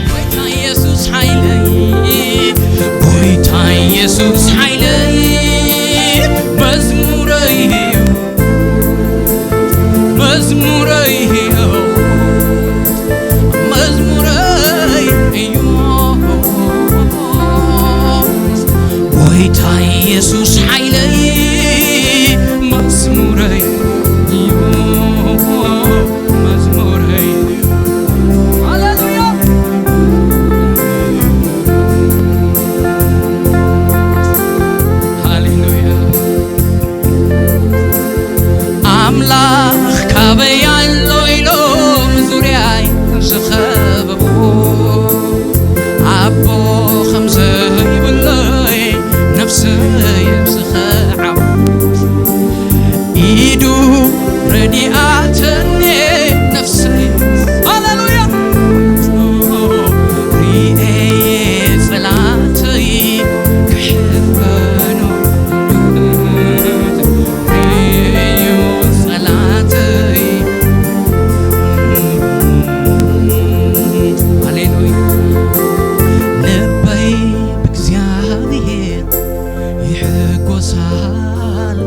ጎይታ ኢየሱስ ሓይለይ፣ ጎይታ ኢየሱስ ሓይለይ፣ መዝሙረይ እዩ፣ መዝሙረይ እዩ፣ መዝሙረይ እዩ። ጎይታ ኢየሱስ ሓይለይ፣ መዝሙረይ እዩ፣ መዝሙረይ እዩ። ሃሌሉያ፣ ሃሌሉያ። ኣምላኽ ካበይ ኣሎ ኢሎም ዙርያይ ዝኸበቡ፣ ኣቦ ከም ዘይብለይ ነፍሰይ ዝኸዓቡ፣ ኢዱ ረዲኣተኒ ነፍሰይ። ሃሌሉያ። ሪኤ ጸላተይ ክሕበኑ፣ ሪኤ ጸላተይ። ሃሌሉያ። ልበይ ብእግዚኣብሔር ይሕጎስ ኣሎ፣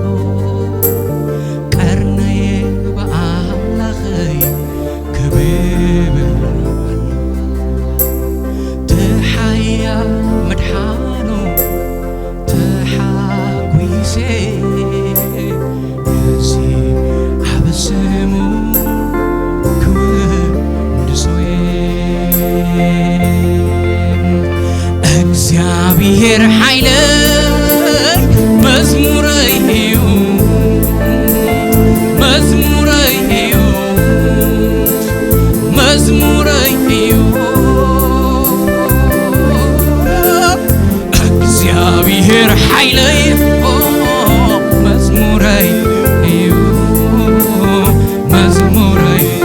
ቀርነየ ብኣምላኸይ ክብብ ኣሎ። እቲ ሓያል ምድሓኑ ተሓጒሰ፣ ነዚ ዓቢ ስሙ ክውድሶ እየ። እግዚኣብሔር ሓይለይ መዝሙረይ እዩ፣ መዝሙረይ እዩ፣ መዝሙረይ እዩ። እግዚኣብሔር ሓይለይ፣ ኦ፣ መዝሙረይ እዩ፣ መዝሙረይ እዩ፣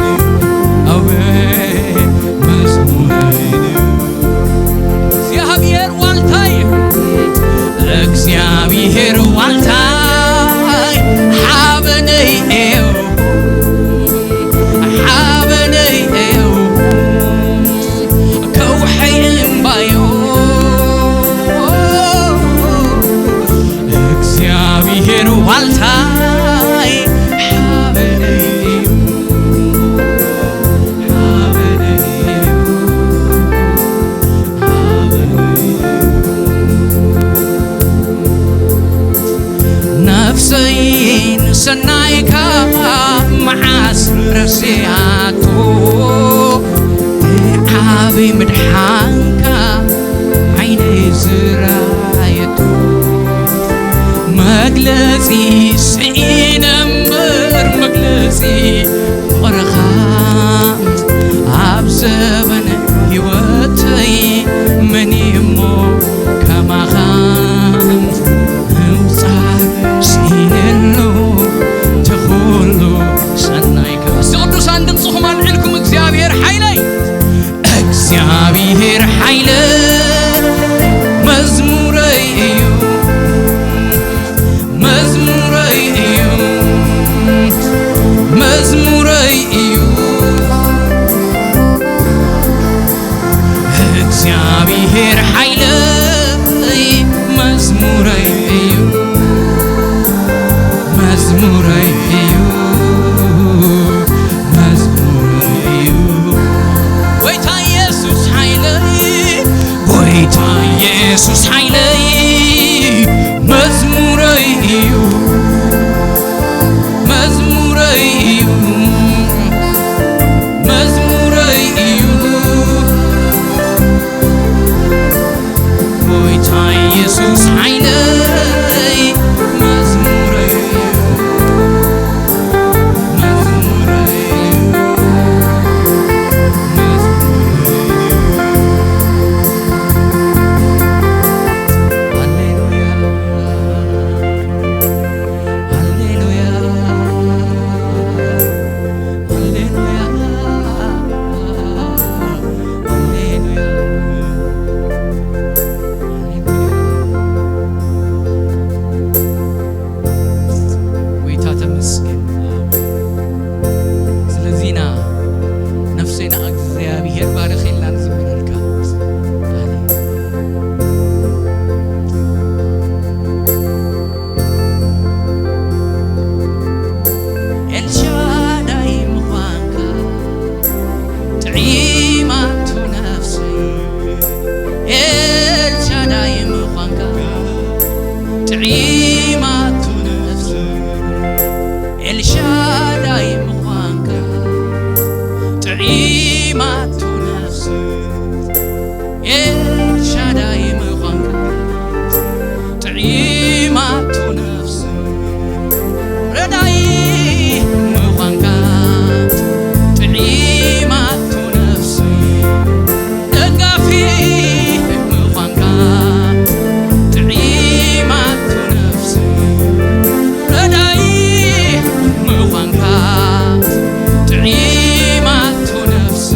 ኣቤት መዝሙረይ እዩ። እግዚኣብሔር ዋልታይ፣ እግዚኣብሔር ዋልታይ፣ ሓበነይ እዩ፣ ሓበነይ እዩ፣ ከውሒ እምባዩ። እግዚኣብሔር ዋልታይ፣ ሓበነይ እዩ፣ ሓበነይ እዩ፣ ሓበነይ እዩ። ነፍሰይ ንሰናይካ መዓስ ረሲኣቶ፣ ብዓቢ ምድሓንካ ዓይነይ ዝረኣየቶ። መግለጺ ስኢነ እምበር መግለጺ ፍቕርኻ ኣብ ዘበን ህይወተይ መን እሞ ከማኻ ምውጻእ ስኢነሉ ተኹሉ ሰናይካ። እስቲ ቅዱሳን ድምፅኹም ኣልዒልኩም እግዚኣብሔር ሓይለይ፣ እግዚኣብሔር ሓይለይ መዝሙረይ እዩ፣ መዝሙረ ጥዒማቶ ነፍሱ ኤልሻዳይ ምዃንካ። ጥዒማቶ ነፍሱ ረዳኢ ምዃንካ። ጥዒማቶ ነፍሱ ደጋፊ ምዃንካ። ጥዒማቶ ነፍሱ ረዳኢ ምዃንካ። ጥዒማቶ ነፍሱ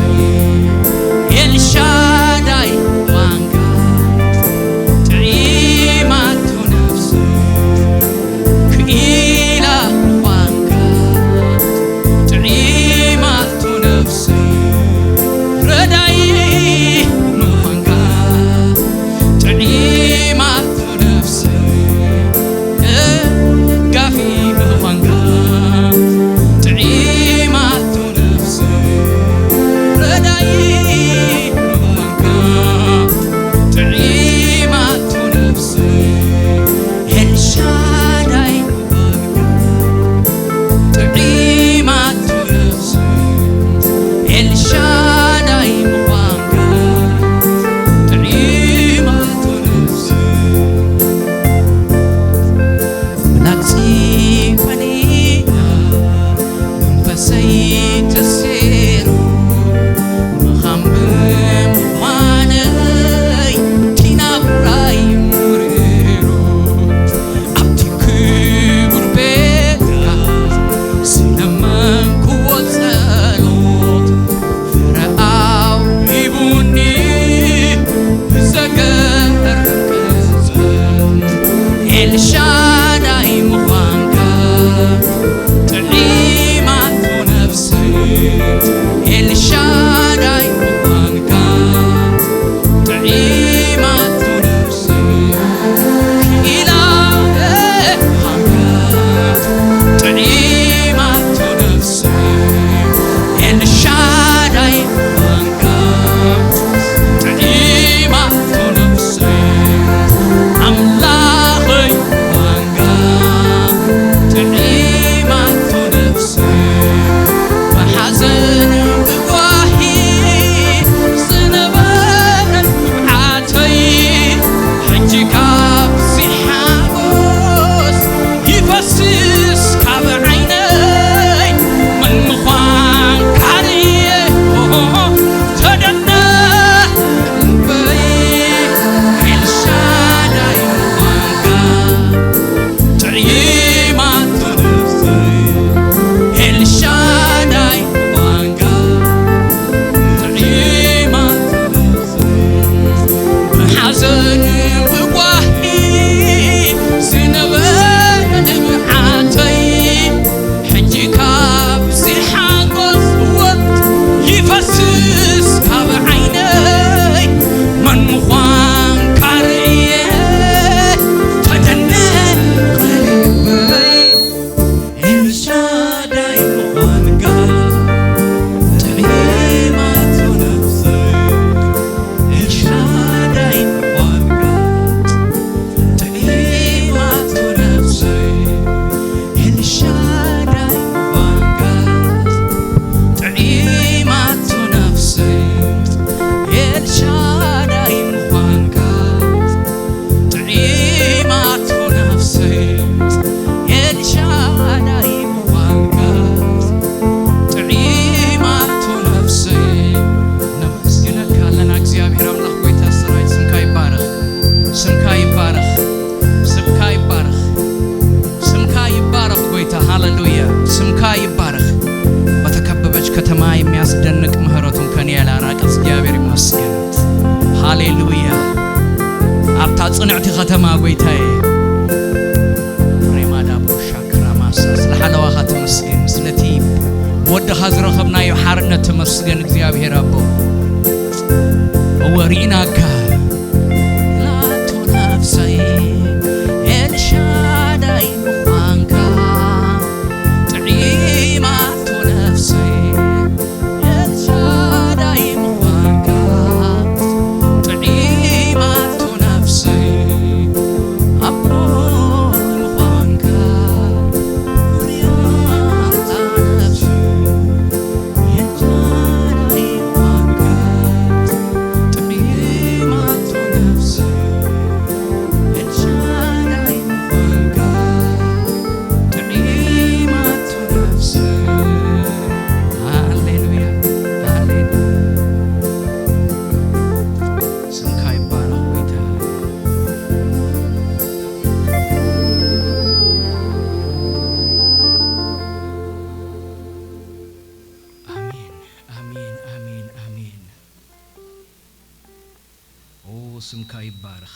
ኤልሻዳይ ምዃንካ። ጥዒማቶ ነፍሱ ክኢላ ምዃንካ። ጥዒማቶ ነፍሱ ረዳኢ ምዃንካ። ጥዒማቶ ነፍሱ ደጋፊ ምዃንካ። ጥዒማቶ ነፍሱ ረዳኢ ምዃንካ። ጥዒማቶ ነፍሱ ኤልሻዳይ ምዃንካ። ጥዒማቶ ነፍሱ ኤልሻዳይ ምዃንካ። ጥዒማቶ ነፍሱ ብላግጺ ፈሊያ መንፈሰይ ተሰይሩ። ምኻም ብምዃነይ እቲ ናብራይ ምሪሩ። ኣብቲ ክቡር ቤትካ ዝለመንክዎ ጸሎት ፍረ ኣውሂቡኒ ብዘገርም ቅጽበት። ኤልሻዳይ ምዃንካ ጥዒማቶ ነፍሰይ። ኤልሻዳይ ምዃንካ ጥዒማቶ ነፍሰይ። ክኢላ ምዃንካ ጥዒማቶ ነፍሰይ። ኤልሻዳይ ምዃንካ ጥዒማቶ ነፍሰይ። ኣምላኸይ ምዃንካ ጥዒማቶ ነፍሰይ። ብሓዘን ብጓሂ ዝነበረ ንብዓተይ፣ ሕጂ ካብዚ ሓጎስ ይፈስስ ካብ ዓይነይ። መን ምዃንካ ርእየ ተደነቕ ልበይ። ኤልሻዳይ ምዃንካ ጥዒማቶ ነፍሰይ። ኤልሻዳይ ምዃንካ ጥዒማቶ ነፍሰይ። ብሓዘን ብጓሂ ዝነበረ ንብዓተይ፣ ሕጂ ካብዚ ሓጎስ ህይወት ይፈስስ ካብ ዓይነይ። መን ምዃንካ ርእየ ተደነቐ ልበይ። ኤልሻዳይ ምዃንካ ጥዒማቶ ነፍሰይ። ኤልሻዳይ ምዃንካ ጥዒማቶ ነፍሰይ። ኤልሻዳይ ምዃንካ ጥዒማቶ ነፍሰይ። ኤልሻዳይ ምዃንካ ጥዒማቶ ነፍሰይ። ኤልሻዳይ ምዃንካ ጥዒማቶ ነፍሰይ። ነመስግነካ ኣለና እግዚኣብሔር ኣምላኽ ጎይታ ሰራዊት፣ ስምካ ይባረኽ፣ ስምካ ይባረኽ፣ ስምካ ይባረኽ፣ ስምካ ይባረኽ ጎይታ። ሃሌሉያ፣ ስምካ ይባረኽ። በተከበበች ከተማ የሚያስደንቅ ምህረቱን ከኔ ያላራቀ እግዚአብሔር ይመስገን። ሃሌሉያ። ኣብታ ጽንዕቲ ከተማ ጎይታዬ ሬማዳ ቦሻ ክራማሳ ስለ ሓለዋኻ ተመስገን፣ ስለቲ ወድኻ ዝረኸብናዮ ሓርነት ተመስገን እግዚኣብሔር ኣቦ። እወ ርኢናካ ኢላቶ ነፍሰይ ኤልሻዳይ ምዃንካ ጥዒማቶ ነፍሰይ ኤልሻዳይ ምዃንካ ጥዒማቶ ነፍሰይ ኣቦ ምዃንካ ርያታ ነፍሰይ ኤልሻዳይ ስምካ ይባረኽ።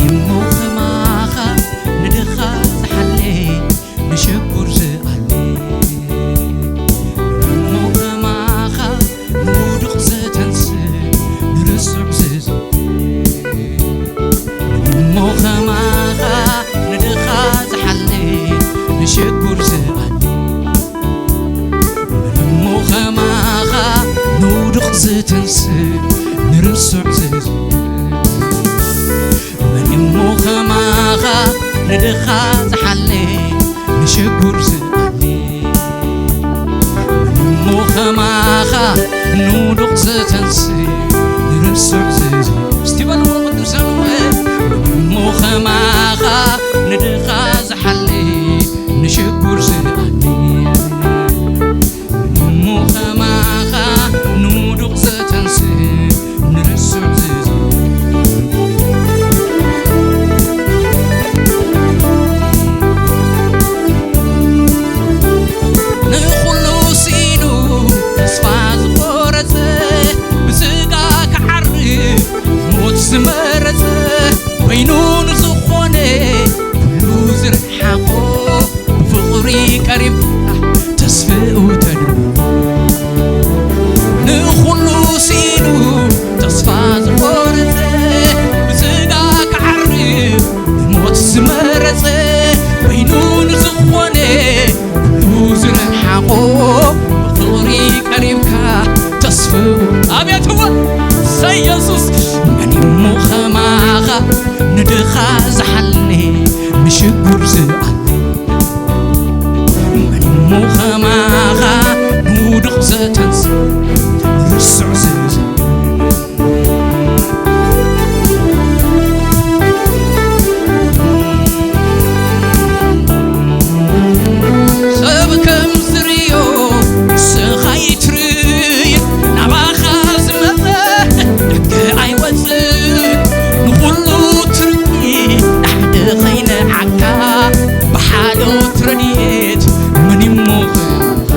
እሞ ከማኻ ንድኻ ዝሓሌ፣ ንሽጉር ዝኣሊ፣ እሞ ከማኻ ንውዱቕ ዝተንስእ፣ ንርሱዕ ዝዝ-፣ እሞ ከማኻ ንድኻ ዝሓሊ፣ ንሽጉር ዝኣሊ፣ እሞ ከማኻ ንውዱቕ ዝተንስእ፣ ንርሱዕ ዝዝ-፣ መን እሞ ከማኻ ንድኻ ዝሓሊ፣ ንሽጉር ዝኣሊ፣ መን እሞ ከማኻ ንውዱቕ ዝተንስእ፣ ንርሱዕ ዝዝ-፣ እስቲ በልዎ ቅዱሳን፣ መን እሞ ከማኻ ንድኻ ዝሓሊ፣ ንሽጉር ዝኣሊ፣ እሞ ከማኻ ንውዱቕ ዘተንስእ፣ ንርሱዕ ዝዝ-፣ ንኹሉ ሲኑ ተስፋ ዝቖረጸ፣ ብስጋ ክዓርፍ ሞት ዝመረጸ፣ በይኑ ንዝኾነ ኩሉ ዝረሓቖ፣ ብፍቕሪ ቀሪብ ተስፍኡ ተድምቖ። ንኹሉ ሲኑ ተስፋ ዝቖረጸ፣ ብስጋ ክዓርፍ ንሞት ዝመረጸ፣ በይኑ ንዝኾነ ኩሉ ዝረሓቖ፣ ብፍቕሪ ቀሪብካ ተስፍኡ። ኣቤት እወ፣ ሰይ የሱስ፣ መን እሞ ኸማኻ ንድኻ ዝሓልኔ፣ ንሽጉር ዝኣሊ፣ መን እሞ ኸማኻ ንውዱቕ ዘተንስ፣ ርሱዕ ዝዝ-፣ ሰብ ከም ዝርእዮ ንስኻ ኣይትርእይን፣ ናባኻ ዝመጸ ደገ ኣይወጽእን። ንኹሉ ትርኢ ንሓደ ኸይነዓካ፣ ብሓልዮት ረድኤት መን ይሞኽር?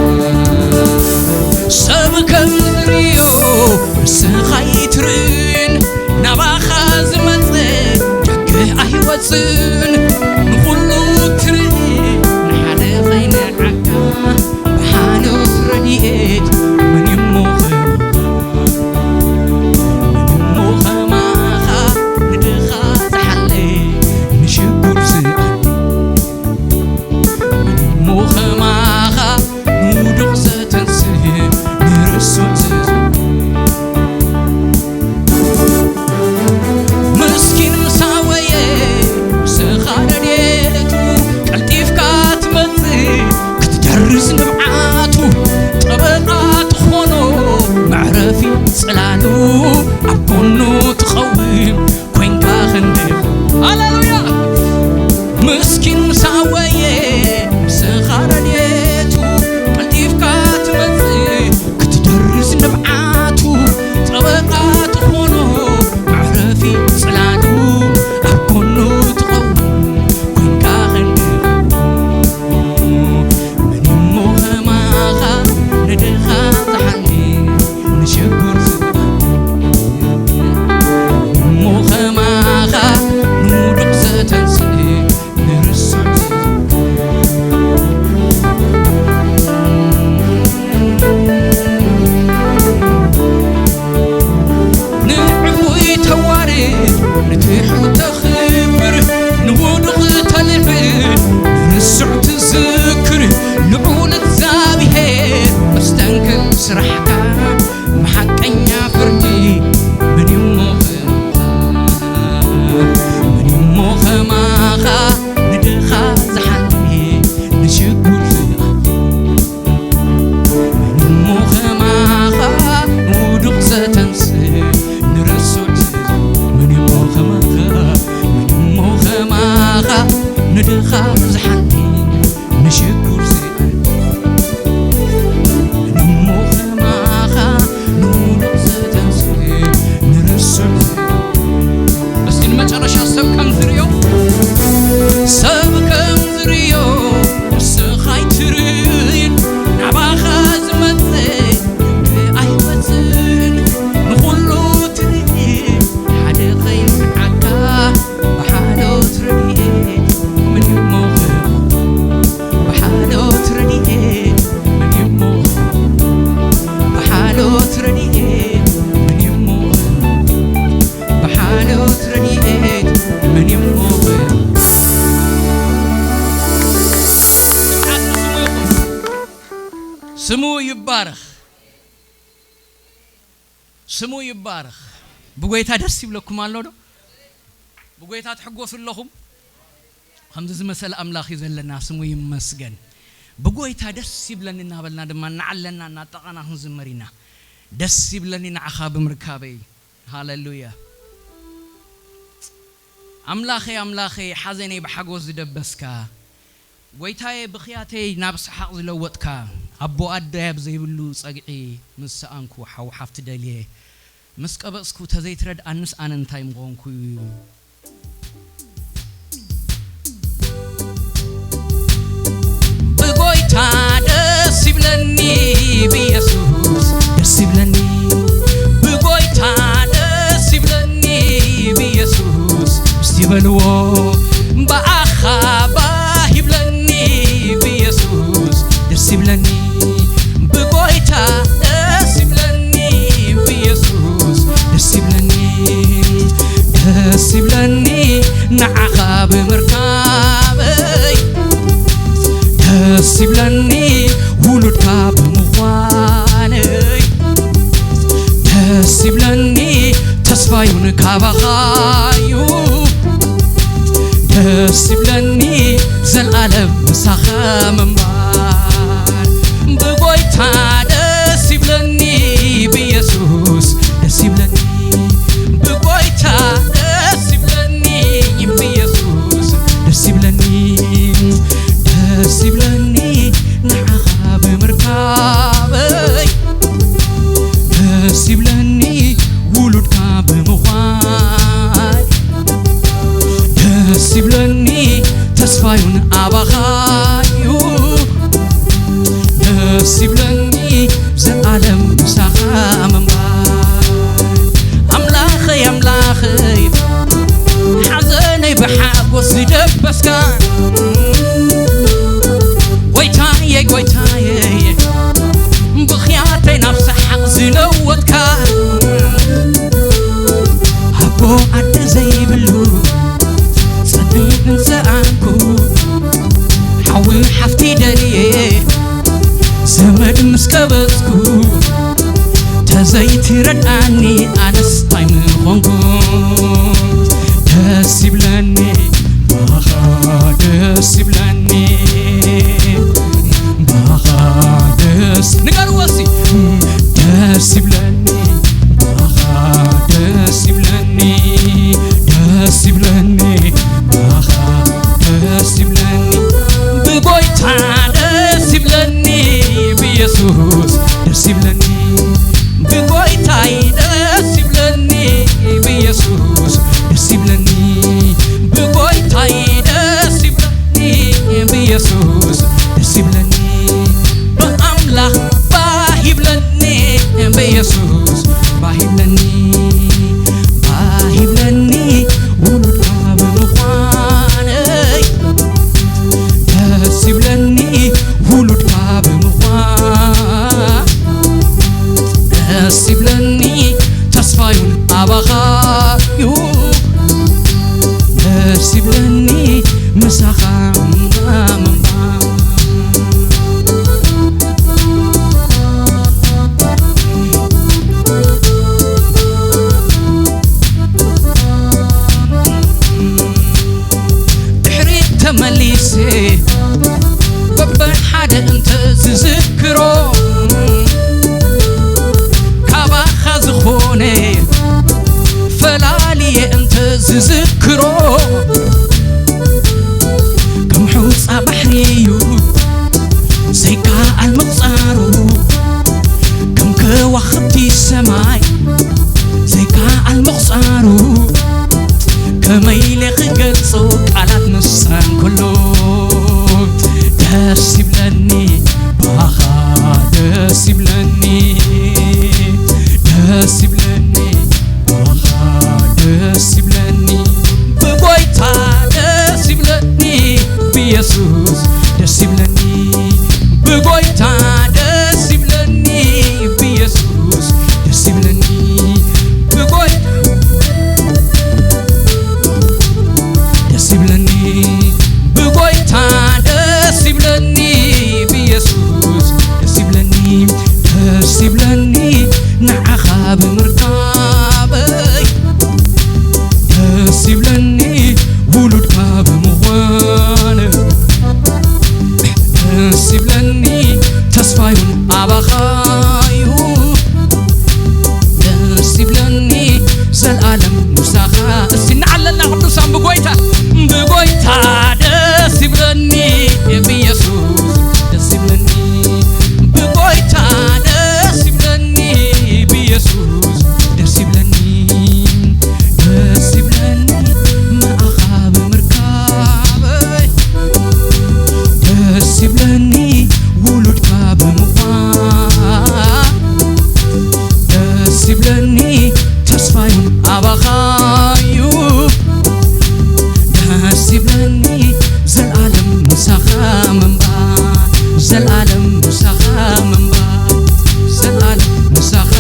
ስራሕካ ብሓቀኛ ፍርዲ ምን እሞ ከማኻ፣ ምን እሞ ከማኻ ንድኻ ዝሓሊ ንሽጉር ዝኣሊ፣ ምን እሞ ከማኻ ንውዱቕ ዘተንስእ ንርሱዕ ምን እሞ ከማኻ፣ ምን እሞ ከማኻ ንድኻ ዝሓሊ ንሽጉር ዝኣሊ፣ ምን እሞ ከማኻ ንውዱቕ ዘተንስእ ንርሱዕ። እስቲ ንመጨረሻ ሰብ ከም ዝርእዮ፣ ሰብ ከም ዝርእዮ ንስኻ ኣይትርእይን፣ ናባኻ ዝመጽእ ኣይወጽእን፣ ንኹሉ ትርኢ ሓደ ከይንዓካ ብሓሎት ረድኤት ምን እሞ ብሓሎት ረድኤት ምን እሞ ብሓሎት ረድኤት ምን እሞ ብሓሎት ረድኤት ምን እሞ ስሙ ይባረኽ። ስሙ ይባረኽ። ብጎይታ ደስ ይብለኩም ኣሎ ዶ? ብጎይታ ትሕጎሱ ኣለኹም? ከምዚ ዝመሰለ ኣምላኽ እዩ ዘለና፣ ስሙ ይመስገን። ብጎይታ ደስ ይብለኒ እናበልና ድማ እናዓለና እናጠቐና ክንዝመር ኢና። ደስ ይብለኒ ንዓኻ ብምርካበይ። ሃሌሉያ። ኣምላኸይ፣ ኣምላኸይ፣ ሓዘነይ ብሓጎስ ዝደበስካ፣ ጎይታየ፣ ብኽያተይ ናብ ሰሓቕ ዝለወጥካ፣ ኣቦ ኣደይ ኣብ ዘይብሉ ጸግዒ ምስ ሰኣንኩ፣ ሓው ሓፍቲ ደልየ ምስ ቀበጽኩ፣ ተዘይትረድኣንስ ኣነ እንታይ ምኾንኩ? ብጎይታ ደስ ይብለኒ፣ ብኢየሱስ ደስ ይብለኒ። ብጎይታ ደስ ይብለኒ፣ ብኢየሱስ እስቲ በልዎ። ብኣኻ ባህ ይብለኒ፣ ብኢየሱስ ደስ ይብለኒ። ብጎይታ ደስ ይብለኒ፣ ብኢየሱስ ደስ ይብለኒ። ደስ ይብለኒ ንዓኻ ብምርካበይ፣ ደስ ይብለኒ ውሉድካ ብምዃነይ፣ ደስ ይብለኒ ተስፋዩን ካባኻዩ፣ ደስ ይብለኒ ዘልኣለም ምሳኻ ምንባር። ብጎይታ ደስ ይብለኒ፣ ብኢየሱስ ደስ ይብለኒ። ብጎይታ ደስ ይብለኒ፣ ብኢየሱስ ደስ ይብለኒ። ደስ ይብለኒ ንዓኻ ብምርካበይ፣ ደስ ይብለኒ ውሉድካ ብምዃይ፣ ደስ ይብለኒ ተስፋዩን ኣባኻዩ፣ ደስ ይብለኒ ዘልኣለም ምሳኻ ምንባር። ኣምላኸይ፣ ኣምላኸይ፣ ሓዘነይ ብሓጎስ ዝደበስካ፣ ጎይታየ፣ ጎይታየ፣ ብኽያተይ ናብ ሰሓቕ ዝለወጥካ፣ ኣቦ ኣደ ዘይብሉ ጸኒሕን ሰኣንኩ፣ ሓዊ ሓፍቲ ደልየ ዘመድ ምስ ቀበጽኩ፣ ተዘይትረድኣኒ ኣነስ ታይ ምኾንኩ? ደስ ይብለኒ ባኻ፣ ደስ ይብለኒ ባኻ፣ ደስ ንገርዎ እስቲ። ደስ ይብለኒ ባኻ፣ ደስ ይብለኒ፣ ደስ ይብለኒ ባኻ፣ ደስ ይብለኒ። ብጎይታ ደስ ይብለኒ፣ ብኢየሱስ ደስ ይብለኒ። ብጎይታይ ደስ ይብለኒ፣ ብኢየሱስ ደስ ይብለኒ። ብጎይታይ ደስ ይብለኒ፣ ብየ ዝክሮ ከም ሑጻ ባሕሪ እዩ ዘይከኣል ምቕጻሩ፣ ከም ከዋኽብቲ ሰማይ ዘይከኣል ምቕጻሩ፣ ከመይ ኢለ ክገልጾ ቃላት ምስራን ከሎ፣ ደስ ይብለኒ ባኻ፣ ደስ ይብለኒ፣ ደስ ይብለኒ ባኻ፣ ደስ ይብለኒ ብጎይታ፣ ደስ ይብለኒ ብየሱስ፣ ደስ ይብለኒ ብጎይታ፣ ደስ ይብለኒ ብየሱስ፣ ደስ ይብለኒ ብጎይታ፣ ደስ ይብለኒ ብጎይታ፣ ደስ ይብለኒ ብየሱስ፣ ደስ ይብለኒ፣ ደስ ይብለኒ ንዓኻ ብምርካበይ፣ ደስ ይብለኒ ውሉድካ ብምዃን፣ ደስ ይብለኒ ተስፋዩን ኣባኻዩ፣ ደስ ይብለኒ ዘልኣለም ምሳኻ። እስቲ እናዓለልና ቅዱሳን ብጎይታ፣ ብጎይታ ደስ ይብለኒ ብየሱስ፣ ደስ ይብለኒ ብጎይታ፣ ደስ ይብለኒ ብየሱስ፣ ደስ ይብለኒ፣ ደስ ይብለኒ ንኣኻ ብምርካበይ፣ ደስ ይብለኒ ውሉድካ ብምዃን፣ ደስ ይብለኒ ተስፋዩን ኣባኻዩ፣ ደስ ይብለኒ ዘልኣለም ምሳኻ ምንባር፣ ዘልኣለም ምሳኻ ምንባር፣ ዘልኣለም ምሳኻ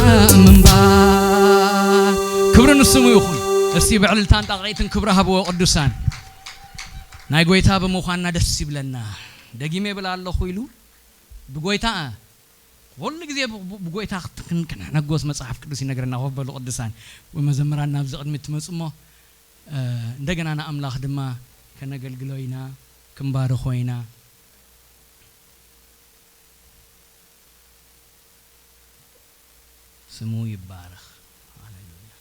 ምንባር። ክብሪ ንስሙ ይኹን። እስቲ ብዕልልታን ጣቕዒትን ክብሪ ሃብዎ ቅዱሳን። ናይ ጎይታ ብምዃንና ደስ ይብለና። ደጊመ ይብል ኣለኹ ኢሉ ብጎይታ ኩሉ ግዜ ብ-፣ ብ-፣ ብጎይታ ክን-፣ ክንሕነጎስ መጽሓፍ ቅዱስ ይነግረና። ኮፍ በሉ ቅዱሳን። ወመዘምራን ናብዚ ቅድሚ ትመጹ እሞ፣ እ፣ እንደገና ንኣምላኽ ድማ ከነገልግሎ ኢና፣ ክንባርኾ ኢና። ስሙ ይባረኽ። ሃሌሉያ።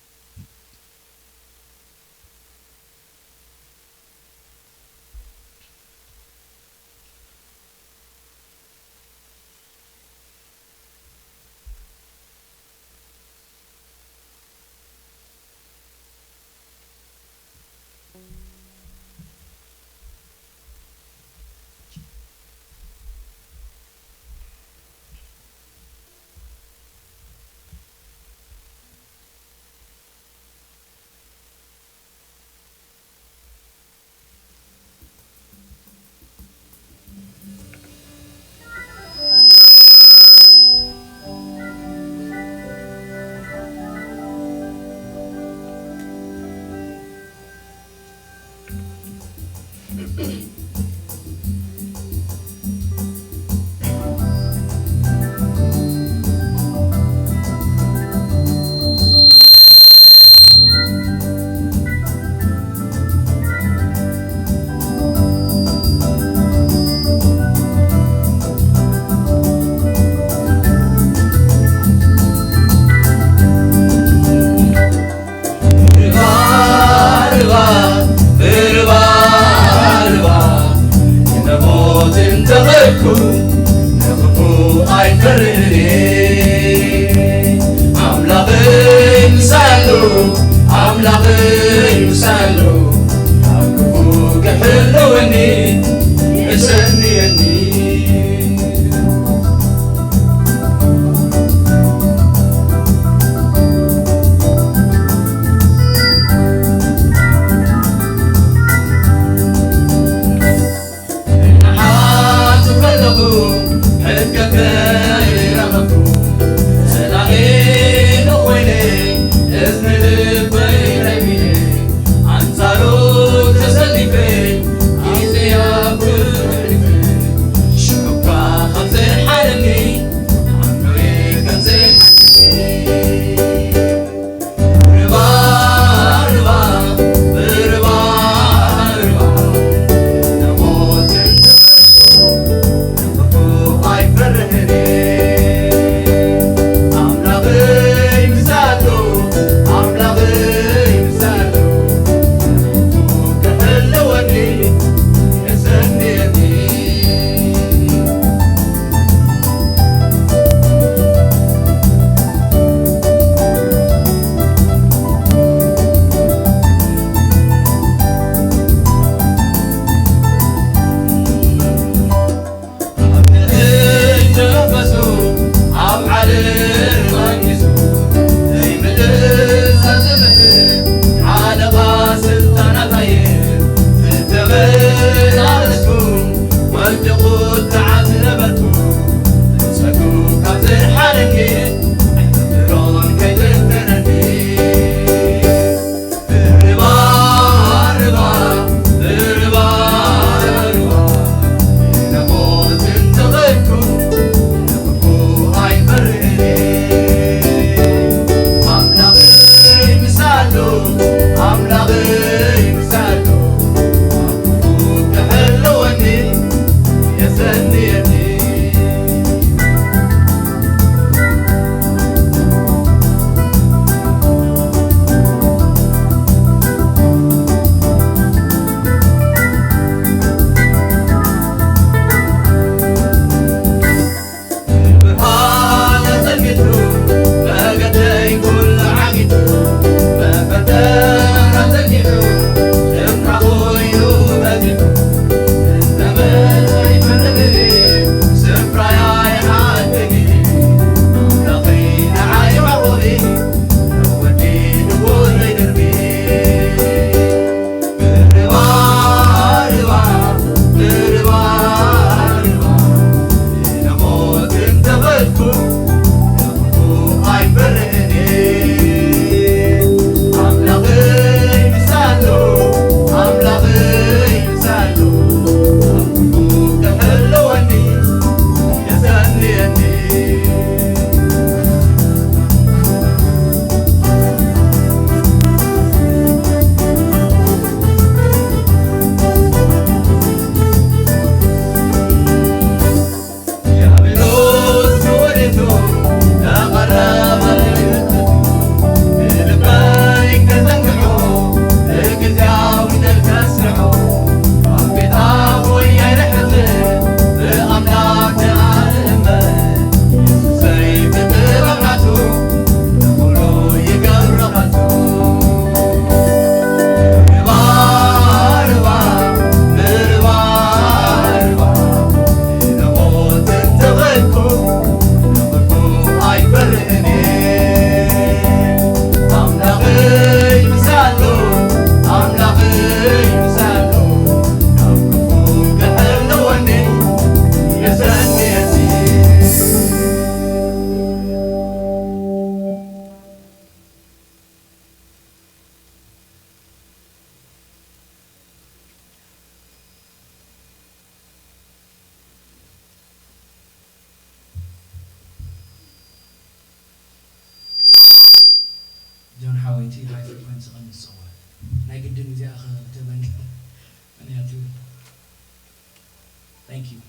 ርባ፣ ርባ፣ ርባ፣ ርባ፣ ንሞት እንተኸድኩ ንኽፉእ ኣይፈርህን እየ። ኣምላኸይ ምሳይ ኣሎ፣ ኣምላኸይ እቲ ናይ ፍሪኮንሲ ክቕንስ ዝኸውን። ናይ ግድን እዚኣ ከተበኒ ምኽንያቱ። Thank you።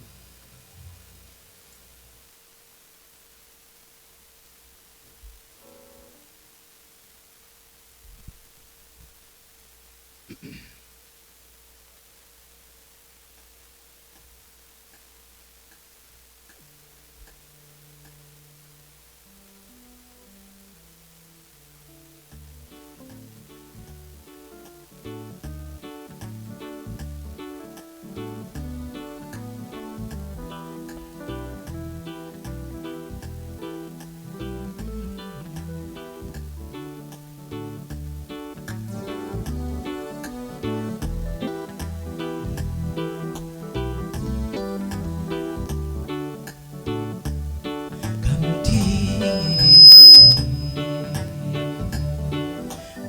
ከምቲ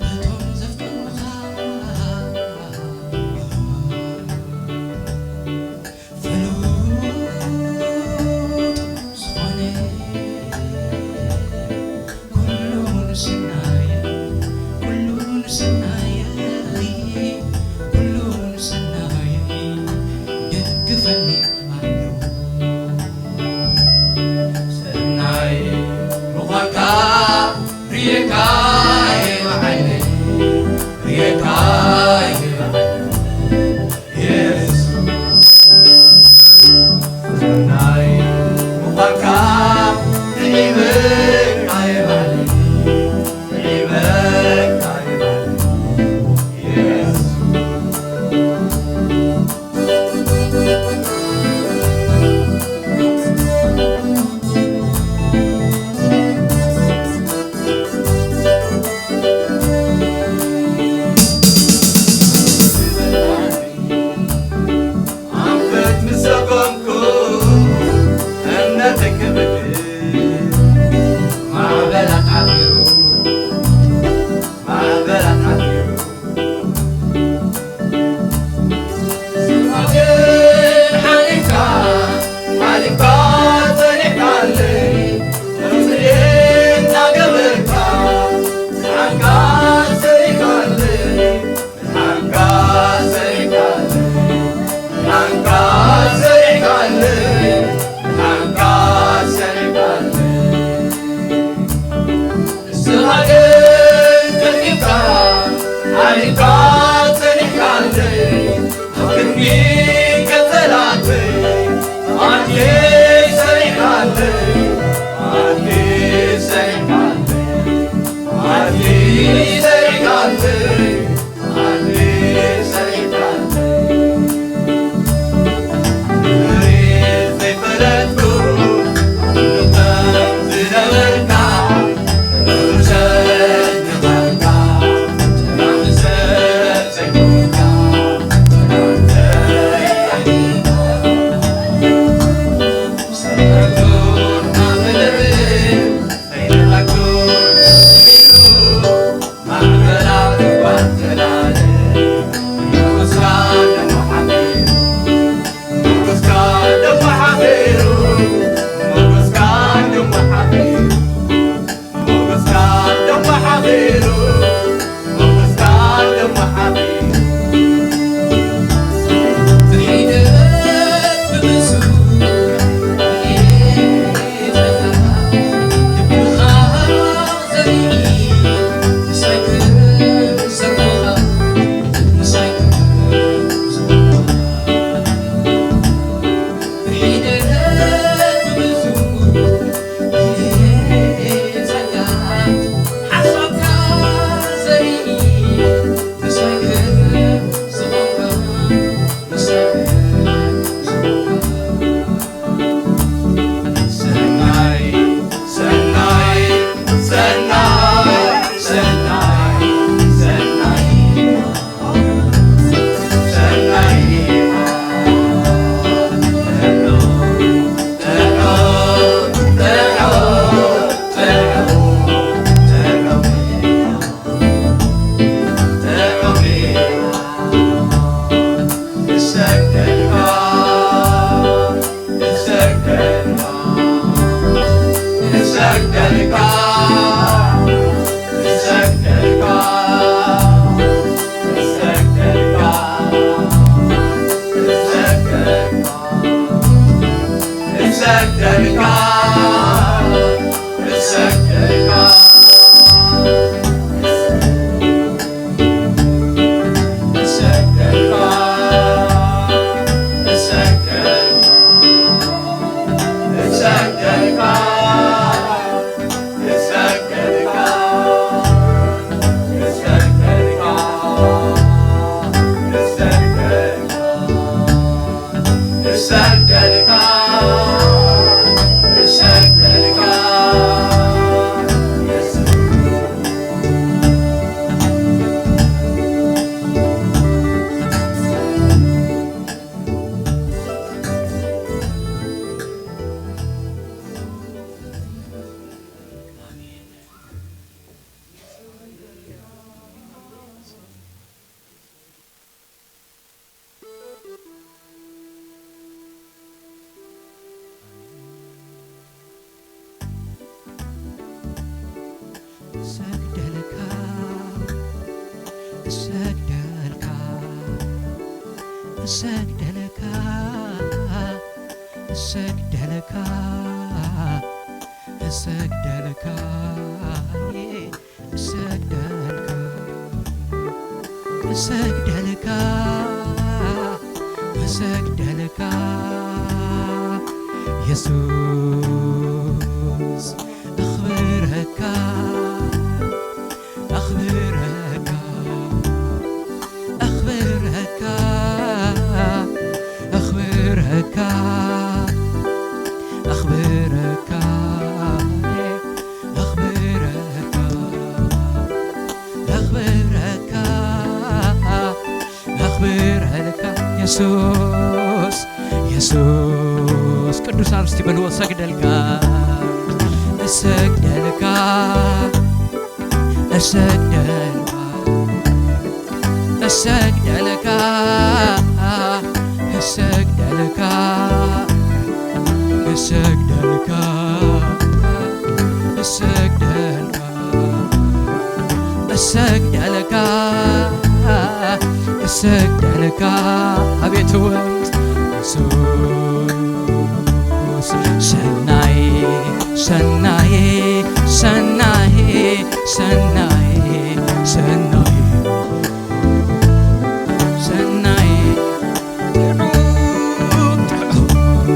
በቶም ዘፍቅሩኻ ፍሉጥ ዝኾነ ኩሉ ንስናየ፣ ኩሉ ንስናየ፣ ኩሉ ንስናየ ደግፈኒ ኣሎ። ሰናይ ምዃንካ ርኤካ እየ ብዓይነይ፣ ርኤካ እየ ብዓይነይ። የሱስ ሰናይ ምዃንካ ትዒበካ እየ ባዕለይ፣ ትዒበካ እየ ባዕለይ። የሱስ ኣንፈት ምስ ዘቆምኩ እምነተይ ክብድል ማዕበላት ዓቢሩ፣ ማዕበላት ዓቢሩ። ስብሐት ሓሊፍካ፣ ሓሊፍካ ጸኒሕካለይ፣ ከምዚ እናገበርካ ብሓንካ ሰሪኻለይ። ብሓንካ ሰሪኻለይ፣ ብሓንካ ሰሪኻለይ፣ ብሓንካ ሰሪኻለይ። ንስኻ ግን ቀልጢፍካ፣ ሓሊፍካ ጸኒሕካለይ፣ ኣብ ቅድሚ ቀጸላተይ፣ ኣትየ ሰሪኻለይ፣ ኣትየ ሰሪኻለይ፣ ኣትየ ሰሪኻለይ። እሰግደልካ፣ እሰግደልካ፣ እሰግደልካ፣ እሰግደልካ፣ እሰግደልካ፣ እሰግደልካ፣ እሰግደልካ፣ እሰግደልካ፣ የሱስ፣ ኣኽብረካ፣ ኣኽብረካ፣ ኣኽብረካ፣ ኣኽብረካ፣ ኣኽብረካ፣ ኣኽብረካ፣ ኣኽብረካ፣ ኣኽብረልካ የሱስ፣ የሱስ። ቅዱሳን እስቲ በልዎ፣ እሰግደልካ፣ እሰግደልካ፣ እሰግደልካ፣ እሰግደልካ፣ እሰግደልካ፣ እሰግደልካ፣ እሰግደልካ፣ እሰግደልካ፣ እሰግደልካ። ኣቤቱ የሱስ፣ ሰናይ፣ ሰናይ፣ ሰናይ፣ ሰናይ፣ ሰናይ፣ ሰናይ፣ ጥዑም፣ ጥዑም፣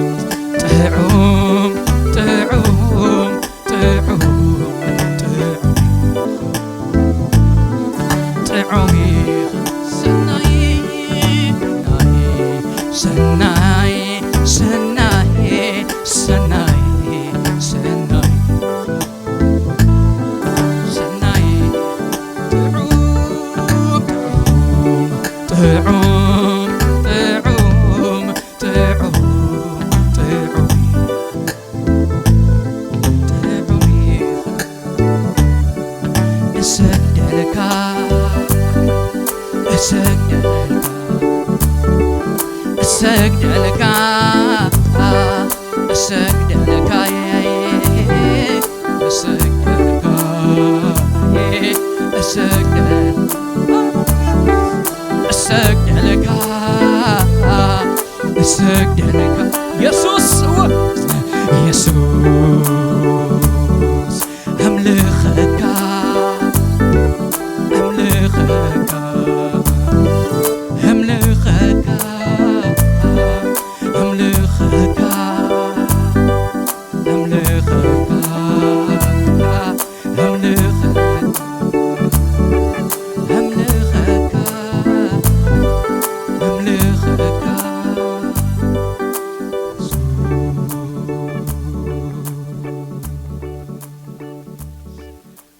ጥዑም፣ ጥዑም፣ ጥዑም፣ ጥዑም፣ ጥዑም ኢኻ። ሰናይ፣ ሰናይ፣ ሰናይ፣ ሰናይ፣ ሰናይ፣ ሰናይ፣ ጥዑም፣ ጥዑም፣ ጥዑም፣ ጥዑም፣ ጥዑም፣ ጥዑም ኢኻ። እሰግደልካ፣ እሰግደልካ፣ እሰግደልካ፣ እሰግደልካ፣ እሰግደልካ፣ እሰግደልካ፣ እሰግደልካ። እሰግደልካ የሱስ፣ እወ፣ የሱስ፣ ኣምልኸካ፣ ኣምልኸካ፣ ኣምልኸካ፣ ኣምልኸካ፣ ኣምልኸካ። ኣምልኸካ፣ ኣምልኸካ፣ ኣምልኸካ።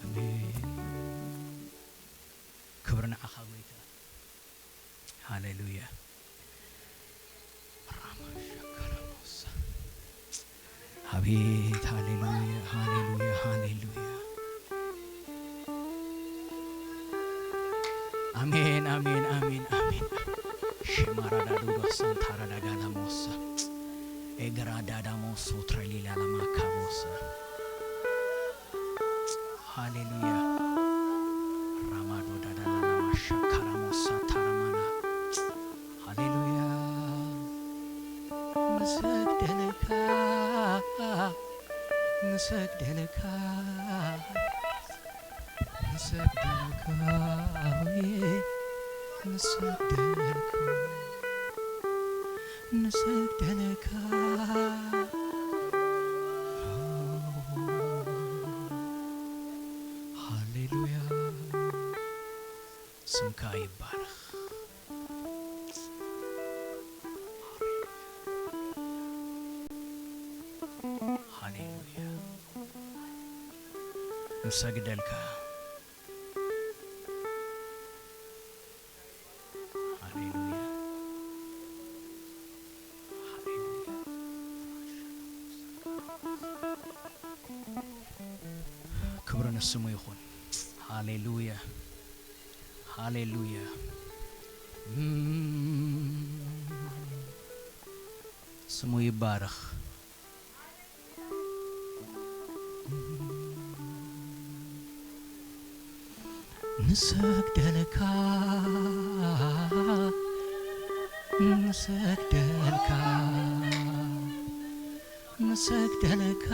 ኣሜን። ክብሪ ንዓኻ ጎይታ። ሃሌሉያ። ራማ ሸከረሞሳ። ኣቤት፣ ሃሌሉያ፣ ሃሌሉያ፣ ሃሌሉያ። ኣሜን፣ ኣሜን፣ ኣሜን፣ ኣሜን። ሽማራዳ ዱዶ ሳንታራዳ ጋላሞሳ። ኤግራዳ ዳሞሶ ትረሊላ ላማካቦሳ። ሃሌሉያ። ራማዶ ዳዳላላ ማሻካራ ሞሳ ታራማና። ሃሌሉያ። እሰግደልካ፣ ንሰግደልካ፣ ንሰግደልካ፣ ንሰግደልካ፣ ንሰግደልካ። ሃሌሉያ፣ ስምካ ይባረኽ። ሃሌሉያ፣ ንሰግደልካ። ሃሌሉያ፣ ሃሌሉያ። ክብሪ ንስሙ ይኹን። ሃሌሉያ፣ ሃሌሉያ። እም፣ ስሙ ይባረኽ። ንሰግደልካ፣ ንሰግደልካ፣ ንሰግደልካ፣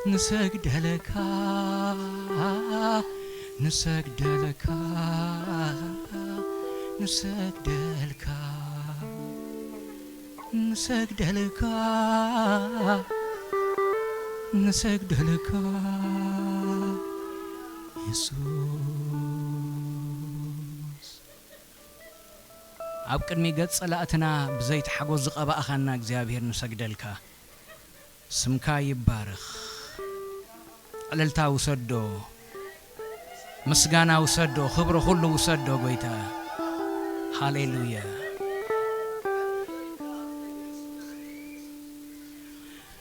ንሰግደልካ፣ ንሰግደልካ፣ ንሰግደልካ። ንሰግደልካ፣ ንሰግደልካ የሱስ። ኣብ ቅድሚ ገጽ ጸላእትና ብዘይቲ ሓጎስ ዝቐባእኻና እግዚኣብሔር ንሰግደልካ። ስምካ ይባረኽ። ዕልልታ ውሰዶ፣ ምስጋና ውሰዶ፣ ክብሪ ኩሉ ውሰዶ ጎይታ። ሃሌሉያ።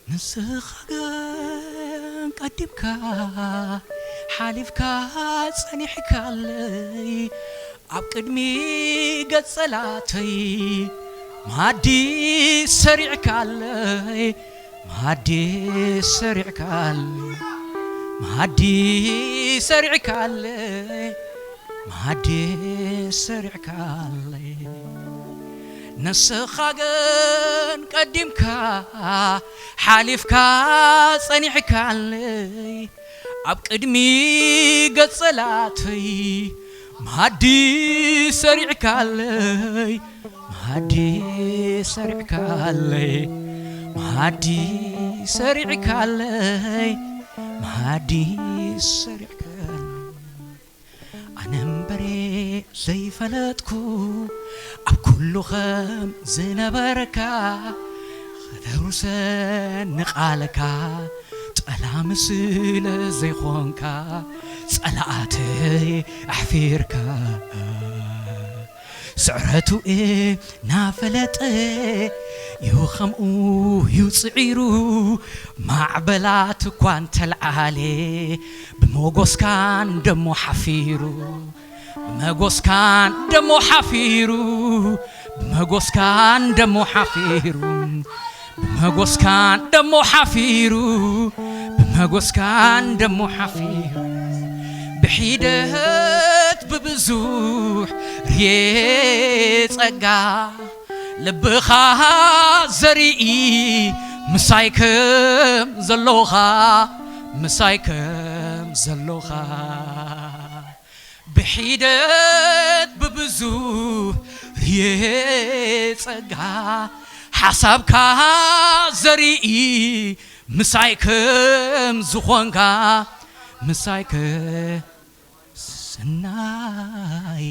ንስኻ ግን ቀዲምካ ሓሊፍካ ጸኒሕካለይ፣ ኣብ ቅድሚ ገጽ ጸላእተይ መኣዲ ሰሪዕካለይ፣ መኣዲ ሰሪዕካለይ፣ መኣዲ ሰሪዕካለይ፣ መኣዲ ሰሪዕካለይ። ንስኻ ግን ቀዲምካ ሓሊፍካ ጸኒሕካለይ፣ ኣብ ቅድሚ ገጽ ጸላእተይ መኣዲ ሰሪዕካለይ፣ መኣዲ ሰሪዕካለይ፣ መኣዲ ሰሪዕካለይ፣ መኣዲ ሰሪዕካለይ። ኣነ እምበሬ ዘይፈለጥኩ ኣብ ኩሉ ኸም ዝነበርካ፣ ከተውርሰኒ ቃልካ፣ ጠላሚ ስለ ዘይኾንካ፣ ጸላእተይ ኣሕፊርካ። ስዕረቱ እናፈለጠ እዩ ከምኡ እዩ ጽዒሩ፣ ማዕበላት እኳ እንተልዓለ፣ ብመጎስካን ደሞ ሓፊሩ፣ ብመጎስካን ደሞ ሓፊሩ፣ ብመጎስካን ደሞ ሓፊሩ፣ ብመጎስካን ደሞ ሓፊሩ፣ ብመጎስካን ደሞ ሓፊሩ። ብሒደት ብብዙሕ ርየ ጸጋ፣ ልብኻ ዘርኢ ምሳይ ከም ዘሎኻ፣ ምሳይ ከም ዘሎኻ። ብሒደት ብብዙሕ ርየ ጸጋ፣ ሓሳብካ ዘርኢ ምሳይ ከም ዝኾንካ፣ ምሳይ ከ-፣ ሰናይ፣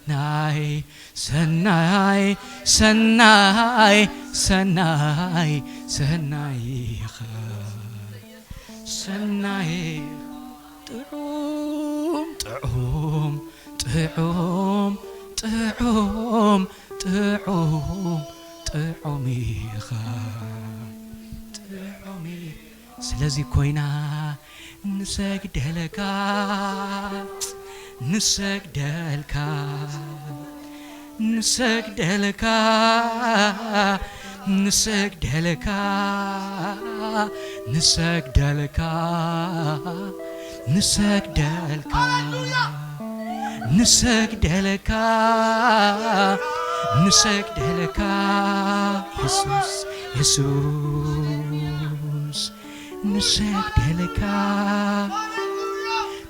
ናይ፣ ሰናይ፣ ሰናይ፣ ሰናይ፣ ሰናይ ኢኻ። ሰናይ፣ ጥዑም፣ ጥዑም፣ ጥዑም፣ ጥዑም፣ ጥዑም፣ ጥዑም ኢኻ። ጥዑም ኢ-፣ ስለዚ ኮይና ንሰግደልካ፣ ንሰግደልካ፣ ንሰግደልካ፣ ንሰግደልካ፣ ንሰግደልካ፣ ንሰግደልካ፣ ንሰግደልካ፣ ንሰግደልካ፣ የሱስ፣ የሱስ። ንሰግደልካ፣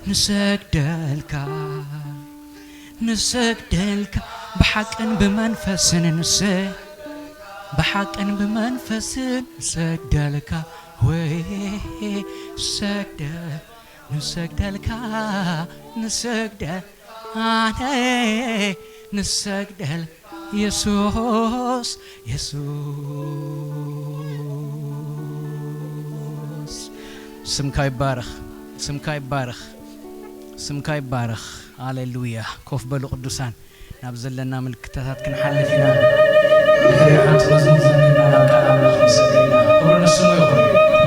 ንሰግደልካ፣ ንሰግደልካ፣ ብሓቅን ብመንፈስን ንሰ-፣ ብሓቅን ብመንፈስን ንሰግደልካ፣ ወይ ሰግደ-፣ ንሰግደልካ፣ ንሰግደ-፣ ኣነ ንሰግደል የሱስ፣ የሱስ። ስምካ ይባረኽ፣ ስምካ ይባረኽ፣ ስምካ ይባረኽ። ሃሌሉያ። ኮፍ በሉ ቅዱሳን፣ ናብ ዘለና ምልክታታት ክንሓልፍ ኢና። ድሕሪ ሓንቲ መዝሙር ዘሚርና ናብ ቃል ኣምላኽ ክንሰግር ኢና። ክብሪ ንስሙ ይኹን።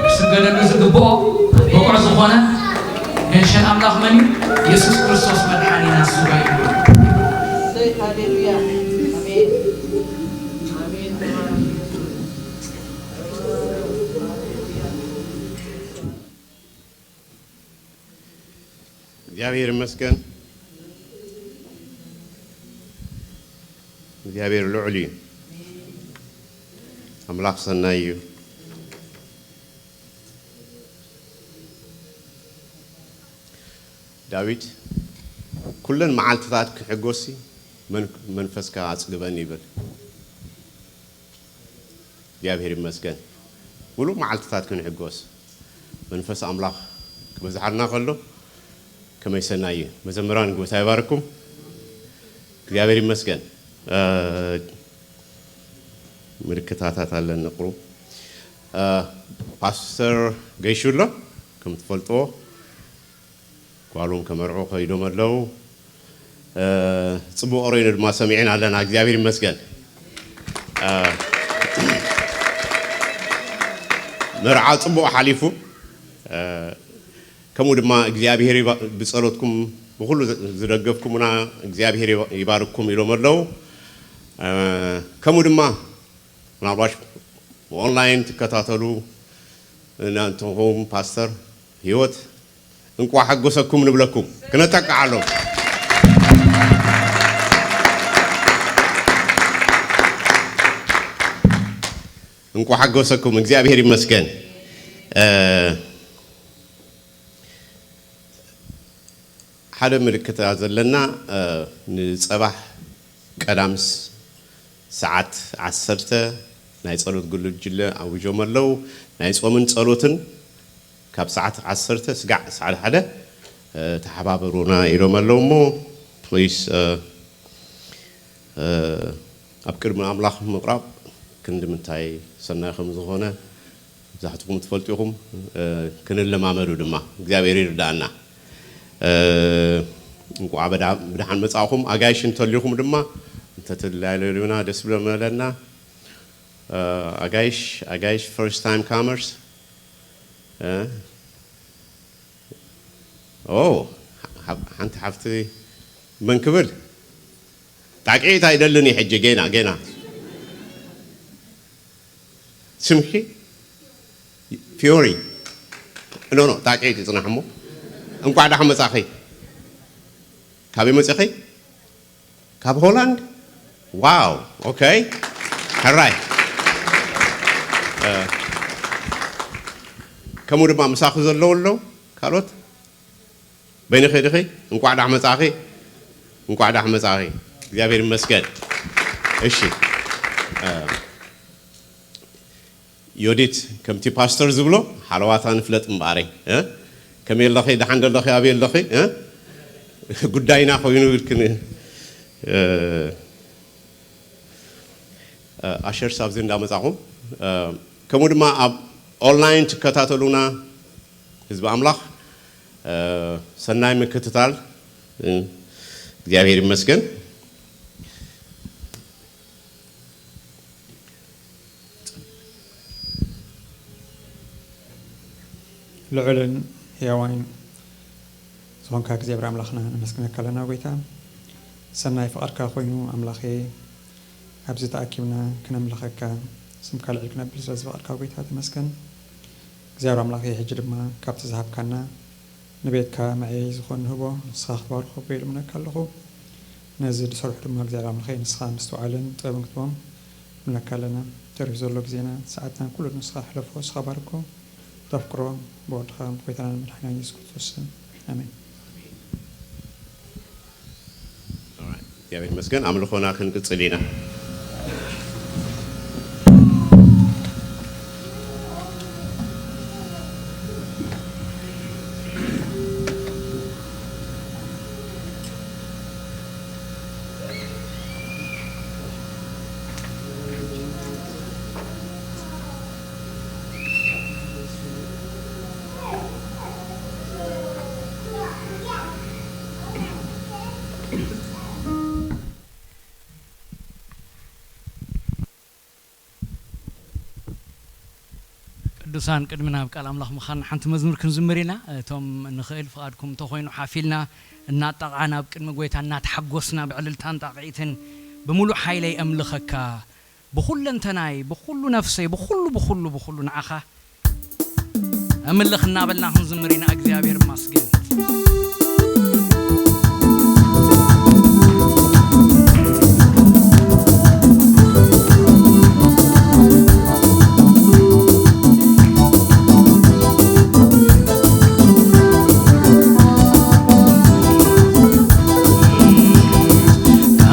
ክስገደሉ ዝግብኦ ብቑዕ ዝኾነ ንሸን ኣምላኽ መን እዩ? የሱስ ክርስቶስ መድሓኒና እሱ ጋር ይሁን። እሰይ፣ ሃሌሉያ። ኣሜን። ኣሜን። እግዚኣብሔር ይመስገን። እግዚኣብሔር ልዑል እዩ። ኣምላኽ ሰናይ እዩ። ዳዊት፣ "ኩለን መዓልትታት ክሕጎሲ መን-፣ መንፈስካ ኣጽግበኒ" ይብል። እግዚኣብሔር ይመስገን። ሙሉእ መዓልትታት ክንሕጎስ፣ መንፈስ ኣምላኽ ክበዝሓልና ከሎ ከመይ ሰናይ እዩ። መዘምራን፣ ጎይታ ይባርኩም። እግዚኣብሔር ይመስገን። እ፣ ምልክታታት ኣለኒ ቁሩብ። እ፣ ፓስተር ገይሹ ኣሎ፣ ከም ትፈልጥዎ። ጓሎም ከመርዑ ከይዶም ኣለዉ። እ፣ ጽቡቕ ኦሬኖ ድማ ሰሚዕና ኣለና። እግዚኣብሔር ይመስገን። እ፣ መርዓ ጽቡቕ ሓሊፉ። እ፣ ከምኡ ድማ እግዚኣብሔር ይባ-፣ ብጸሎትኩም ብኹሉ ዝ-፣ ዝደገፍኩምና እግዚኣብሔር ይባ-፣ ይባርክኩም ኢሎም ኣለዉ። እ፣ ከምኡ ድማ ምናልባሽ ብኦንላይን ትከታተሉ እና እንተኹም ፓስተር ህይወት እንቋዕ ሓጎሰኩም ንብለኩም፣ ክነጠቃዓሎም። እንቋዕ ሓጎሰኩም፣ እግዚኣብሔር ይመስገን። እ፣ ሓደ ምልክት ዘለና፣ እ፣ ንጸባሕ ቀዳም ስ-፣ ሰዓት ዓሰርተ ናይ ጸሎት ጉጅለ ኣዊጆም ኣለዉ። ናይ ጾምን ጸሎትን ካብ ሰዓት ዓሰርተ ስጋዕ ሰዓት ሓደ፣ እ፣ ተሓባበሩና ኢሎም ኣለዉ እሞ፣ ፕሊስ፣ እ፣ እ፣ ኣብ ቅድሚ ኣምላኽ ምቕራብ ክንዲ ምንታይ ሰናይ ከም ዝኾነ መብዛሕትኹም ትፈልጡ ኢኹም፣ እ፣ ክንለማመዱ ድማ እግዚኣብሔር ይርዳእና። እ፣ እንቋዕ በዳ-፣ ብደሓን መጻእኹም። ኣጋይሽ እንተልዩኹም ድማ እንተትላለዩና ደስ ብለመለና። እ፣ ኣጋይሽ፣ ኣጋይሽ ፈርስት ታይም ካመርስ። እ፣ ኦ፣ ሓ-፣ ሓንቲ ሓፍቲ መን ክብል? ጣቅዒት ኣይደልን እዩ ሕጂ፣ ጌና፣ ጌና። ስምኪ ፊዮሪ። ኖ፣ ኖ፣ ጣቅዒት ይጽናሕ እሞ። እንቋዕ ደሓን መጻኺ። ካበይ መጺኺ? ካብ ሆላንድ? ዋው፣ ኦኬ። ሕራይ። እ፣ ከምኡ ድማ ምሳኺ ዘለዉ ኣለዉ? ካልኦት? በይንኺ ዲኺ? እንቋዕ ደሓን መጻኺ። እንቋዕ ደሓን መጻኺ። እግዚኣብሔር ይመስገን። እሺ። እ፣ ዮዲት፣ ከምቲ ፓስተር ዝብሎ፣ ሓለዋታ ንፍለጥ እምበኣረይ፣ እ? ከመይ ኣለኺ? ደሓን ዶ ኣለኺ? ኣበይ ኣለኺ? እ? ጉዳይና ኮይኑ ኢልክን፣ እ፣ እ፣ ኣሸርስ ኣብዚ እንዳመጻኹም፣ እ፣ ከምኡ ድማ ኣብ ኦንላይን ትከታተሉና ህዝቢ ኣምላኽ፣ እ፣ ሰናይ ምክትታል፣ እ፣ እግዚኣብሔር ይመስገን። ልዑልን ሕያዋይን ዝኾንካ እግዚኣብሔር ኣምላኽና ነመስግነካ ኣለና። ጎይታ፣ ሰናይ ፍቓድካ ኮይኑ፣ ኣምላኸይ፣ ኣብዚ ተኣኪብና ክነምልኸካ፣ ስምካ ልዕል ክነብል ስለ ዝፈቐድካ፣ ጎይታ፣ ተመስገን። እግዚኣብሔር ኣምላኸይ፣ ሕጂ ድማ ካብቲ ዝሃብካና ንቤትካ መዕየዪ ዝኾን ንህቦ ንስኻ ክትባርኾ እየ ልምነካ ኣለኹ። ነዚ ዝሰርሑ ድማ እግዚኣብሔር ኣምላኸይ ንስኻ ምስትውዓልን ጥበብን ክትቦም ንምለካ ኣለና። ተሪፉ ዘሎ ግዜና ሰዓትናን ኩሉ ንስኻ ሕለፎ፣ ንስኻ ባርኮ። ተፍቅሮ ብወድኻ ብጎይታና መድሓኒና ኢየሱስ ክርስቶስ ስም ኣሜን። እግዚኣብሔር ይመስገን። ኣምልኾና ክንቅጽል ኢና። ቅዱሳን ቅድሚ ናብ ቃል ኣምላኽ ምኻን ሓንቲ መዝሙር ክንዝምር ኢና። እቶም ንኽእል ፍቓድኩም እንተኾይኑ ሓፊልና እናጣቕዓና ኣብ ቅድሚ ጎይታ እናተሓጎስና ብዕልልታን ጣቕዒትን ብምሉእ ሓይለይ እምልኸካ ብኹለንተናይ ብኹሉ ነፍሰይ ብኹሉ ብኹሉ ብኹሉ ንዓኻ እምልኽ እናበልና ክንዝምር ኢና እግዚኣብሔር ማስገን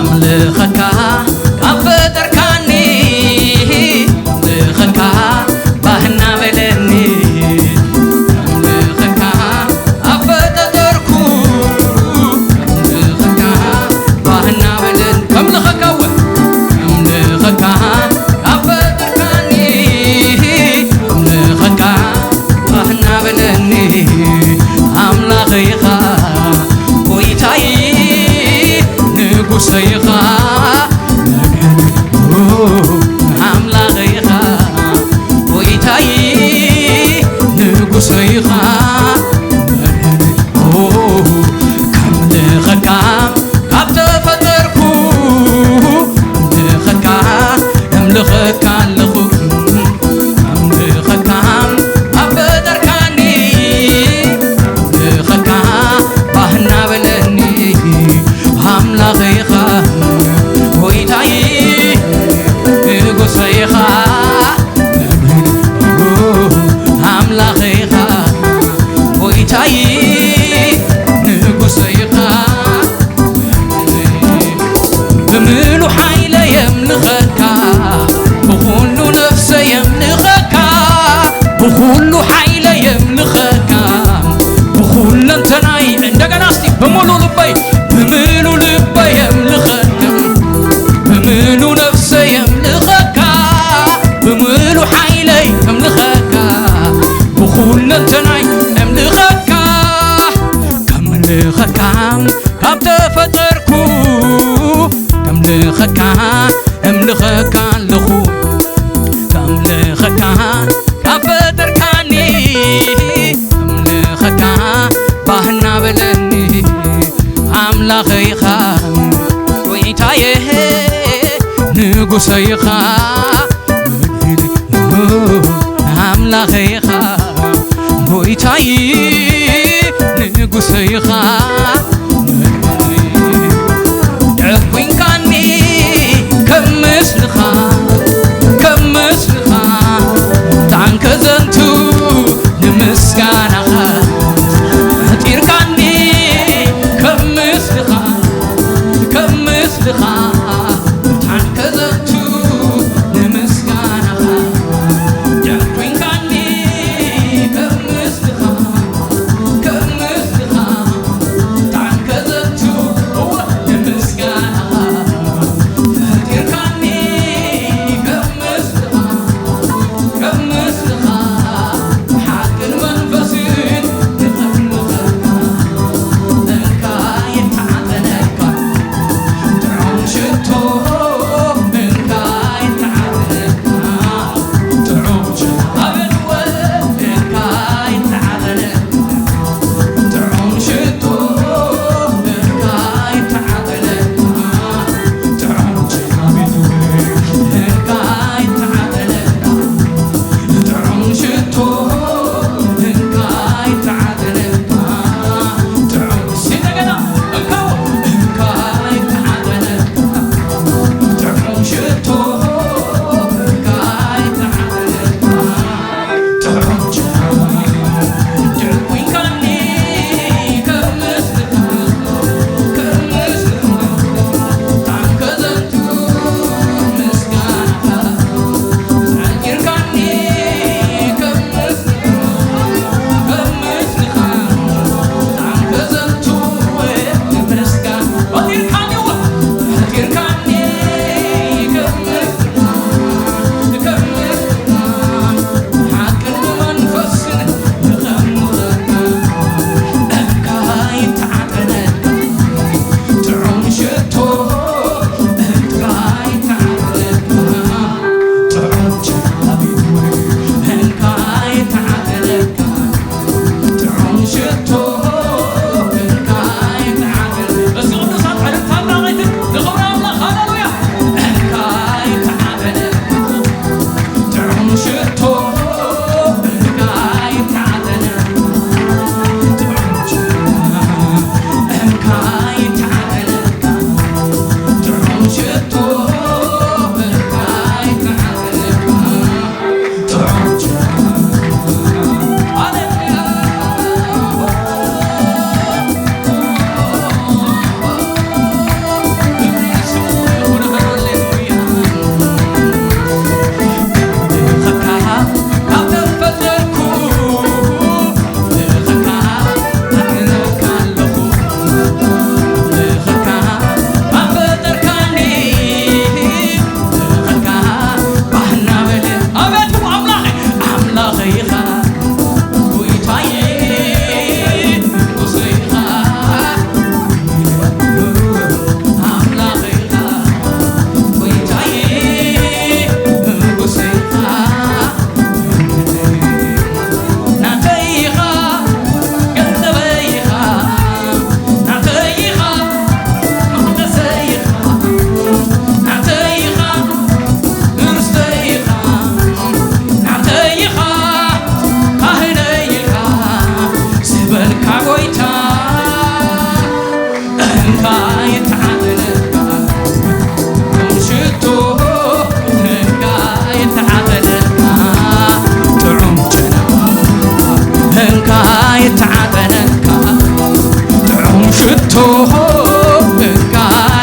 ኣምልኸካ ካብ ፈጠርካኒ ኣምልኸካ ባህና በለኒ ኣምልኸካ ኣፈጠጠርኩ ኣምልኸካ ባህና በለኒ ከምልኸካ ወ ኣምልኸካ ካብ ፈጠርካኒ ኣምልኸካ ኣምልኸካ ኣምላኸይኻ ጎይታይ ንጉሰይኻ ኣምላኸይኻ ጎይታይ ንጉሰይኻ ከምልኸካ ካብ ተፈጠርኩ ከምልኸካ ከምልኸካ ኣለኹ ኣምልኸካ ኣፈጠርካኒ ኣምልኸካ ባህና በለኒ ኣምላኸይኻ ጎይታይ ንጉሰይኻ ኣምላኸይኻ ጎይታይ ንጉሰይኻ ብምሉ ሓይለ የምልኸካ ብኹሉ ነፍሰ የምልኸካ ብኹሉ ሓይለ የምልኸካ ብኹለንተናይ እንደገና እስቲ ብምሉ ልበይ ብምሉ ልበይ የምልኸካ ብምሉ ነፍሰ የምልኸካ ብምሉ ሓይለይ የምልኸካ ብኹለንተናይ የምልኸካ ከምልኸካ ካብ ተፈጠርኩ ከምልኸካ እምልኸካ ኣለኹ ከምልኸካ ካብ ፈጠርካኒ እምልኸካ ባህና በለኒ ኣምላኸይኻ ጎይታየ ንጉሰይኻ ኣምላኸይኻ ጎይታይ ንጉሰይኻ ደኩንካኒ ከም ምስልኻ ከም ምስልኻ ታንከ ዘንቱ ንምስጋናኻ ፈጢርካኒ ከም ምስልኻ ከም ምስልኻ ታንከ ዘንቱ ንምስጋናኻ ደኩንካኒ ከም ምስልኻ ከም ምስልኻ ታንከ ዘንቱ እወ ንምስጋናኻ ፈጢርካኒ ጎይታ እንካ ይተዓበለልካ፣ ሽቶ እንካ ይተዓበለልካ፣ ጥዑም ጨና እንካ ይተዓበለልካ፣ ጥዑም ሽቶ እንካ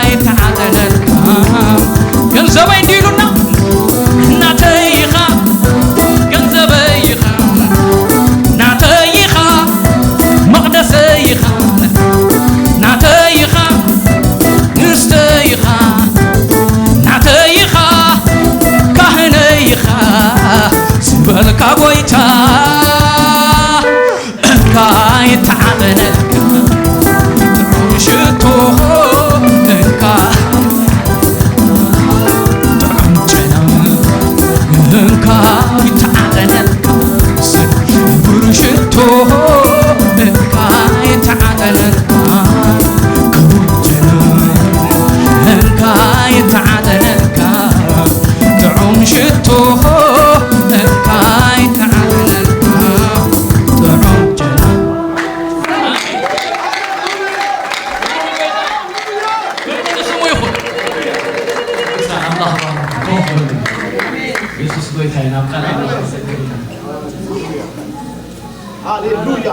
ይተዓበለልካ። ገንዘበይ እንዲሉና ናተይ ኢኻ፣ ገንዘበይ ኢኻ፣ ናተይ ኢኻ፣ መቕደሰይ ኢኻ፣ ናተይ ኢኻ፣ ንስተይ ኢኻ፣ ናተይ ኢኻ፣ ካህነይ ኢኻ ዝበልካ ጎይታ፣ እንካ ይተዓበለልካ፣ ጥዑም ሽቶ እንካ፣ ጥዑም ጨና እንካ ይተዓበለልካ፣ ክቡር ሽቶ እንካ ይተዓበለልካ፣ ክቡር ጨና እንካ ይተዓበለልካ፣ ጥዑም ሽቶ እንካ ይተዓበለልካ፣ ጥዑም ጨና። ክብሪ ንስሙ ይኹን። ኣምላኽ ባርክ። ኮፍ በሉ። የሱስ ጎይታ እዩ። ናብ ቃል ኣምላኽ ዘክር። ሃሌሉያ።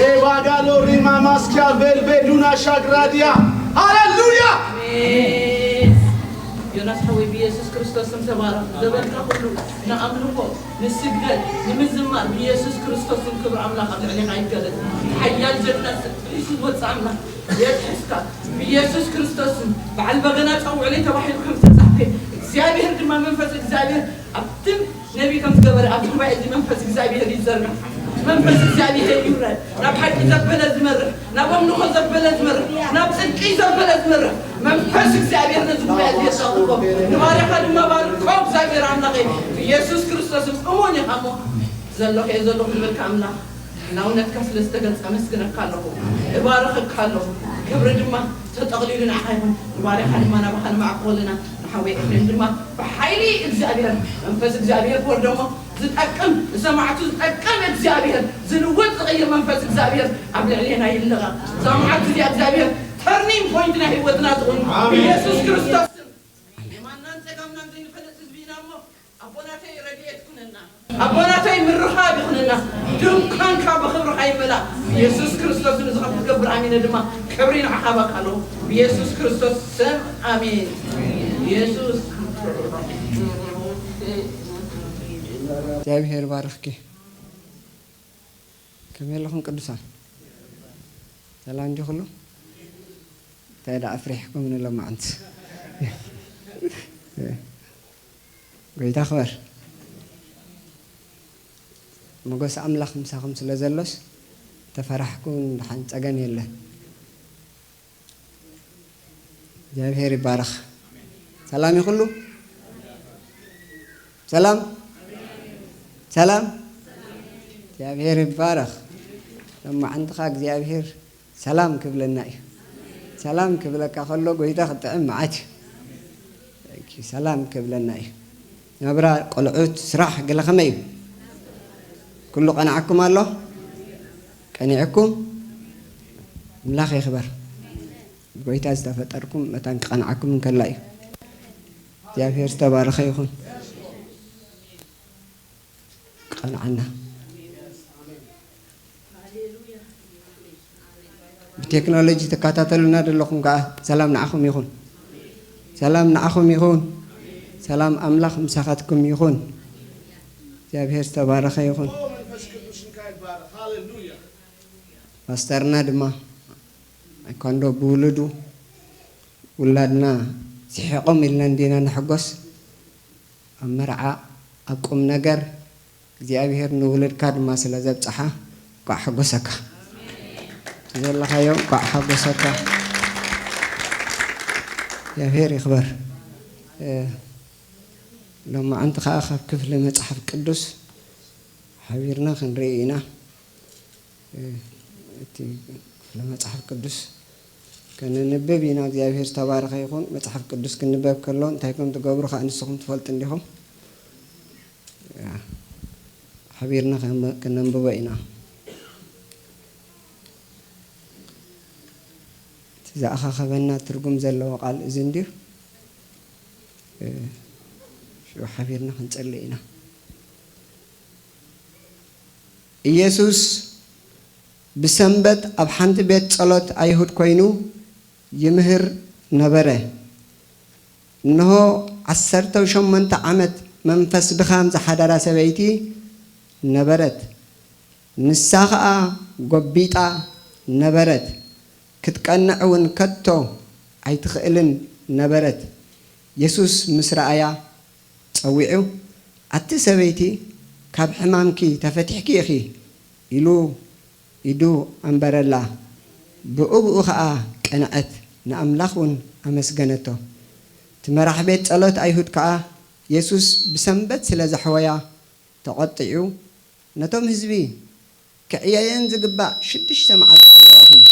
ሬባጋሎ ሪማ ማስኪያ ቬልቬዱና ሻግራዲያ። ሃሌሉያ። ዮናስ ሓወይ ብኢየሱስ ክርስቶስ ስም ተባረኽ። ዘበንካ ኩሉ ንኣምልኾ፣ ንስግደት፣ ንምዝማር ብኢየሱስ ክርስቶስ ስም ክብሪ ኣምላኽ ኣብ ልዕሌኻ ይገለጽ። ሓያል ጀግና ስም፣ ፍልይ ዝወጽእ ኣምላኽ የትሕዝካ። ብኢየሱስ ክርስቶስ ስም በዓል በገና ጸውዕለይ ተባሂሉ ከም ዝተጻሕፈ፣ እግዚኣብሔር ድማ መንፈስ እግዚኣብሔር ኣብቲ ነቢይ ከም ዝገበረ ኣብቲ ጉባኤ እዚ መንፈስ እግዚኣብሔር ይዘርጋሕ። መንፈስ እግዚኣብሔር ይውረድ። ናብ ሓቂ ዘበለ ዝመርሕ፣ ናብ ኣምልኾ ዘበለ ዝመርሕ፣ ናብ ጽድቂ ዘበለ ዝመርሕ መንፈስ እግዚኣብሔር ነዚ ጉባኤ እዚ የሳትፎ። ንባርያኻ ድማ ባርኮ እግዚኣብሔር ኣምላኸይ። ብኢየሱስ ክርስቶስ እሙን ኢኻ እሞ ዘለኹ እየ ዘለኹ ዝበልካ ኣምላኽ ሕላውነትካ ስለ ዝተገልጸ ኣመስግነካ ኣለኹ፣ እባርኸካ ኣለኹ። ክብሪ ድማ ተጠቕሊሉ ንዓኻ ይኹን። ንባርያኻ ድማ ናባኻ ነማዕቁ ኣለና። ንሓወይ ኤፍሬም ድማ ብሓይሊ እግዚኣብሔር፣ መንፈስ እግዚኣብሔር ክወርዶ እሞ ዝጠቅም፣ ንሰማዕቱ ዝጠቅም እግዚኣብሔር፣ ዝልውጥ ዝቕይር መንፈስ እግዚኣብሔር ኣብ ልዕሌና ይለቐቕ። እዛ መዓልቲ እዚኣ እግዚኣብሔር ተርኒንግ ፖይንት ናይ ህይወትና ትኹን። ኣሜን። ብኢየሱስ ክርስቶስ ስም። የማናን ጸጋምናን ዘይንፈልጥ ህዝቢ ኢና እሞ ኣቦናተይ ረድኤት ኩነና። ኣቦናተይ ምርኻብ ይኹነና። ድንኳንካ ብኽብርኻ ይመላእ። ኢየሱስ ክርስቶስ ንዚ ከም ትገብር ኣሚነ ድማ ክብሪ ንዓኻ ሃበካ ኣለኹ። ብኢየሱስ ክርስቶስ ስም ኣሜን። ኢየሱስ እግዚኣብሔር ባርኽኪ። ከመይ ኣለኹም ቅዱሳን? ሰላም እንዲ ኩሉ? እንታይ ደኣ ኣፍሪሕኩም ንሎማዓንቲ? ጎይታ ክበር። መጎስ ኣምላኽ ምሳኹም ስለ ዘሎስ፣ ተፈራሕኩም ደሓን ጸገም የለን። እግዚኣብሔር ይባረኽ። ሰላም ይኹሉ? ሰላም? ሰላም? እግዚኣብሔር ይባረኽ። ሎማዓንቲ ኸኣ እግዚኣብሔር ሰላም ክብለና እዩ። ሰላም ክብለካ ከሎ ጎይታ ክጥዕም መዓት እዩ። ሰላም ክብለና እዩ። ናብራ፣ ቆልዑት፣ ስራሕ፣ ገለ ከመይ እዩ? ኩሉ ቀንዓኩም ኣሎ? ቀኒዕኩም? ኣምላኽ ይኽበር። ጎይታ ዝተፈጠርኩም መታን ክቐንዓኩም እንከላ እዩ። እግዚኣብሔር ዝተባረኸ ይኹን። ክቐንዓና። ብቴክኖሎጂ ትከታተሉና ዘለኹም ከዓ ሰላም ንዓኹም ይኹን። ሰላም ንዓኹም ይኹን። ሰላም ኣምላኽ ምሳኻትኩም ይኹን። እግዚኣብሔር ዝተባረኸ ይኹን። መንፈስ ቅዱስ እንካ ይባረኽ። ሃሌሉያ። ፓስተርና ድማ ኣይኳንዶ ብውሉዱ ውላድና ስሒቖም ኢልና እንዲና ንሕጎስ። ኣብ መርዓ፣ ኣብ ቁም ነገር እግዚኣብሔር ንውሉድካ ድማ ስለ ዘብጽሓ እንኳዕ ሓጎሰካ። እቲ ዘለኻዮ እንኳዕ ሓጎሰካ። እግዚኣብሔር ይኽበር። እ፣ ሎማዓንቲ ኸኣ ካብ ክፍሊ መጽሓፍ ቅዱስ ሓቢርና ክንርኢ ኢና። እቲ ክፍለ መጽሓፍ ቅዱስ ከነንብብ ኢና። እግዚኣብሔር ዝተባረኸ ይኹን። መጽሓፍ ቅዱስ ክንበብ ከሎ እንታይ ከም ትገብሩ ከኣ ንስኹም ትፈልጡ እንዲኹም። ሓቢርና ከነ-፣ ከነንብቦ ኢና። እቲ ዝኣኻኸበና ትርጉም ዘለዎ ቃል እዚ እንድዩ። ሽዑ ሓቢርና ክንጽሊ ኢና። ኢየሱስ ብሰንበት ኣብ ሓንቲ ቤት ጸሎት ኣይሁድ ኮይኑ ይምህር ነበረ። እንሆ፣ ዓሰርተ ሸሞንተ ዓመት መንፈስ ድኻም ዝሓደራ ሰበይቲ ነበረት። ንሳ ኸኣ ጐቢጣ ነበረት። ክትቀንዕ እውን ከቶ ኣይትኽእልን ነበረት። የሱስ ምስ ረኣያ ጸዊዑ፣ "ኣቲ ሰበይቲ፣ ካብ ሕማምኪ ተፈቲሕኪ ኢኺ" ኢሉ ኢዱ ኣንበረላ። ብኡ ብኡ ኸኣ ቀንዐት፣ ንኣምላኽ እውን ኣመስገነቶ። እቲ መራሕ ቤት ጸሎት ኣይሁድ ከኣ የሱስ ብሰንበት ስለ ዘሕወያ ተቖጢዑ፣ ነቶም ህዝቢ ክዕየየን ዝግባእ ሽዱሽተ መዓልቲ ኣለዋኹም።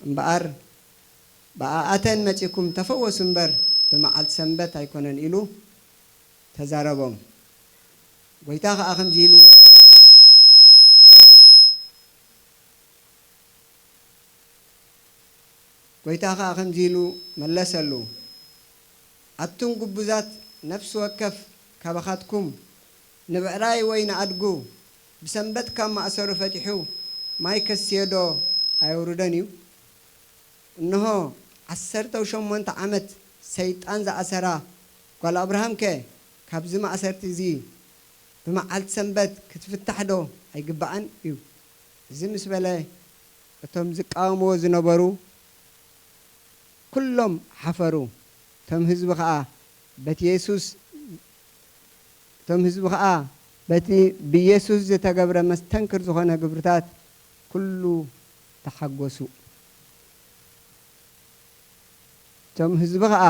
እምበኣር ብኣኣተን መጺእኩም ተፈወሱ እምበር ብመዓልቲ ሰንበት ኣይኮነን ኢሉ ተዛረቦም። ጐይታ ኸኣ ከምዚ ኢሉ፣ ጐይታ ኸኣ ከምዚ ኢሉ መለሰሉ፣ ኣቱም ግቡዛት፣ ነፍሲ ወከፍ ካባኻትኩም ንብዕራይ ወይ ንኣድጉ ብሰንበት ካብ ማእሰሩ ፈቲሑ ማይ ከስትዮ ዶ ኣየውርዶን እዩ? እንሆ፣ ዓሰርተ ሸሞንተ ዓመት ሰይጣን ዝኣሰራ ጓል ኣብርሃምከ ካብዚ ማእሰርቲ እዚ ብመዓልቲ ሰንበት ክትፍታሕ ዶ ኣይግብኣን እዩ? እዚ ምስ በለ፣ እቶም ዝቃወምዎ ዝነበሩ ኩሎም ሓፈሩ። እቶም ህዝቢ ኸኣ በቲ የሱስ፣ እቶም ህዝቢ ኸኣ በቲ ብየሱስ ዝተገብረ መስተንክር ዝኾነ ግብርታት ኩሉ ተሓጎሱ። እቶም ህዝቢ ኸኣ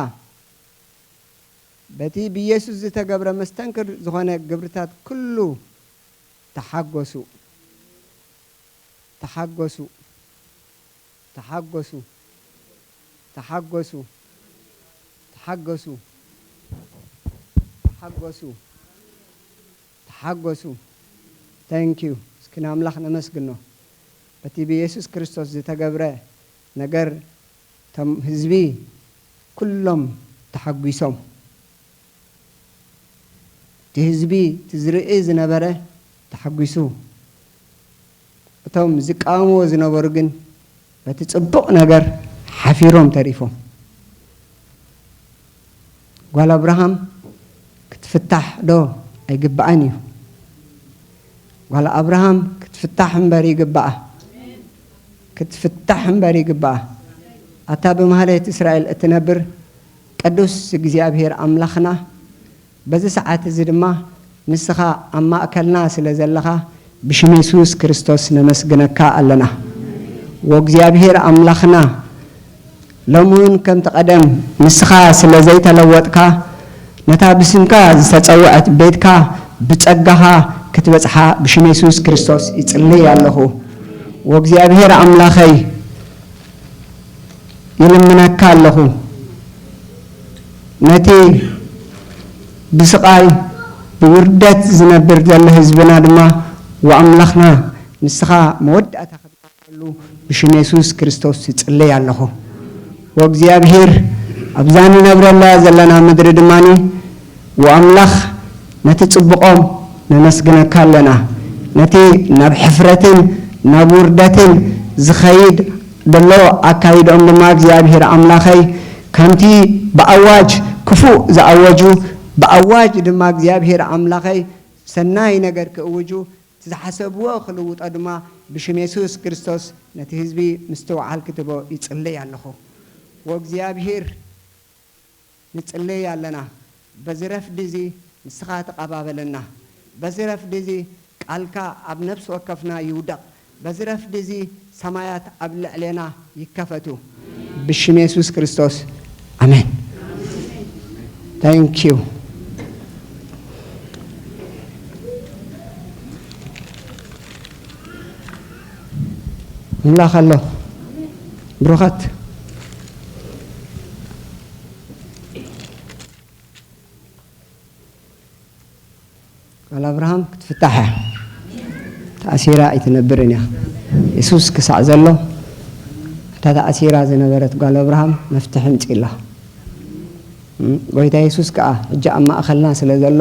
በቲ ብየሱስ ዝተገብረ መስተንክር ዝኾነ ግብርታት ኩሉ ተሓጎሱ። ተሓጎሱ። ተሓጎሱ። ተሓጎሱ። ተሓጎሱ። ተሓጎሱ። ተሓጎሱ። Thank you። እስኪ ንኣምላኽ ነመስግኖ። በቲ ብየሱስ ክርስቶስ ዝተገብረ ነገር፣ እቶም ህዝቢ ኩሎም ተሓጒሶም። እቲ ህዝቢ፣ እቲ ዝርኢ ዝነበረ ተሓጒሱ። እቶም ዝቃወምዎ ዝነበሩ ግን በቲ ጽቡቕ ነገር ሓፊሮም ተሪፎም። ጓል ኣብርሃም ክትፍታሕ ዶ ኣይግብኣን እዩ? ጓል ኣብርሃም ክትፍታሕ እምበር ይግብኣ። ክትፍታሕ እምበር ይግብኣ። ኣታ ብማህሌት እስራኤል እትነብር ቅዱስ እግዚኣብሔር ኣምላኽና፣ በዚ ሰዓት እዚ ድማ ንስኻ ኣብ ማእከልና ስለ ዘለኻ ብሽም የሱስ ክርስቶስ ነመስግነካ ኣለና። ወእግዚኣብሔር ኣምላኽና፣ ሎሚ እውን ከምቲ ቀደም ንስኻ ስለ ዘይተለወጥካ፣ ነታ ብስምካ ዝተጸውዐት ቤትካ ብጸጋኻ ክትበጽሓ ብሽም የሱስ ክርስቶስ ይጽልይ ኣለኹ። ወእግዚኣብሔር ኣምላኸይ፣ ይልምነካ ኣለኹ። ነቲ ብስቓይ ብውርደት ዝነብር ዘሎ ህዝብና ድማ፣ ወኣምላኽና፣ ንስኻ መወዳእታ ክትገብረሉ ብሽም የሱስ ክርስቶስ ይጽለይ ኣለኹ። ወእግዚኣብሔር፣ ኣብዛ ንነብረላ ዘለና ምድሪ ድማኒ፣ ወኣምላኽ፣ ነቲ ጽቡቖም ነመስግነካ ኣለና። ነቲ ናብ ሕፍረትን ናብ ውርደትን ዝኸይድ ዘሎ ኣካይድኦም ድማ እግዚኣብሔር ኣምላኸይ፣ ከምቲ ብኣዋጅ ክፉእ ዝኣወጁ፣ ብኣዋጅ ድማ እግዚኣብሔር ኣምላኸይ ሰናይ ነገር ክእውጁ፣ እቲ ዝሓሰብዎ ክልውጦ ድማ ብሽም የሱስ ክርስቶስ ነቲ ህዝቢ ምስትውዓል ክትቦ ይጽልይ ኣለኹ። ወእግዚኣብሔር ንጽልይ ኣለና። በዚ ረፍዲ እዚ ንስኻ ተቐባበለና። በዚ ረፍዲ እዚ ቃልካ ኣብ ነፍሲ ወከፍና ይውደቕ። በዚ ረፍዲ እዚ ሰማያት ኣብ ልዕሌና ይከፈቱ። ብሽም የሱስ ክርስቶስ፣ ኣሜን። Thank you። ኣምላኽ ኣሎ። ብሩኻት። ጓል ኣብርሃም ክትፍታሕ እያ። ተኣሲራ ኣይትነብርን እያ። የሱስ ክሳዕ ዘሎ፣ እታ ተኣሲራ ዝነበረት ጓል ኣብርሃም መፍትሒ ኣምጺእላ። እም፣ ጎይታ የሱስ ከኣ ሕጂ ኣብ ማእከልና ስለ ዘሎ፣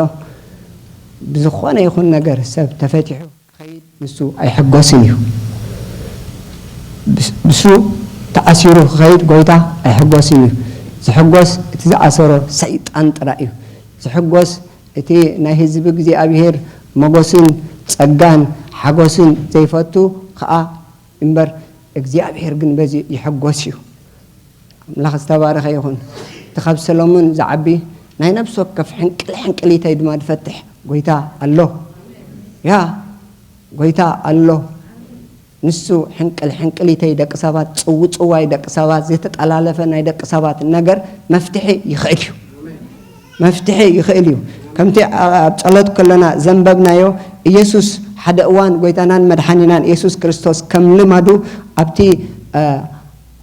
ብዝኾነ ይኹን ነገር ሰብ ተፈቲሑ ክኸይድ ንሱ ኣይሕጎስን እዩ። ብስ-፣ ብሱ ተኣሲሩ ክኸይድ ጎይታ ኣይሕጎስን እዩ። ዝሕጎስ እቲ ዝኣሰሮ ሰይጣን ጥራይ እዩ። ዝሕጎስ እቲ ናይ ህዝቢ እግዚኣብሔር ሞጎስን ጸጋን ሓጎስን ዘይፈቱ ከኣ እምበር፣ እግዚኣብሔር ግን በዚ ይሕጎስ እዩ። ኣምላኽ ዝተባረኸ ይኹን። እቲ ካብ ሰሎሞን ዝዓቢ ናይ ነፍሲ ወከፍ ሕንቅል ሕንቅሊተይ ድማ ዝፈትሕ ጎይታ ኣሎ። ያ፣ ጎይታ ኣሎ። ንሱ ሕንቅል ሕንቅሊተይ ደቂ ሰባት፣ ጽውጽዋይ ደቂ ሰባት፣ ዝተጠላለፈ ናይ ደቂ ሰባት ነገር መፍትሒ ይኽእል እዩ። መፍትሒ ይኽእል እዩ። ከምቲ ኣብ ጸሎት ከለና ዘንበብናዮ፣ ኢየሱስ ሓደ እዋን ጎይታናን መድሓኒናን ኢየሱስ ክርስቶስ ከም ልማዱ ኣብቲ፣ እ፣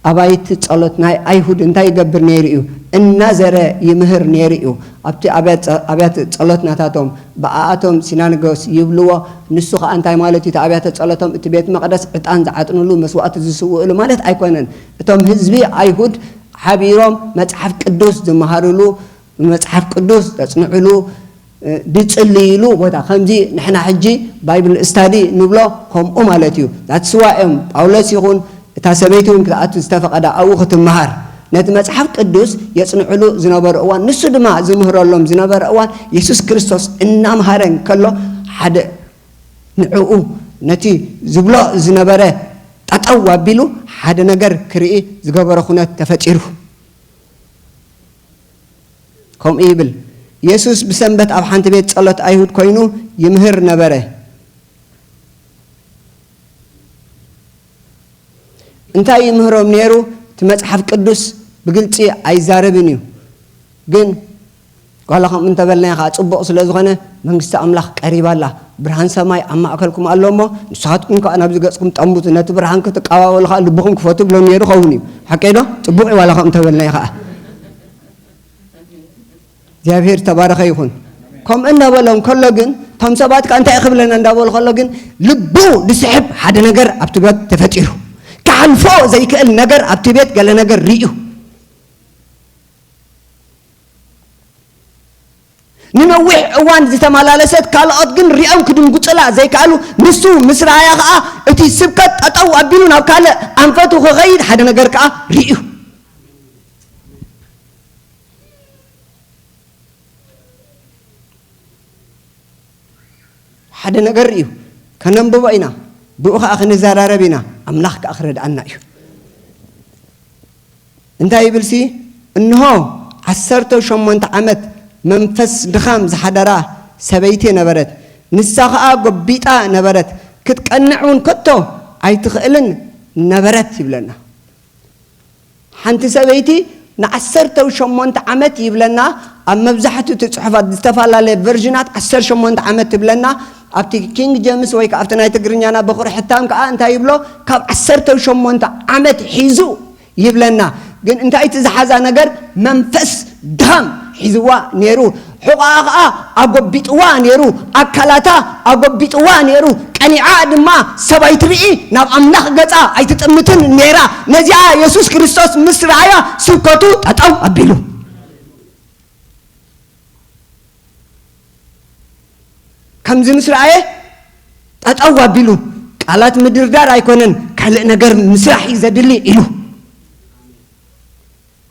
ኣባይቲ ጸሎት ናይ ኣይሁድ እንታይ ይገብር ነይሩ እዩ? እናዘረ ይምህር ነይሩ እዩ። ኣብቲ ኣብያ-፣ ኣብያተ ጸሎት ናታቶም፣ ብኣኣቶም ሲናጎስ ይብልዎ። ንሱ ኸኣ እንታይ ማለት እዩ? እቲ ኣብያተ ጸሎቶም፣ እቲ ቤት መቕደስ ዕጣን ዝዓጥንሉ፣ መስዋእቲ ዝስውእሉ ማለት ኣይኮነን። እቶም ህዝቢ ኣይሁድ ሓቢሮም መጽሓፍ ቅዱስ ዝመሃርሉ፣ መጽሓፍ ቅዱስ ዘጽንዕሉ፣ እ፣ ዝጽልይሉ ቦታ። ከምዚ ንሕና ሕጂ ባይብል ስታዲ ንብሎ ከምኡ ማለት እዩ። That's why እዮም ጳውሎስ ይኹን እታ ሰበይቲ እውን ክትኣቱ ዝተፈቐዳ ኣብኡ ክትመሃር። ነቲ መጽሓፍ ቅዱስ የጽንዕሉ ዝነበሩ እዋን፣ ንሱ ድማ ዝምህረሎም ዝነበረ እዋን፣ የሱስ ክርስቶስ እናምሃረ እንከሎ ሓደ ንዕኡ ነቲ ዝብሎ ዝነበረ ጠጠው ኣቢሉ ሓደ ነገር ክርኢ ዝገበሮ ኩነት ተፈጢሩ። ከምኡ ይብል፣ የሱስ ብሰንበት ኣብ ሓንቲ ቤት ጸሎት ኣይሁድ ኮይኑ ይምህር ነበረ። እንታይ ይምህሮም ነይሩ? እቲ መጽሓፍ ቅዱስ ብግልጺ ኣይዛረብን እዩ። ግን ዋላ ከምኡ እንተበልናዮ ኸዓ ጽቡቕ ስለ ዝኾነ፣ መንግስቲ ኣምላኽ ቀሪባ ኣላ። ብርሃን ሰማይ ኣብ ማእከልኩም ኣሎ እሞ፣ ንስኻትኩም ከኣ ናብዚ ገጽኩም ጠምቱ፣ ነቲ ብርሃን ክትቀባበሉ ኸኣ ልብኹም ክፈቱ ብሎ ነይሩ ኸውን እዩ። ሓቀይ ዶ? ጽቡቕ እዩ ዋላ ከምኡ እንተበልናዮ ኸዓ። እግዚኣብሔር ዝተባረኸ ይኹን። ከምኡ እናበሎም ከሎ ግን፣ እቶም ሰባት ከኣ እንታይ ክብለና እንዳበሉ ከሎ ግን፣ ልቡ ዝስሕብ ሓደ ነገር ኣብቲ ቤት ተፈጢሩ። ክሓልፎ ዘይክእል ነገር ኣብቲ ቤት ገለ ነገር ርእዩ። ንነዊሕ እዋን ዝተመላለሰት፣ ካልኦት ግን ሪኦም ክድንጉጽላ ዘይከኣሉ፣ ንሱ ምስ ረኣያ ኸኣ እቲ ስብከት ጠጠው ኣቢሉ ናብ ካልእ ኣንፈቱ ክኸይድ ሓደ ነገር ከኣ ርእዩ። ሓደ ነገር እዩ። ከነንብቦ ኢና፣ ብኡ ኸዓ ክንዘራረብ ኢና፣ ኣምላኽ ከኣ ክረድኣና እዩ። እንታይ ይብልሲ? እንሆ፣ ዓሰርተ ሸሞንተ ዓመት መንፈስ ድኻም ዝሓደራ ሰበይቲ ነበረት። ንሳ ኸኣ ጎቢጣ ነበረት፣ ክትቀንዕ እውን ከቶ ኣይትኽእልን ነበረት ይብለና። ሓንቲ ሰበይቲ ንዓሰርተ ሸሞንተ ዓመት ይብለና። ኣብ መብዛሕትኡ እቲ ጽሑፋት ዝተፈላለየ ቨርዥናት ዓሰርተ ሸሞንተ ዓመት ትብለና። ኣብቲ ኪንግ ጀምስ ወይ ከኣ ኣብቲ ናይ ትግርኛና በኹሪ ሕታም ከኣ እንታይ ይብሎ? ካብ ዓሰርተ ሸሞንተ ዓመት ሒዙ ይብለና። ግን እንታይ እቲ ዝሓዛ ነገር? መንፈስ ድኻም ሒዝዋ ነይሩ። ሕቖኣ ኸኣ ኣጎቢጥዋ ነይሩ፣ ኣካላታ ኣጎቢጥዋ ነይሩ። ቀኒዓ ድማ ሰብ ኣይትርኢ፣ ናብ ኣምላኽ ገጻ ኣይትጥምትን ነይራ። ነዚኣ የሱስ ክርስቶስ ምስ ረኣያ ስብከቱ ጠጠው ኣቢሉ። ከምዚ ምስ ረኣየ ጠጠው ኣቢሉ፣ ቃላት ምድርዳር ኣይኮነን፣ ካልእ ነገር ምስራሕ እዩ ዘድሊ ኢሉ።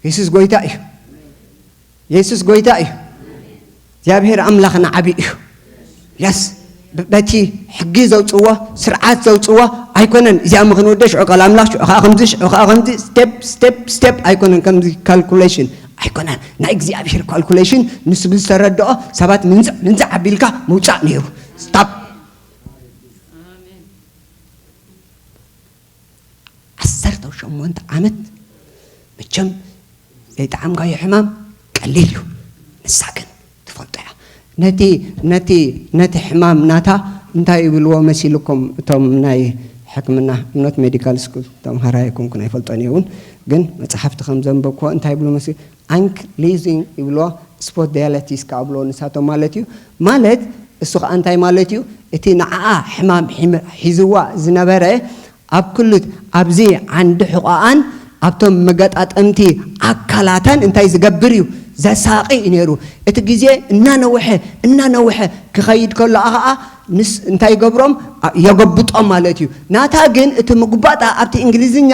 የሱስ ጎይታ እዩ። የሱስ ጎይታ እዩ። እግዚኣብሔር ኣምላኽና ዓቢ እዩ። የስ፣ ብ-፣ በቲ ሕጊ ዘውጽዎ፣ ስርዓት ዘውጽዎ ኣይኮነን። እዚኣ ምኽንውደ ሽዑ ቃል ኣምላኽ፣ ሽዑ ኸዓ ከምዚ፣ ሽዑ ኸዓ ከምዚ፣ ስቴፕ፣ ስቴፕ፣ ስቴፕ ኣይኮነን። ከምዚ ካልኩሌሽን ኣይኮነን። ናይ እግዚኣብሔር ካልኩሌሽን ንሱ ብዝተረድኦ ሰባት ምንዝዕ፣ ምንዝዕ ኣቢልካ ምውጻእ ነይሩ። ስታፕ። ዓሰርተ ሸሞንተ ዓመት መቸም ዘይጠዓምካዮ ሕማም ቀሊል እዩ። ንሳ ግን ትፈልጦ እያ። ነቲ፣ ነቲ፣ ነቲ ሕማም ናታ እንታይ ይብልዎ መሲልኩም እቶም ናይ ሕክምና እምነት ሜዲካል ስኩል ተምሃራይ ኣይኮንኩን ኣይፈልጦን እየ እውን። ግን መፅሓፍቲ ከም ዘንበብኩዎ እንታይ ይብሉ መስ ኣንክሊዚንግ ይብልዎ፣ ስፖት ዲያለቲስ ክኣብልዎ ንሳቶም ማለት እዩ። ማለት እሱ ከዓ እንታይ ማለት እዩ? እቲ ንዓኣ ሕማም ሒመ- ሒዝዋ ዝነበረ ኣብ ክሉት ኣብዚ ዓንዲ ሕቋኣን ኣብቶም መገጣጠምቲ ኣካላተን እንታይ ዝገብር እዩ? ዘሳቂ እዩ ነይሩ። እቲ ግዜ እናነውሐ እናነውሐ ክኸይድ ከሎ ከዓ ንስ እንታይ ይገብሮም? የጎብጦም ማለት እዩ። ናታ ግን እቲ ምጉባጣ ኣብቲ እንግሊዝኛ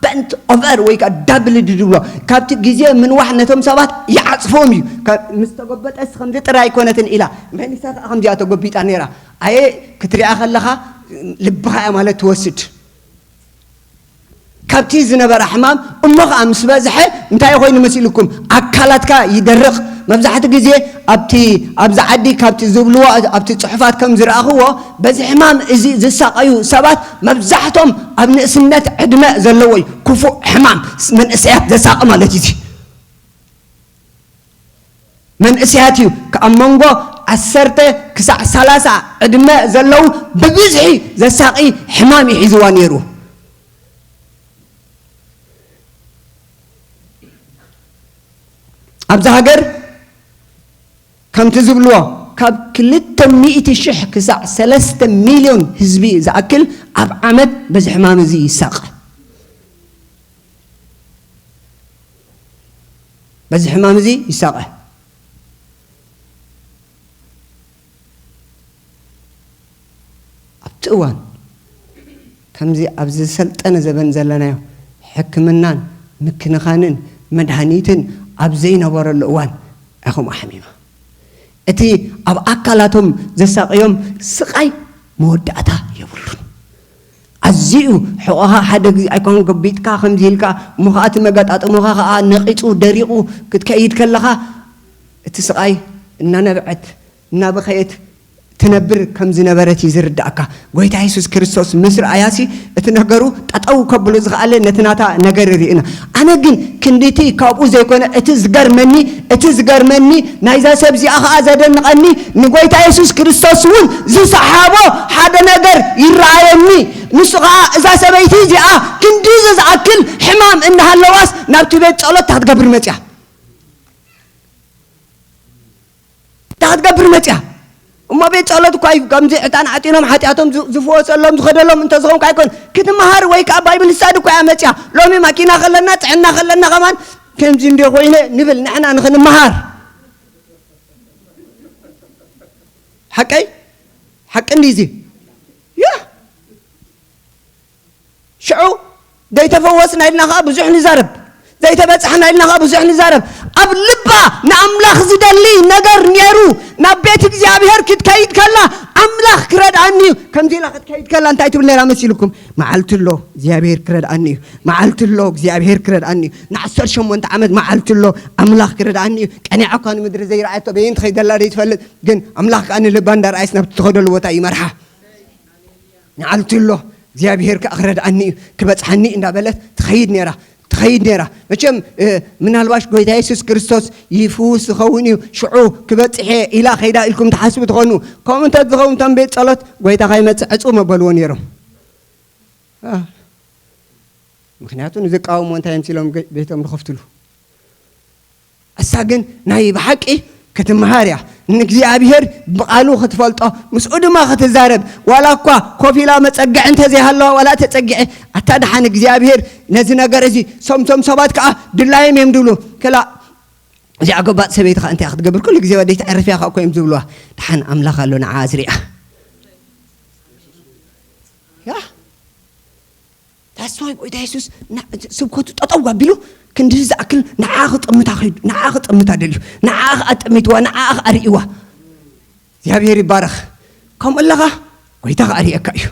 በንት ኦቨር ወይ ከዓ ዳብል ድብሎ ካብቲ ግዜ ምንዋሕ ነቶም ሰባት ይዓፅፎም እዩ። ምስ ተጎበጠስ ከምዚ ጥራይ ኣይኮነትን ኢላ መሊሳ ከዓ ከምዚኣ ተጎቢጣ ነይራ። ኣየ ክትሪኣ ከለኻ ልብኻ እያ ማለት ትወስድ። ካብቲ ዝነበረ ሕማም እሞ ከዓ ምስ በዝሐ እንታይ ኮይኑ መሲልኩም? ኣካላትካ ይደርቕ። መብዛሕትኡ ግዜ ኣብቲ ኣብዚ ዓዲ ካብቲ ዝብልዎ ኣብቲ ፅሑፋት ከም ዝረኣኽዎ በዚ ሕማም እዚ ዝሳቐዩ ሰባት መብዛሕቶም ኣብ ንእስነት ዕድመ ዘለዎ እዩ። ክፉእ ሕማም መንእሰያት ዘሳቐ ማለት እዩ። መንእሰያት እዩ። ካብ መንጎ ዓሰርተ ክሳዕ ሰላሳ ዕድመ ዘለዉ ብብዝሒ ዘሳቒ ሕማም እዩ ሒዝዋ ነይሩ። ኣብዚ ሃገር ከምቲ ዝብልዎ ካብ ክልተ ሚእቲ ሽሕ ክሳዕ ሰለስተ ሚልዮን ህዝቢ ዝኣክል ኣብ ዓመት በዚ ሕማም እዚ ይሳቐ። በዚ ሕማም እዚ ይሳቐ። ኣብቲ እዋን ከምዚ ኣብዚ ዝሰልጠነ ዘበን ዘለናዮ ሕክምናን ምክንኻንን መድሃኒትን ኣብ ዘይነበረሉ እዋን እያ ከምኡ ሓሚማ። እቲ ኣብ ኣካላቶም ዘሳቕዮም ስቓይ መወዳእታ የብሉን። ኣዝዩ ሕቖኻ ሓደ ግዜ ኣይኮን ገቢጥካ ከምዚ ኢልካ እሞ ኸኣ እቲ መገጣጥሞኻ ኸኣ ነቒጹ ደሪቑ ክትከይድ ከለኻ እቲ ስቓይ እናነበዐት እናበኸየት ትነብር ከም ዝነበረት እዩ ዝርዳእካ። ጎይታ የሱስ ክርስቶስ ምስ ረኣያሲ እቲ ነገሩ ጠጠው ከብሎ ዝኸኣለ ነቲ ናታ ነገር ርኢና። ኣነ ግን ክንድቲ ካብኡ ዘይኮነ እቲ ዝገርመኒ እቲ ዝገርመኒ ናይዛ ሰብ እዚኣ ኸኣ ዘደንቐኒ ንጎይታ የሱስ ክርስቶስ እውን ዝሰሓቦ ሓደ ነገር ይረኣየኒ። ንሱ ኸኣ እዛ ሰበይቲ እዚኣ ክንዲ ዝኣክል ሕማም እንዳሃለዋስ ናብቲ ቤት ጸሎት ታትገብር መጽያ። እንታይ ክትገብር መፅያ? እሞ ቤት ፀሎት እኳ እዩ ከምዚ ዕጣን ዓጢኖም ሓጢኣቶም ዝ- ዝፍወሰሎም ዝኸደሎም እንተዝኸውን እኳ ኣይኮን ክትመሃር ወይ ከዓ ባይብል ስታዲ እኳ እያ መፅያ። ሎሚ ማኪና ከለና ጥዕና ከለና ከማን ከምዚ እንዲ ኮይነ ንብል ንሕና ንክንመሃር። ሓቀይ ሓቂ እንዲ እዚ ያ ሽዑ ዘይተፈወስና ኢልና ኸዓ ብዙሕ ንዛረብ ዘይተበፅሕና ኢልና ኸዓ ብዙሕ ንዛረብ ኣብ ልባ ንኣምላኽ ዝደሊ ነገር ነይሩ ናብ ቤት እግዚኣብሔር ክትከይድ ከላ ኣምላኽ ክረድኣኒ እዩ ከምዚ ኢላ ክትከይድ ከላ እንታይ ትብል ነይራ መሲልኩም መዓልቲ ኣሎ እግዚኣብሔር ክረድኣኒ እዩ መዓልቲ ኣሎ እግዚኣብሔር ክረድኣኒ እዩ ንዓሰርተ ሸሞንተ ዓመት መዓልቲ ኣሎ ኣምላኽ ክረድኣኒ እዩ ቀኒዓ እኳ ንምድሪ ዘይረኣየቶ በየን ትኸይድ ዘላ ዘይትፈልጥ ግን ኣምላኽ ከዓ ንልባ እንዳረኣየስ ናብቲ ትኸደሉ ቦታ ይመርሓ መዓልቲ ኣሎ እግዚኣብሔር ከዓ ክረድኣኒ እዩ ክበፅሓኒ እንዳበለት ትኸይድ ነይራ ትኸይድ ነይራ መቸም ምናልባሽ ጎይታ የሱስ ክርስቶስ ይፍውስ ዝኸውን እዩ ሽዑ ክበፅሐ ኢላ ከይዳ ኢልኩም ትሓስቡ ትኾኑ ከምኡ እንተ ዝኸውን እቶም ቤት ፀሎት ጎይታ ካይመፅእ ዕፁ መበልዎ ነይሮም ምክንያቱ ንዝቃወሞ እንታይ ምሲሎም ቤቶም ዝኸፍትሉ እሳ ግን ናይ ብሓቂ ክትመሃር እያ ንእግዚኣብሔር ብቓሉ ክትፈልጦ ምስኡ ድማ ክትዛረብ ዋላ እኳ ኮፍ ኢላ መፀግዒ እንተዘይሃለዋ ዋላ ተፀግዒ ኣታ ደሓን እግዚኣብሔር ነዚ ነገር እዚ ሶምሶም ሰባት ከዓ ድላዮም እዮም ድብሉ ክላ እዚኣ ገባጥ ሰበይቲ ከዓ እንታይ ክትገብር ኩሉ ግዜ ወደይ ተዕርፍያ ከዓ እኮ እዮም ዝብልዋ ደሓን ኣምላኽ ኣሎ ንዓ ዝሪኣ ያ ታስዋይ ጎይታ የሱስ ስብከቱ ጠጠው ኣቢሉ ክንዲ ዝኣክል ንዓ ክጥምታ ኸይዱ ንዓ ክጥምታ ደልዩ ንዓ ከዓ ጠሚትዋ ንዓ ከዓ ርእይዋ እግዚኣብሔር ይባረኽ ከምኡ ኣለኻ ጎይታ ከዓ ርእየካ እዩ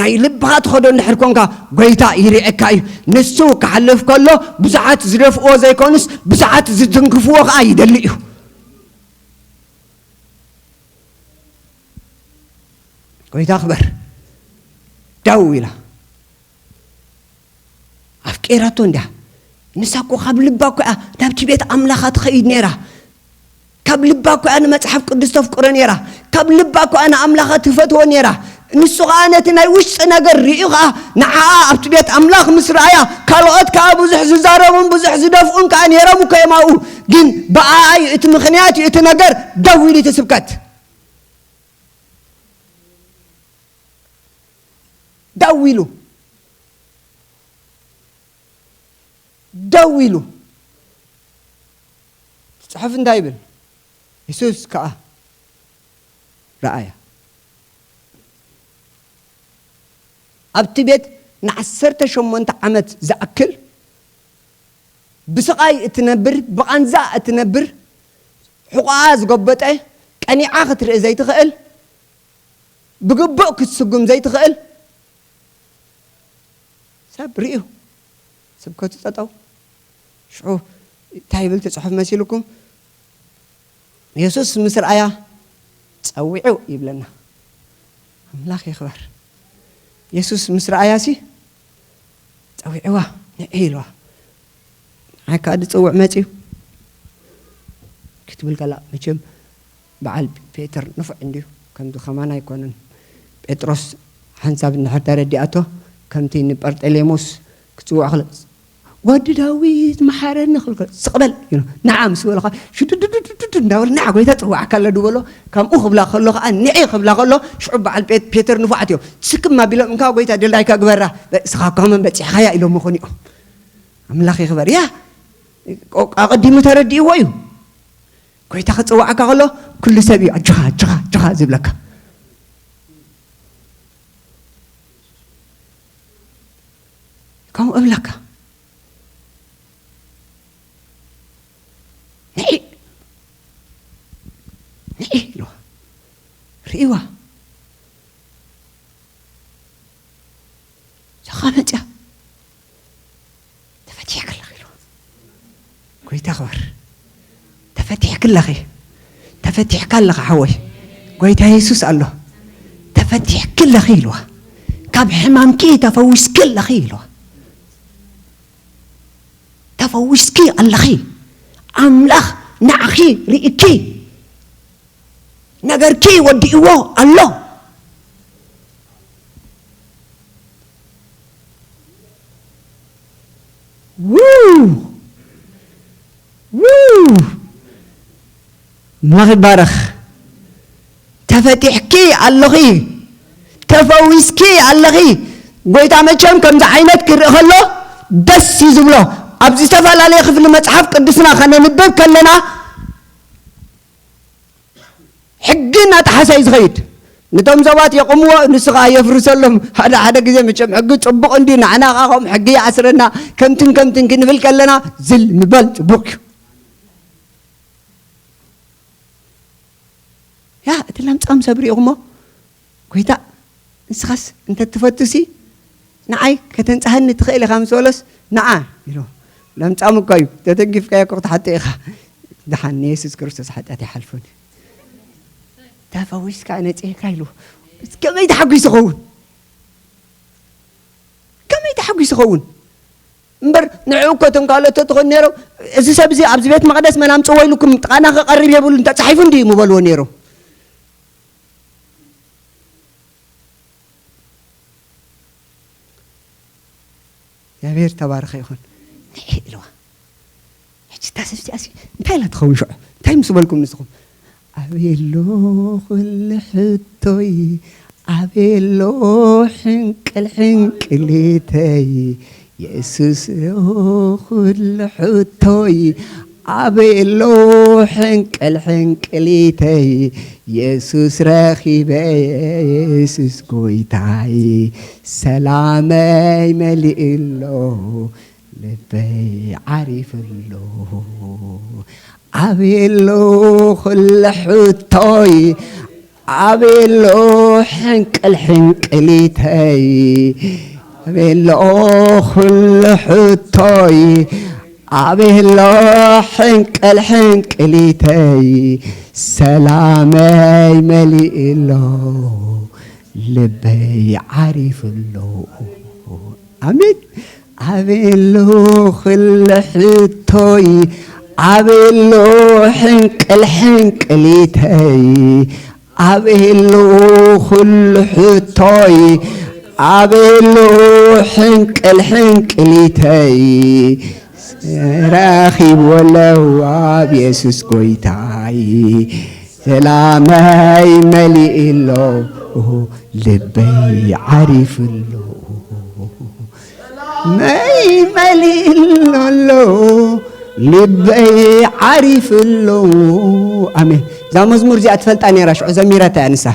ናይ ልብኻ ትኸዶ እንድሕር ኮንካ ጎይታ ይርእየካ እዩ ንሱ ክሓልፍ ከሎ ብዙሓት ዝደፍእዎ ዘይኮኑስ ብዙሓት ዝትንክፍዎ ከዓ ይደሊ እዩ ጎይታ ክበር ደው ኢላ ኣፍቂራቶ እንድያ ንሳ እኮ ካብ ልባ እኮ እያ ናብቲ ቤት ኣምላኻ ትኸይድ ነይራ ካብ ልባ እኮ እያ ንመፅሓፍ ቅዱስ ተፍቅሮ ነይራ ካብ ልባ እኮ እያ ንኣምላኻ ትፈትዎ ነይራ ንሱ ኸዓ ነቲ ናይ ውሽጢ ነገር ርእዩ ኸዓ ንዓኣ ኣብቲ ቤት ኣምላኽ ምስ ረኣያ፣ ካልኦት ከኣ ብዙሕ ዝዛረቡን ብዙሕ ዝደፍኡን ከኣ ነይሮም እኮ እዮም ኣብኡ። ግን ብኣኣ እዩ፣ እቲ ምኽንያት እዩ፣ እቲ ነገር ደው ኢሉ፣ እቲ ስብከት ደው ኢሉ፣ ደው ኢሉ። እቲ ጽሑፍ እንታይ ይብል? የሱስ ከኣ ረኣያ። ኣብቲ ቤት ንዓሰርተ ሸሞንተ ዓመት ዝኣክል ብስቓይ እትነብር፣ ብቓንዛ እትነብር፣ ሕቖኣ ዝጎበጠ፣ ቀኒዓ ክትርኢ ዘይትኽእል፣ ብግቡእ ክትስጉም ዘይትኽእል ሰብ ርእዩ። ስብከቱ ጠጠው። ሽዑ እንታይ ይብል እቲ ጽሑፍ መሲልኩም? የሱስ ምስ ረኣያ ጸዊዑ ይብለና። ኣምላኽ ይኽበር። የሱስ ምስ ረኣያሲ ጸዊዕዋ፣ ንዒ ኢልዋ። ንዓይ ከኣ ዝጽውዕ መጺኡ ክትብል ከላ፣ መቸም በዓል ፔተር ንፉዕ እንድዩ፣ ከምዚ ከማን ኣይኮነን። ጴጥሮስ ሓንሳብ እንድሕር ተረዲኣቶ፣ ከምቲ ንጳርጠሌሞስ ክጽውዖ ከሎ፣ "ወዲ ዳዊት መሓረኒ" ክብል ከሎ፣ "ስቕ በል" ኢሉ፣ "ንዓ" ምስ በሎ ኸኣ፣ ሽዱድዱድዱድ እንዳበለ፣ "ንዓ፣ ጐይታ ጸዋዕካ ኣሎ" ድበሎ። ከምኡ ክብላ ከሎ ኸኣ፣ "ንዒ" ክብላ ከሎ፣ ሽዑ በዓል ጴ-፣ ፔተር ንፉዓት እዮም። ስክም ኣቢሎም፣ "እንካ ጐይታ፣ ድላይካ ግበራ፣ በ-፣ እስኻ እኮ መን በጺሕኻያ?" ኢሎሞ ኾን እዮም። ኣምላኽ ይኽበር። ያ፣ ቆ-፣ ኣቐዲሙ ተረዲእዎ እዩ። ጐይታ ክጽውዓካ ከሎ፣ ኩሉ ሰብ እዩ፣ "ኣጆኻ፣ ኣጆኻ፣ ኣጆኻ" ዝብለካ። ከምኡ እብለካ። "ንዒ፣ ንዒ" ኢልዋ። ርእይዋ። እዛ ኸኣ መጽያ። "ተፈቲሕኪ ኣለኺ" ኢልዋ። ጐይታ ክበር። "ተፈቲሕኪ ኣለኺ። ተፈቲሕካ ኣለኻ ሓወይ። ጐይታ የሱስ ኣሎ። ተፈቲሕኪ ኣለኺ" ኢልዋ። "ካብ ሕማምኪ ተፈዊስኪ ኣለኺ" ኢልዋ። "ተፈዊስኪ ኣለኺ። ኣምላኽ ንዓኺ ርእይኪ። ነገርኪ ወዲእዎ ኣሎ።" ው! ው! ኣምላኽ ይባረኽ። ተፈቲሕኪ ኣለኺ፣ ተፈዊስኪ ኣለኺ። ጐይታ መቸም ከምዚ ዓይነት ክርኢ ከሎ ደስ እዩ ዝብሎ። ኣብ ዝተፈላለየ ክፍሊ መጽሓፍ ቅዱስና ከነንብብ ከለና፣ ሕጊ እናጠሓሰ እዩ ዝኸይድ። ነቶም ሰባት የቑምዎ፣ ንሱ ኸዓ የፍርሰሎም። ሓደ ሓደ ግዜ መቸም ሕጊ ጽቡቕ እንድዩ፣ ንዓና ኸዓ ከም ሕጊ ይኣስረና። ከምትን ከምትን ክንብል ከለና ዝል ምባል ጽቡቕ እዩ። ያ፣ እቲ ለምጻም ሰብ ርኢኹሞ? "ጐይታ፣ ንስኻስ እንተ ትፈቱሲ ንዓይ ከተንጽሃኒ ትኽእል ኢኻ" ምስ በሎስ፣ "ንዓ" ኢሉ። ለምጻም እኮ እዩ፣ ተተንኪፍካዮ እኮ ክትሓቶ ኢኻ። ደሓን ንየሱስ ክርስቶስ ሓጢኣት ይሓልፈኒ። "ተፈዊስካ ነጺህካ" ኢሉ። ከመይ ተሓጒሱ ኸውን? ከመይ ተሓጒሱ ኸውን? እምበር ንዕኡ እኮ እቶም ካልኦት ተትኾኑ ነይሮም፣ "እዚ ሰብ እዚ ኣብዚ ቤት መቕደስ መን ኣምጽዎ ኢሉኩም ጥቓና ክቐርብ የብሉን፣ ተጻሒፉ እንድዩ" ምበልዎ ነይሮም። እግዚኣብሔር ተባረኸ ይኹን። ንዒ ኢልዋ። ሕጂ እታ ሰብቲ ኣሲ እንታይ ኢላ ትኸውን ሽዑ? እንታይ ምስ በልኩም ንስኹም? ኣበይ ኣሎ ኩሉ ሕቶይ? ኣበይ ኣሎ ሕንቅል ሕንቅሊተይ? የሱስ ኩሉ ሕቶይ። ኣበይ ኣሎ ሕንቅል ሕንቅሊተይ? የሱስ ረኺበ፣ የሱስ ጎይታይ፣ ሰላመይ መሊኡ ኣሎ፣ ልበይ ዓሪፉ ኣሎ። ኣበይ ኣሎ ኩሉ ሕቶይ? ኣበይ ኣሎ ሕንቅል ሕንቅሊተይ? ኣበይ ኣሎ ኩሉ ሕቶይ? ኣበይ ኣሎ ሕንቅል ሕንቅሊተይ? ሰላመይ መሊኡ ኣሎ፣ ልበይ ዓሪፉ ኣሎ። ኣሜን። ኣበይ ኣሎ ኩሉ ሕቶይ? ኣበይ ኣሎ ሕንቅል ሕንቅሊተይ? ኣበየሎ ኩሉ ሕቶይ፣ ኣበየሎ ሕንቅል ሕንቅሊተይ፣ ረኺብዎ ኣለዉ ኣብ የሱስ ጎይታይ። ሰላመይ መሊእሎ፣ ልበይ ዓሪፍሎ። መይ መሊእሎ ኣሎ፣ ልበይ ዓሪፍሎ። ኣሜን። እዛ መዝሙር እዚኣ ትፈልጣ ነይራ፣ ሽዑ ዘሚራታ እያ ንሳ።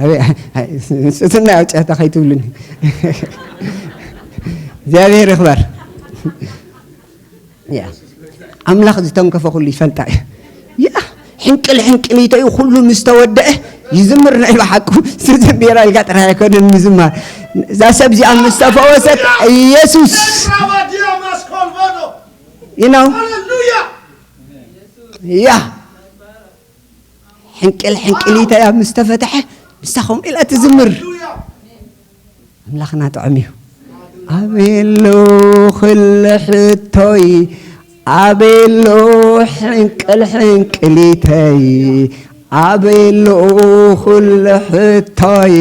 ኣበይ፣ ስትና ኣውፅያታ ከይትብሉኒ። እግዚኣብሔር ይኽበር። ያ፣ ኣምላኽ ዝተንከፈ ኩሉ ይፈልጣ እዩ። ያ፣ ሕንቅል ሕንቅሊተዩ ኩሉ ምስ ተወደአ ይዝምር ናይ ብሓቁ። ስዝም ቢራ ኢልካ ጥራይ ኣይኮነን ምዝማር። እዛ ሰብ እዚኣ ምስ ተፈወሰት፣ ኢየሱስ፣ you know? ያ፣ ሕንቅል ሕንቅሊተያ ምስ ተፈትሐ፣ ንሳ ከምኡ ኢላ ትዝምር። ኣምላኽና ጥዑም እዩ። ኣቤሎ ኩሉ ሕቶይ፣ ኣቤሎ ሕንቅል ሕንቅሊተይ፣ ኣቤሎ ኩሉ ሕቶይ፣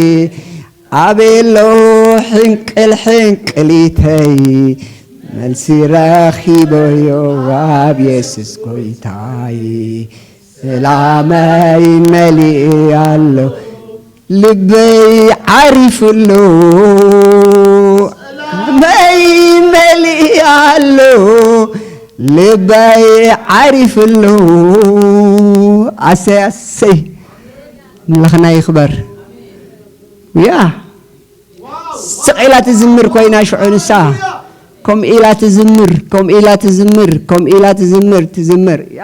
ኣቤሎ ሕንቅል ሕንቅሊተይ፣ መልሲ ረኺበዮ ኣብ የሱስ ጎይታይ። ሰላመይ መሊኡ ኣሎ፣ ልበይ ዓሪፍሉ። ሰላመይ መሊኡ ኣሎ፣ ልበይ ዓሪፍሉ። ኣሰይ፣ ኣሰይ። ኣምላኽና ይኽበር። ያ፣ ስቕ ኢላ ትዝምር ኮይና ሽዑ ንሳ። ከምኡ ኢላ ትዝምር፣ ከምኡ ኢላ ትዝምር፣ ከምኡ ኢላ ትዝምር፣ ትዝምር። ያ።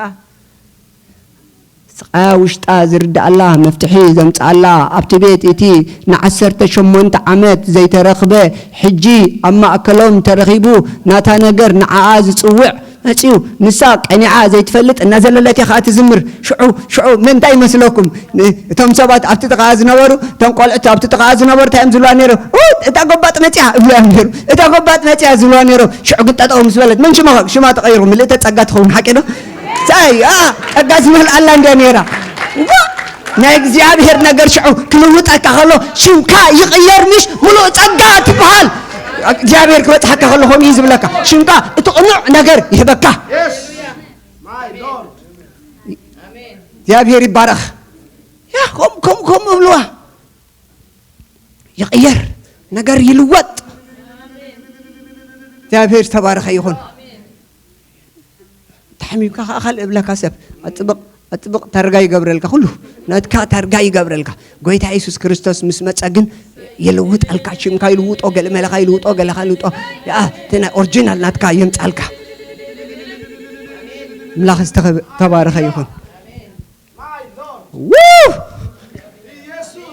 ስቓያ ውሽጣ ዝርድኣላ፣ መፍትሒ ዘምጽኣላ፣ ኣብቲ ቤት እቲ ንዓሰርተ ሸሞንተ ዓመት ዘይተረኽበ፣ ሕጂ ኣብ ማእከሎም ተረኺቡ፣ ናታ ነገር ንዓኣ ዝጽውዕ መጺኡ። ንሳ ቀኒዓ ዘይትፈልጥ እናዘለለት እያ ከኣ ትዝምር። ሽዑ፣ ሽዑ፣ መን እንታይ ይመስለኩም? ን-፣ እቶም ሰባት ኣብቲ ጥቓኣ ዝነበሩ፣ እቶም ቆልዑት ኣብቲ ጥቓኣ ዝነበሩ እንታይ እዮም ዝብልዋ ነይሮም? "ኡ፣ እታ ጎባጥ መጺኣ" ይብልዋ እዮም ነይሮም። "እታ ጎባጥ መጺኣ" ዝብልዋ ነይሮም። ሽዑ ግን ጠጠው ምስ በለት፣ መን ሽማ፣ ሽማ ተቐይሩ፣ ምልእተ ጸጋ ትኸውን፣ ሓቂ ዶ? ሳይ፣ ኣ፣ ጸጋ ዝመልኣላ እንድያ ነይራ። ዋ፣ ናይ እግዚኣብሔር ነገር ሽዑ ክልውጠካ ከሎ፣ ሽምካ ይቕየር፣ ምሽ ምሉእ ጸጋ ትበሃል። እግዚኣብሔር ክበጽሓካ ከሎ ከምኡ እዩ ዝብለካ። ሽምካ እቲ ቅኑዕ ነገር ይህበካ። እግዚኣብሔር ይባረኽ። ያ፣ ከም-፣ ከም-፣ ከምኡ እብልዋ። ይቕየር፣ ነገር ይልወጥ። እግዚኣብሔር ዝተባረኸ ይኹን። ተሓሚምካ ከኣ ካልእ እብለካ ሰብ፣ ኣጥብቕ፣ ኣጥብቕ፣ ታርጋ ይገብረልካ፣ ኩሉ ናትካ ታርጋ ይገብረልካ። ጎይታ የሱስ ክርስቶስ ምስ መጸ ግን ይልውጠልካ፣ ሽምካ ይልውጦ፣ ገለ መለኻ ይልውጦ፣ ገለኻ ይልውጦ። ያ፣ እቲ ናይ ኦሪጂናል ናትካ የምጻልካ። ኣምላኽ ዝተኸበ-፣ ዝተባረኸ ይኹን። ው!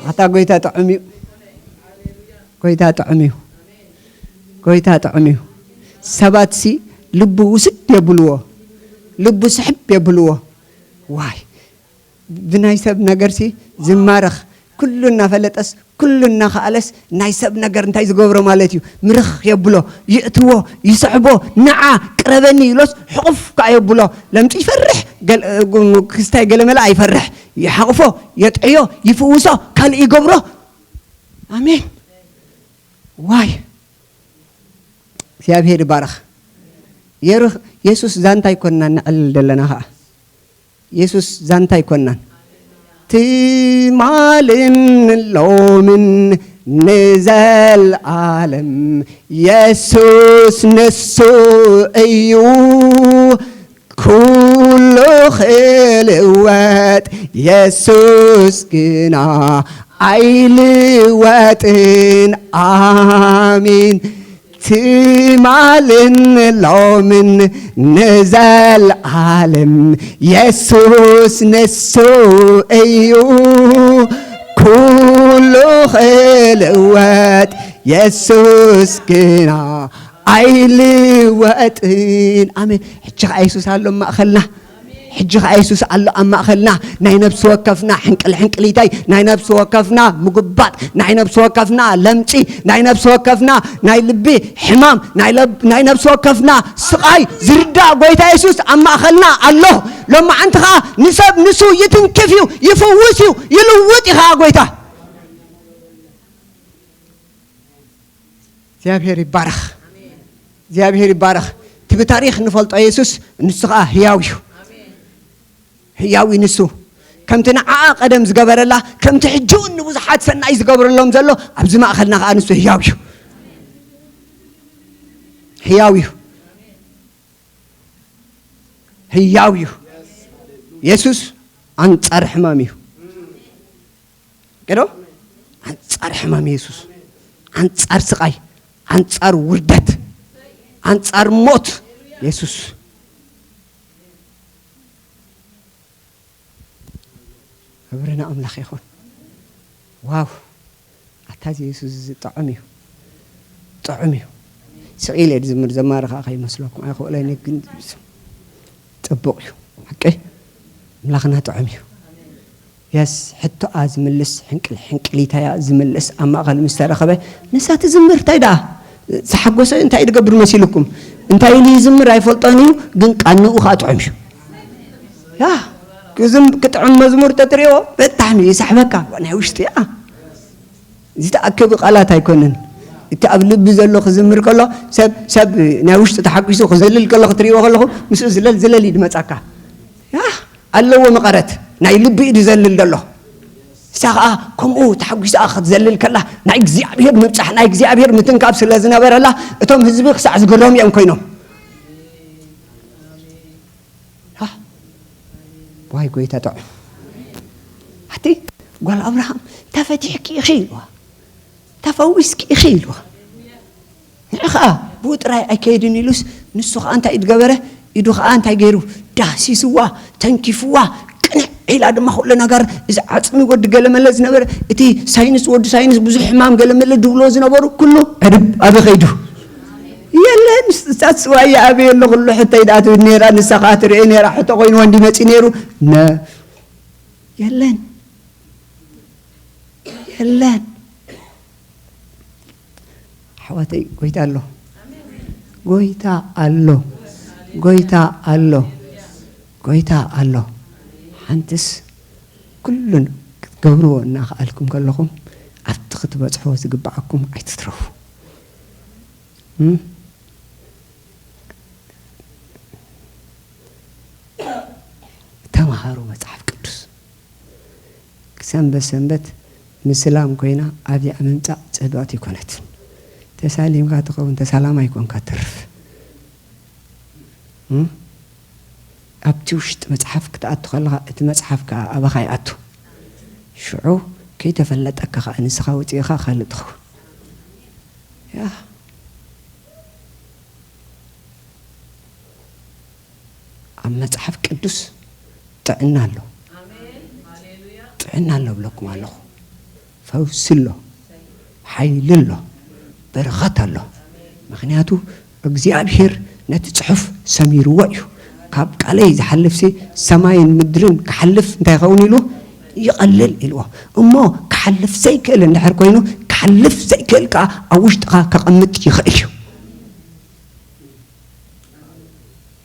ኣታ ጎይታ ጥዑም እዩ። ጎይታ ጥዑም እዩ። ጎይታ ጥዑም እዩ። ሰባትሲ ልቡ ውስድ የብልዎ። ልቡ ስሕብ የብልዎ። ዋይ! ብናይ ሰብ ነገርሲ ዝማረኽ፣ ኩሉ እናፈለጠስ፣ ኩሉ እናኸኣለስ፣ ናይ ሰብ ነገር እንታይ ዝገብሮ ማለት እዩ? ምርኽ የብሎ፣ ይእትዎ፣ ይስሕቦ፣ ንዓ ቅረበኒ ኢሎስ፣ ሕቑፍ ከኣ የብሎ። ለምጹ ይፈርሕ፣ ገል-፣ ክስታይ ገለመለ ኣይፈርሕ። ይሓቕፎ፣ የጥዕዮ፣ ይፍውሶ፣ ካልእ ይገብሮ። ኣሜን። ዋይ! እግዚኣብሔር ይባረኽ። የሩኽ-፣ የሱስ ዛንታ ኣይኮንናን ነዕልል ዘለና ኸኣ። የሱስ ዛንታ ኣይኮንናን። ትማልን ሎምን ንዘልኣለም የሱስ ንሱ እዩ። ኩሉ ክልወጥ የሱስ ግና ኣይልወጥን። ኣሜን። ትማልን ሎምን ንዘልኣለም የሱስ ንሱ እዩ። ኩሉ ክልወጥ የሱስ ግና ኣይልወጥን። ኣሜን። ሕጂ ኸዓ የሱስ ኣሎ ኣብ ማእኸልና። ሕጂ ኸኣ የሱስ ኣሎ ኣብ ማእኸልና። ናይ ነፍሲ ወከፍና ሕንቅል ሕንቅሊታይ፣ ናይ ነፍሲ ወከፍና ምጉባጥ፣ ናይ ነፍሲ ወከፍና ለምጺ፣ ናይ ነፍሲ ወከፍና ናይ ልቢ ሕማም፣ ናይ ለብ-፣ ናይ ነፍሲ ወከፍና ስቓይ ዝርዳእ ጎይታ የሱስ ኣብ ማእኸልና ኣሎ። ሎማዓንቲ ኸኣ ንሰብ ንሱ ይትንክፍ እዩ፣ ይፍውስ እዩ፣ ይልውጥ እዩ ኸኣ ጎይታ። እግዚኣብሔር ይባረኽ። እግዚኣብሔር ይባረኽ። እቲ ብታሪኽ ንፈልጦ የሱስ ንሱ ኸኣ ህያው እዩ። ህያው እዩ ንሱ። ከምቲ ንዓኣ ቀደም ዝገበረላ፣ ከምቲ ሕጂ እውን ንብዙሓት ሰናይ ዝገብረሎም ዘሎ፣ ኣብዚ ማእኸልና ኸኣ ንሱ ህያው እዩ። ህያው እዩ። ህያው እዩ። የሱስ ኣንጻር ሕማም እዩ። ዶ? ኣንጻር ሕማም የሱስ፣ ኣንጻር ስቓይ፣ ኣንጻር ውርደት፣ ኣንጻር ሞት የሱስ። ክብሪ ንኣምላኽ ይኹን። ዋው! ኣታ እዚ የሱስ እዚ ጥዑም እዩ። ጥዑም እዩ። ስቕ ኢለ ዝምር ዘማሪ ኸዓ ከይመስለኩም ኣይኽእለኒ፣ ግን ጽቡቕ እዩ። ሓቂ ኣምላኽና ጥዑም እዩ። የስ፣ ሕቶኣ ዝምልስ፣ ሕንቅል-፣ ሕንቅሊታያ ዝምልስ ኣብ ማእከል ምስ ተረኸበ፣ ንሳ ትዝምር። እንታይ ደኣ? ዝሓጎሰ እንታይ ድገብር መሲልኩም? እንታይ ኢሉ ይዝምር ኣይፈልጦን እዩ፣ ግን ቃንኡ ኸኣ ጥዑም እዩ። ያ፣ ክዝም-፣ ክጥዕም መዝሙር ተትርእዮ፣ ብጣዕሚ ይስሕበካ፣ ናይ ውሽጢ፣ ያ። ዝተኣከቡ ቃላት ኣይኮነን። እቲ ኣብ ልቢ ዘሎ ክዝምር ከሎ፣ ሰብ፣ ሰብ ናይ ውሽጡ ተሓጒሱ ክዘልል ከሎ ክትርእይዎ ከለኹም፣ ምስኡ ዝለል ዝለል እዩ ዝመጻካ። ያ፣ ኣለዎ መቐረት፣ ናይ ልቢ እዩ ዝዘልል ዘሎ። ንሳ ኸኣ ከምኡ ተሓጒሳ ክትዘልል ከላ፣ ናይ እግዚኣብሔር ምብጻሕ፣ ናይ እግዚኣብሔር ምትንካፍ ስለ ዝነበረላ፣ እቶም ህዝቢ ክሳዕ ዝግረሙ እዮም ኮይኖም። ሃ? ዋይ ጎይታ ጥዑም። ኣቲ ጓል ኣብርሃም፣ "ተፈቲሕኪ ኢኺ" ኢልዋ። "ተፈዊስኪ ኢኺ" ኢልዋ። ንዕ ኸኣ ብኡ ጥራይ ኣይከይድን ኢሉስ፣ ንሱ ኸኣ እንታይ ዝገበረ? ኢዱ ኸኣ እንታይ ገይሩ? ዳህሲስዋ፣ ተንኪፍዋ፣ ቅንዕ ኢላ ድማ ኩሉ ነገር፣ እዚ ዓጽሚ ወዲ ገለመለ ዝነበረ፣ እቲ ሳይንስ፣ ወዲ ሳይንስ፣ ብዙሕ ሕማም ገለመለ ድብሎ ዝነበሩ ኩሉ ዕድብ ኣበይ ኸይዱ? የለን። ንሳት ስዋይ ኣበይ ኣሎ? ኩሉ ሕቶይ ደኣ ትብል ነይራ፣ ንሳ ኸኣ ትርኢ ነይራ፣ ሕቶ ኮይኑ ወንዲ መጺ ነይሩ። ነ-፣ የለን። የለን። ኣሕዋተይ፣ ጎይታ ኣሎ። ጎይታ ኣሎ። ጎይታ ኣሎ። ጎይታ ኣሎ። ሓንትስ ኩሉን ክትገብርዎ እናኸኣልኩም ከለኹም፣ ኣብቲ ክትበጽሕዎ ዝግብኣኩም ኣይትትረፉ። እም? ተማሃሩ መጽሓፍ ቅዱስ። ሰንበት ሰንበት ምስላም ኮይና ኣብዚኣ ምምጻእ ጽብቕቲ ኣይኮነትን። ተሳሊምካ ትኸውን፣ ተሳላማይ ኮንካ ትርፍ። እም? ኣብቲ ውሽጢ መጽሓፍ ክትኣቱ ከለኻ፣ እቲ መጽሓፍ ከኣ ኣባኻ ይኣቱ። ሽዑ ከይተፈለጠካ ከኣ ንስኻ ውጺእኻ ካልእ ትኸውን። ያ። ኣብ መጽሓፍ ቅዱስ ጥዕና ኣሎ። ጥዕና ኣሎ እብለኩም ኣለኹ። ፈውሲ ኣሎ፣ ሓይሊ ኣሎ፣ በረኸት ኣሎ። ምኽንያቱ እግዚኣብሔር ነቲ ጽሑፍ ሰሚርዎ እዩ። "ካብ ቃለይ ዝሓልፍሲ ሰማይን ምድርን ክሓልፍ እንታይ ይኸውን?" ኢሉ፣ "ይቐልል" ኢልዎ። እሞ ክሓልፍ ዘይክእል እንድሕር ኮይኑ፣ ክሓልፍ ዘይክእል ከኣ ኣብ ውሽጥኻ ከቐምጥ ይኽእል እዩ።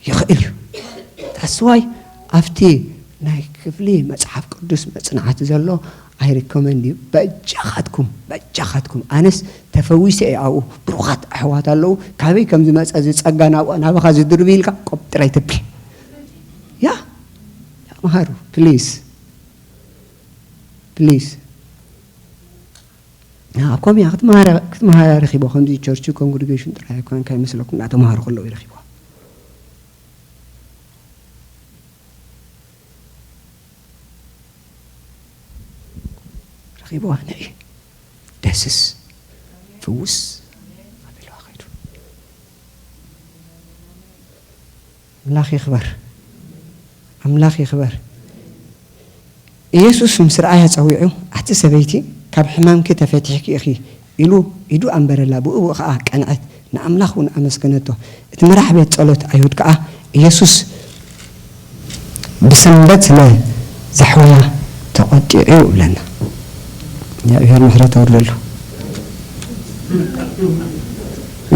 ይኽእል እዩ። That's why ኣብቲ ናይ ክፍሊ መጽሓፍ ቅዱስ መጽናዕቲ ዘሎ I recommend you። በጃኻትኩም፣ በጃኻትኩም። ኣነስ ተፈዊሰ እየ ኣብኡ። ብሩኻት ኣሕዋት ኣለዉ። ካበይ ከም ዝመጸ እዚ ጸጋ ናብ-፣ ናባኻ ዝድርቢ ኢልካ ቆብ ጥራይ ትብል። ያ፣ ተምሃሩ፣ ፕሊዝ። ፕሊዝ። ኣብ ከምኡ እያ ክትመሃር-፣ ክትመሃር ረኺቦ። ከምዚ ቸርች ኮንግሪጌሽን ጥራይ ኣይኮነን፣ ከይመስለኩም፣ እናተምሃሩ ከለዉ እዩ ረኺቦ። ረኺብዋ፣ ንዒ፣ ደስስ፣ ፍውስ ኣቢልዋ ከይዱ። ኣምላኽ ይኽበር። ኣምላኽ ይኽበር። ኢየሱስ ምስ ረኣያ ጸዊዑ፣ "ኣቲ ሰበይቲ፣ ካብ ሕማምኪ ተፈቲሕኪ ኢኺ" ኢሉ ኢዱ ኣንበረላ። ብኡ ብኡ ኸኣ ቀንዐት፣ ንኣምላኽ እውን ኣመስገነቶ። እቲ ምራሕ ቤት ጸሎት ኣይሁድ ከኣ ኢየሱስ ብሰንበት ስለ ዘሕወያ ተቖጢዑ እዩ እብለና። እግዚኣብሔር ምሕረት ኣውርደሉ።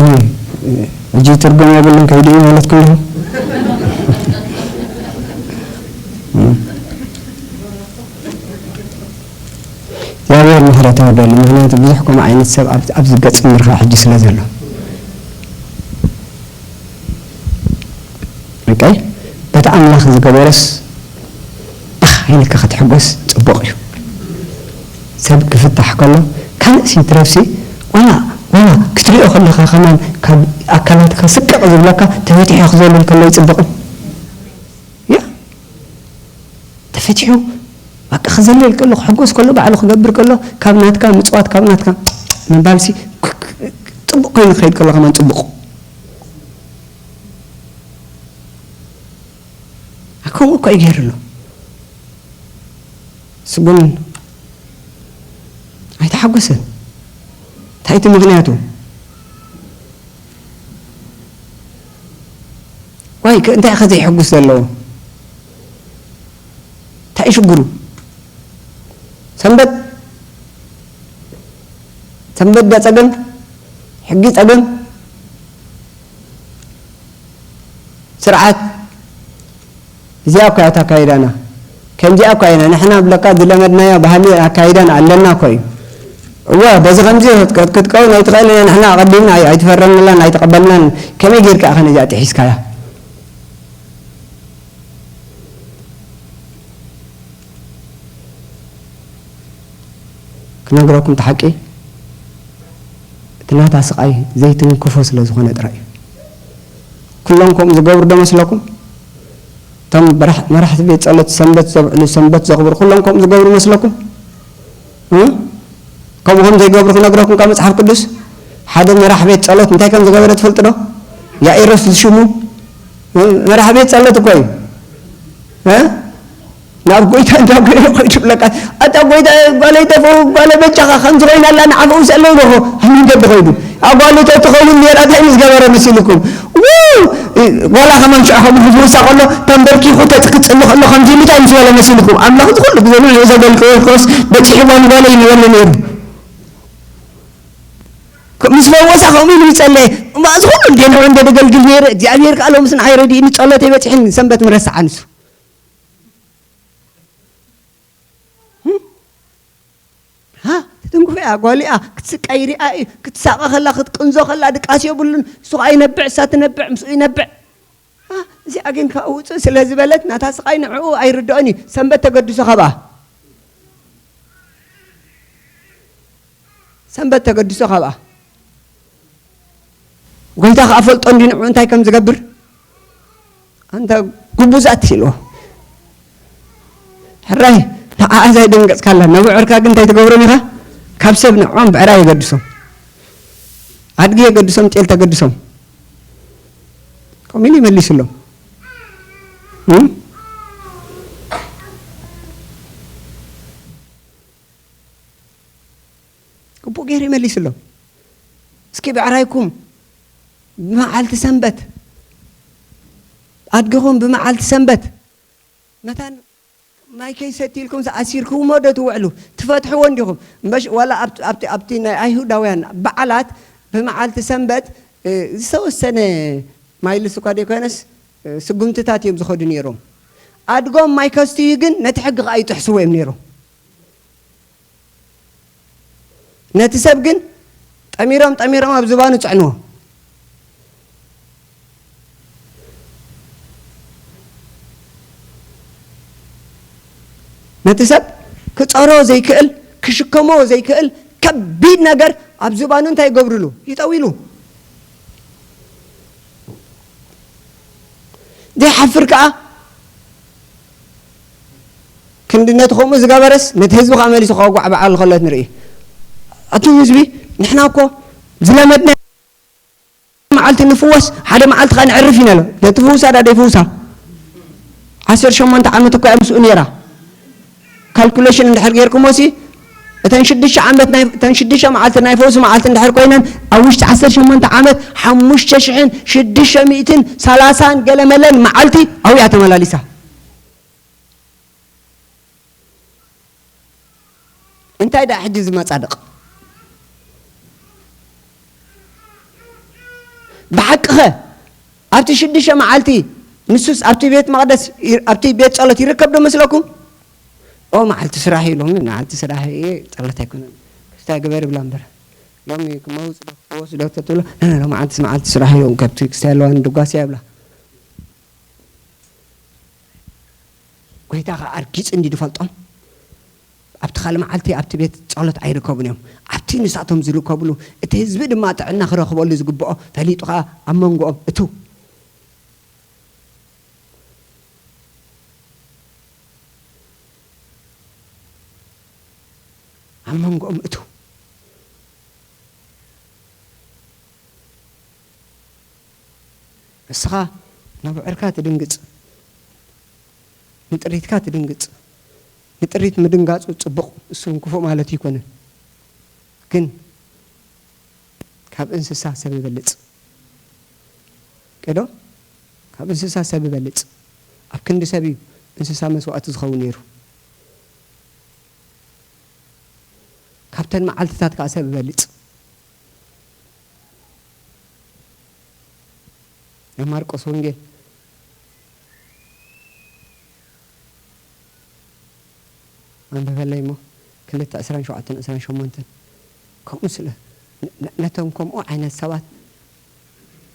እ፣ ሕጂ ትርጉም የብሉን ከይዱ እዩ ማለትኩም ዲኹም? እግዚኣብሔር ምሕረት ኣውርደሉ። ምኽንያቱ ብዙሕ ከምኡ ዓይነት ሰብ ኣብ፣ ኣብዚ ገጽ ምርኻ ሕጂ ስለ ዘሎ። ኦኬ? በቲ ኣምላኽ ዝገበሮስ ባህ ኢልካ ክትሕጎስ ጽቡቕ እዩ። ሰብ ክፍታሕ ከሎ ካልእ ሲ ትረፍሲ ዋላ፣ ዋላ ክትሪኦ ከለኻ ከማን ካብ ኣካላትካ ስቅቕ ዝብለካ ተፈቲሑ ክዘልል ከሎ ይጽብቕ እዩ። ያ? ተፈቲሑ በቃ ክዘልል ከሎ፣ ክሕጎስ ከሎ፣ ባዕሉ ክገብር ከሎ፣ ካብ ናትካ ምጽዋት፣ ካብ ናትካ ምባልሲ ክ-፣ ክ-፣ ጽቡቕ ኮይኑ ክኸይድ ከሎ ከማን ጽቡቕ። ከምኡ እኮ እዩ ገይሩ ኣሎ። ስጉን ኣይተሓጎሰን። እንታይ እቲ ምኽንያቱ? ዋይ፣ ከ-፣ እንታይ ከ ዘይሕጉስ ዘለዎ? እንታይ እዩ ሽግሩ? ሰንበት፣ ሰንበት ዳ ጸገም? ሕጊ ጸገም? ስርዓት? እዚኣ እኮ እያ ኣካይዳና። ከምዚኣ እኮ ኢና ንሕና ብለካ ዝለመድናዮ ባህሊ ኣካይዳን ኣለና እኮ እዩ። እወ፣ በዚ ከምዚ ክት-፣ ክትከውን ኣይትኽእልን እያ። ንሕና ኣቐዲምና ኣይ-፣ ኣይተፈረምናላን ኣይተቐበልናን። ከመይ ጌርካ ኢኻ ነዚኣ ጥሒስካያ? ክነግረኩም እቲ ሓቂ፣ እቲ ናታ ስቓይ ዘይትንክፎ ስለ ዝኾነ ጥራይ እዩ። ኩሎም ከምኡ ዝገብሩ ዶ መስለኩም? እቶም በራሕ-፣ መራሕቲ ቤት ጸሎት ሰንበት ዘብዕሉ፣ ሰንበት ዘኽብሩ፣ ኩሎም ከምኡ ዝገብሩ መስለኩም? እ? ከምኡ ከም ዘይገብሩ ክነግረኩም ካብ መጽሓፍ ቅዱስ? ሓደ መራሕ ቤት ጸሎት እንታይ ከም ዝገበረ ትፈልጡ ዶ? ያኢሮስ ዝሽሙ፣ እ? መራሕ ቤት ጸሎት እኮ እዩ። እ? ናብ ጎይታ እንዳ ጎይታ ኮይኑ ይብለካ፣ "ኣታ ጎይታ፣ ጓለይ ተፈው፣ ጓለይ በጃኻ፣ ከምዚ ኮይና ኣላ፣ ንዓ ፈውሰለይ" ኢልዎ ኣብ መንገዲ ከይዱ። ኣብ ጓሉ ተትኸውን ነይራ እንታይ ምስ ገበረ መሲልኩም? ው! ጓላ ከማን ሽዑ ከምኡ ክፍውሳ ከሎ ተንበርኪኹ ተጽ-፣ ክጽሊ ከሎ ከምዚ ኢሉ እንታይ ምስ በለ መሲልኩም? ኣምላኽ እዚ ኩሉ ግዜ ንዕኡ ዘገልግሎ ክርስቶስ በጺሕዋ ንጓለይ ይበለ ነይሩ። ምስ ፈወሳ ከምኡ ኢሉ ይጸለየ። እሞ እዚ ኩሉ እንዴ ንዑ እንደ ደገልግል ነይረ፣ እግዚኣብሔር ከኣ ሎምስ ንዓይ ረዲእኒ፣ ጸሎተይ በጺሕኒ፣ ሰንበት ምረስዓ ንሱ። ሃ፣ ትትንክፎ እያ፣ ጓሉ እያ፣ ክትስቃይ ይሪኣ እዩ፣ ክትሳቐ ከላ፣ ክትቅንዞ ከላ፣ ድቃስ የብሉን፣ እሱ ኸኣ ይነብዕ፣ እሳ ትነብዕ፣ ምስኡ ይነብዕ። ሃ፣ እዚኣ ግን ካብ ውጹእ ስለ ዝበለት፣ ናታ ስቓይ ንዕኡ ኣይርድኦን እዩ። ሰንበት ተገድሶ ካብኣ። ሰንበት ተገድሶ ካብኣ። ጎይታ ከኣ ፈልጦ እንዲ ንዑ እንታይ ከም ዝገብር። ኣንታ ጉቡዛት ኢልዎ። ሕራይ፣ ንዓኣ ዘይደንገጽካላ፣ ነብዑርካ ግን እንታይ ትገብሮም ኢኻ? ካብ ሰብ ንዕኦም ብዕራይ የገድሶም። ኣድጊ የገድሶም፣ ጤል ተገድሶም። ከምኡ ኢሉ ይመሊስሎም። እም? ግቡእ ገይሩ ይመሊስሎም። እስኪ ብዕራይኩም ብመዓልቲ ሰንበት፣ ኣድግኹም ብመዓልቲ ሰንበት መታን ማይ ከይሰቲ ኢልኩም ኣሲርኩምዎ ዶ ትውዕሉ? ትፈትሕዎ እንዲኹም? እምበሽ ዋላ ኣብቲ፣ ኣብቲ፣ ኣብቲ ናይ ኣይሁዳውያን በዓላት ብመዓልቲ ሰንበት፣ እ፣ ዝተወሰነ ማይልስ እኳ ዘይኮነስ፣ እ፣ ስጉምትታት እዮም ዝኸዱ ነይሮም። ኣድጎም ማይ ከስትዩ ግን ነቲ ሕጊ ከኣ ይጥሕስዎ እዮም ነይሮም። ነቲ ሰብ ግን ጠሚሮም ጠሚሮም ኣብ ዝባኑ ጸዕንዎ። ነቲ ሰብ ክጸሮ ዘይክእል፣ ክሽከሞ ዘይክእል ከቢድ ነገር ኣብ ዝባኑ እንታይ ይገብርሉ? ይጠውይሉ። ዘይሓፍር ከኣ ክንዲ ነቲ ከምኡ ዝገበረስ ነቲ ህዝቢ ከኣ መሊሱ ከወግዖ በዓል ከሎ ንርኢ። ኣቱም ህዝቢ፣ ንሕና እኮ ዝለመድና መዓልቲ ንፍወስ፣ ሓደ መዓልቲ ከኣ ነዕርፍ ኢና ኢሎም። ነቲ ፍውሳ ዳ ደይፍውሳ? ዓሰርተ ሸሞንተ ዓመት እኮ እያ ምስኡ ነይራ። ካልኩሌሽን እንድሕር ጌርኩሞሲ፣ እተን ሽዱሽተ ዓመት ናይ፣ እተን ሽዱሽተ መዓልቲ ናይ ፈውሲ መዓልቲ እንድሕር ኮይነን፣ ኣብ ውሽጢ ዓሰርተ ሸሞንተ ዓመት፣ ሓሙሽተ ሽሕን ሽዱሽተ ሚእትን ሰላሳን ገለ መለን መዓልቲ ኣብኡ እያ ተመላሊሳ። እንታይ ደኣ ሕጂ ዝመጻድቕ? ብሓቅኸ ኣብቲ ሽዱሽተ መዓልቲ ንሱስ ኣብቲ ቤት መቕደስ ይ-፣ ኣብቲ ቤት ጸሎት ይርከብ ዶ መስለኩም? ኦ፣ መዓልቲ ስራሕ እዩ ሎሚ፣ መዓልቲ ስራሕ እየ፣ ጸሎት ኣይኮነን። ክስታይ ግበር ይብላ እምበር። ሎሚ ክመውጽ ዶ ክወስዶ ተትብሎ፣ ኖ፣ ኖ፣ ኖ፣ መዓልቲ፣ መዓልቲ ስራሕ እዩ፣ ከብቲ ክስታይ ኣለዋ፣ ንድጓስ እያ ይብላ። ጎይታ ኸኣ ኣርጊጹ እንዲ ዝፈልጦም፣ ኣብቲ ካልእ መዓልቲ ኣብቲ ቤት ጸሎት ኣይርከቡን እዮም። ኣብቲ ንሳቶም ዝርከብሉ፣ እቲ ህዝቢ ድማ ጥዕና ክረኽበሉ ዝግብኦ ፈሊጡ ኸኣ ኣብ መንጎኦም እትው። ኣብ መንጎኦም እትው። ንስኻ ናብ ዕርካ ትድንግጽ፣ ንጥሪትካ ትድንግጽ። ንጥሪት ምድንጋጹ ጽቡቕ፣ እሱ እውን ክፉእ ማለት ኣይኮነን። ግን ካብ እንስሳ ሰብ ይበልጽ። ቀዶ ካብ እንስሳ ሰብ ይበልጽ። ኣብ ክንዲ ሰብ እዩ እንስሳ መስዋእቲ ዝኸውን ነይሩ። ካብተን መዓልትታት ከኣ ሰብ ይበልጽ። ናይ ማርቆስ ወንጌል ኣንብበለይ እሞ፣ ክልተ ዕስራን ሸውዓተን ዕስራን ሸሞንተን። ከምኡ ስለ ነ-፣ ነ-፣ ነቶም ከምኡ ዓይነት ሰባት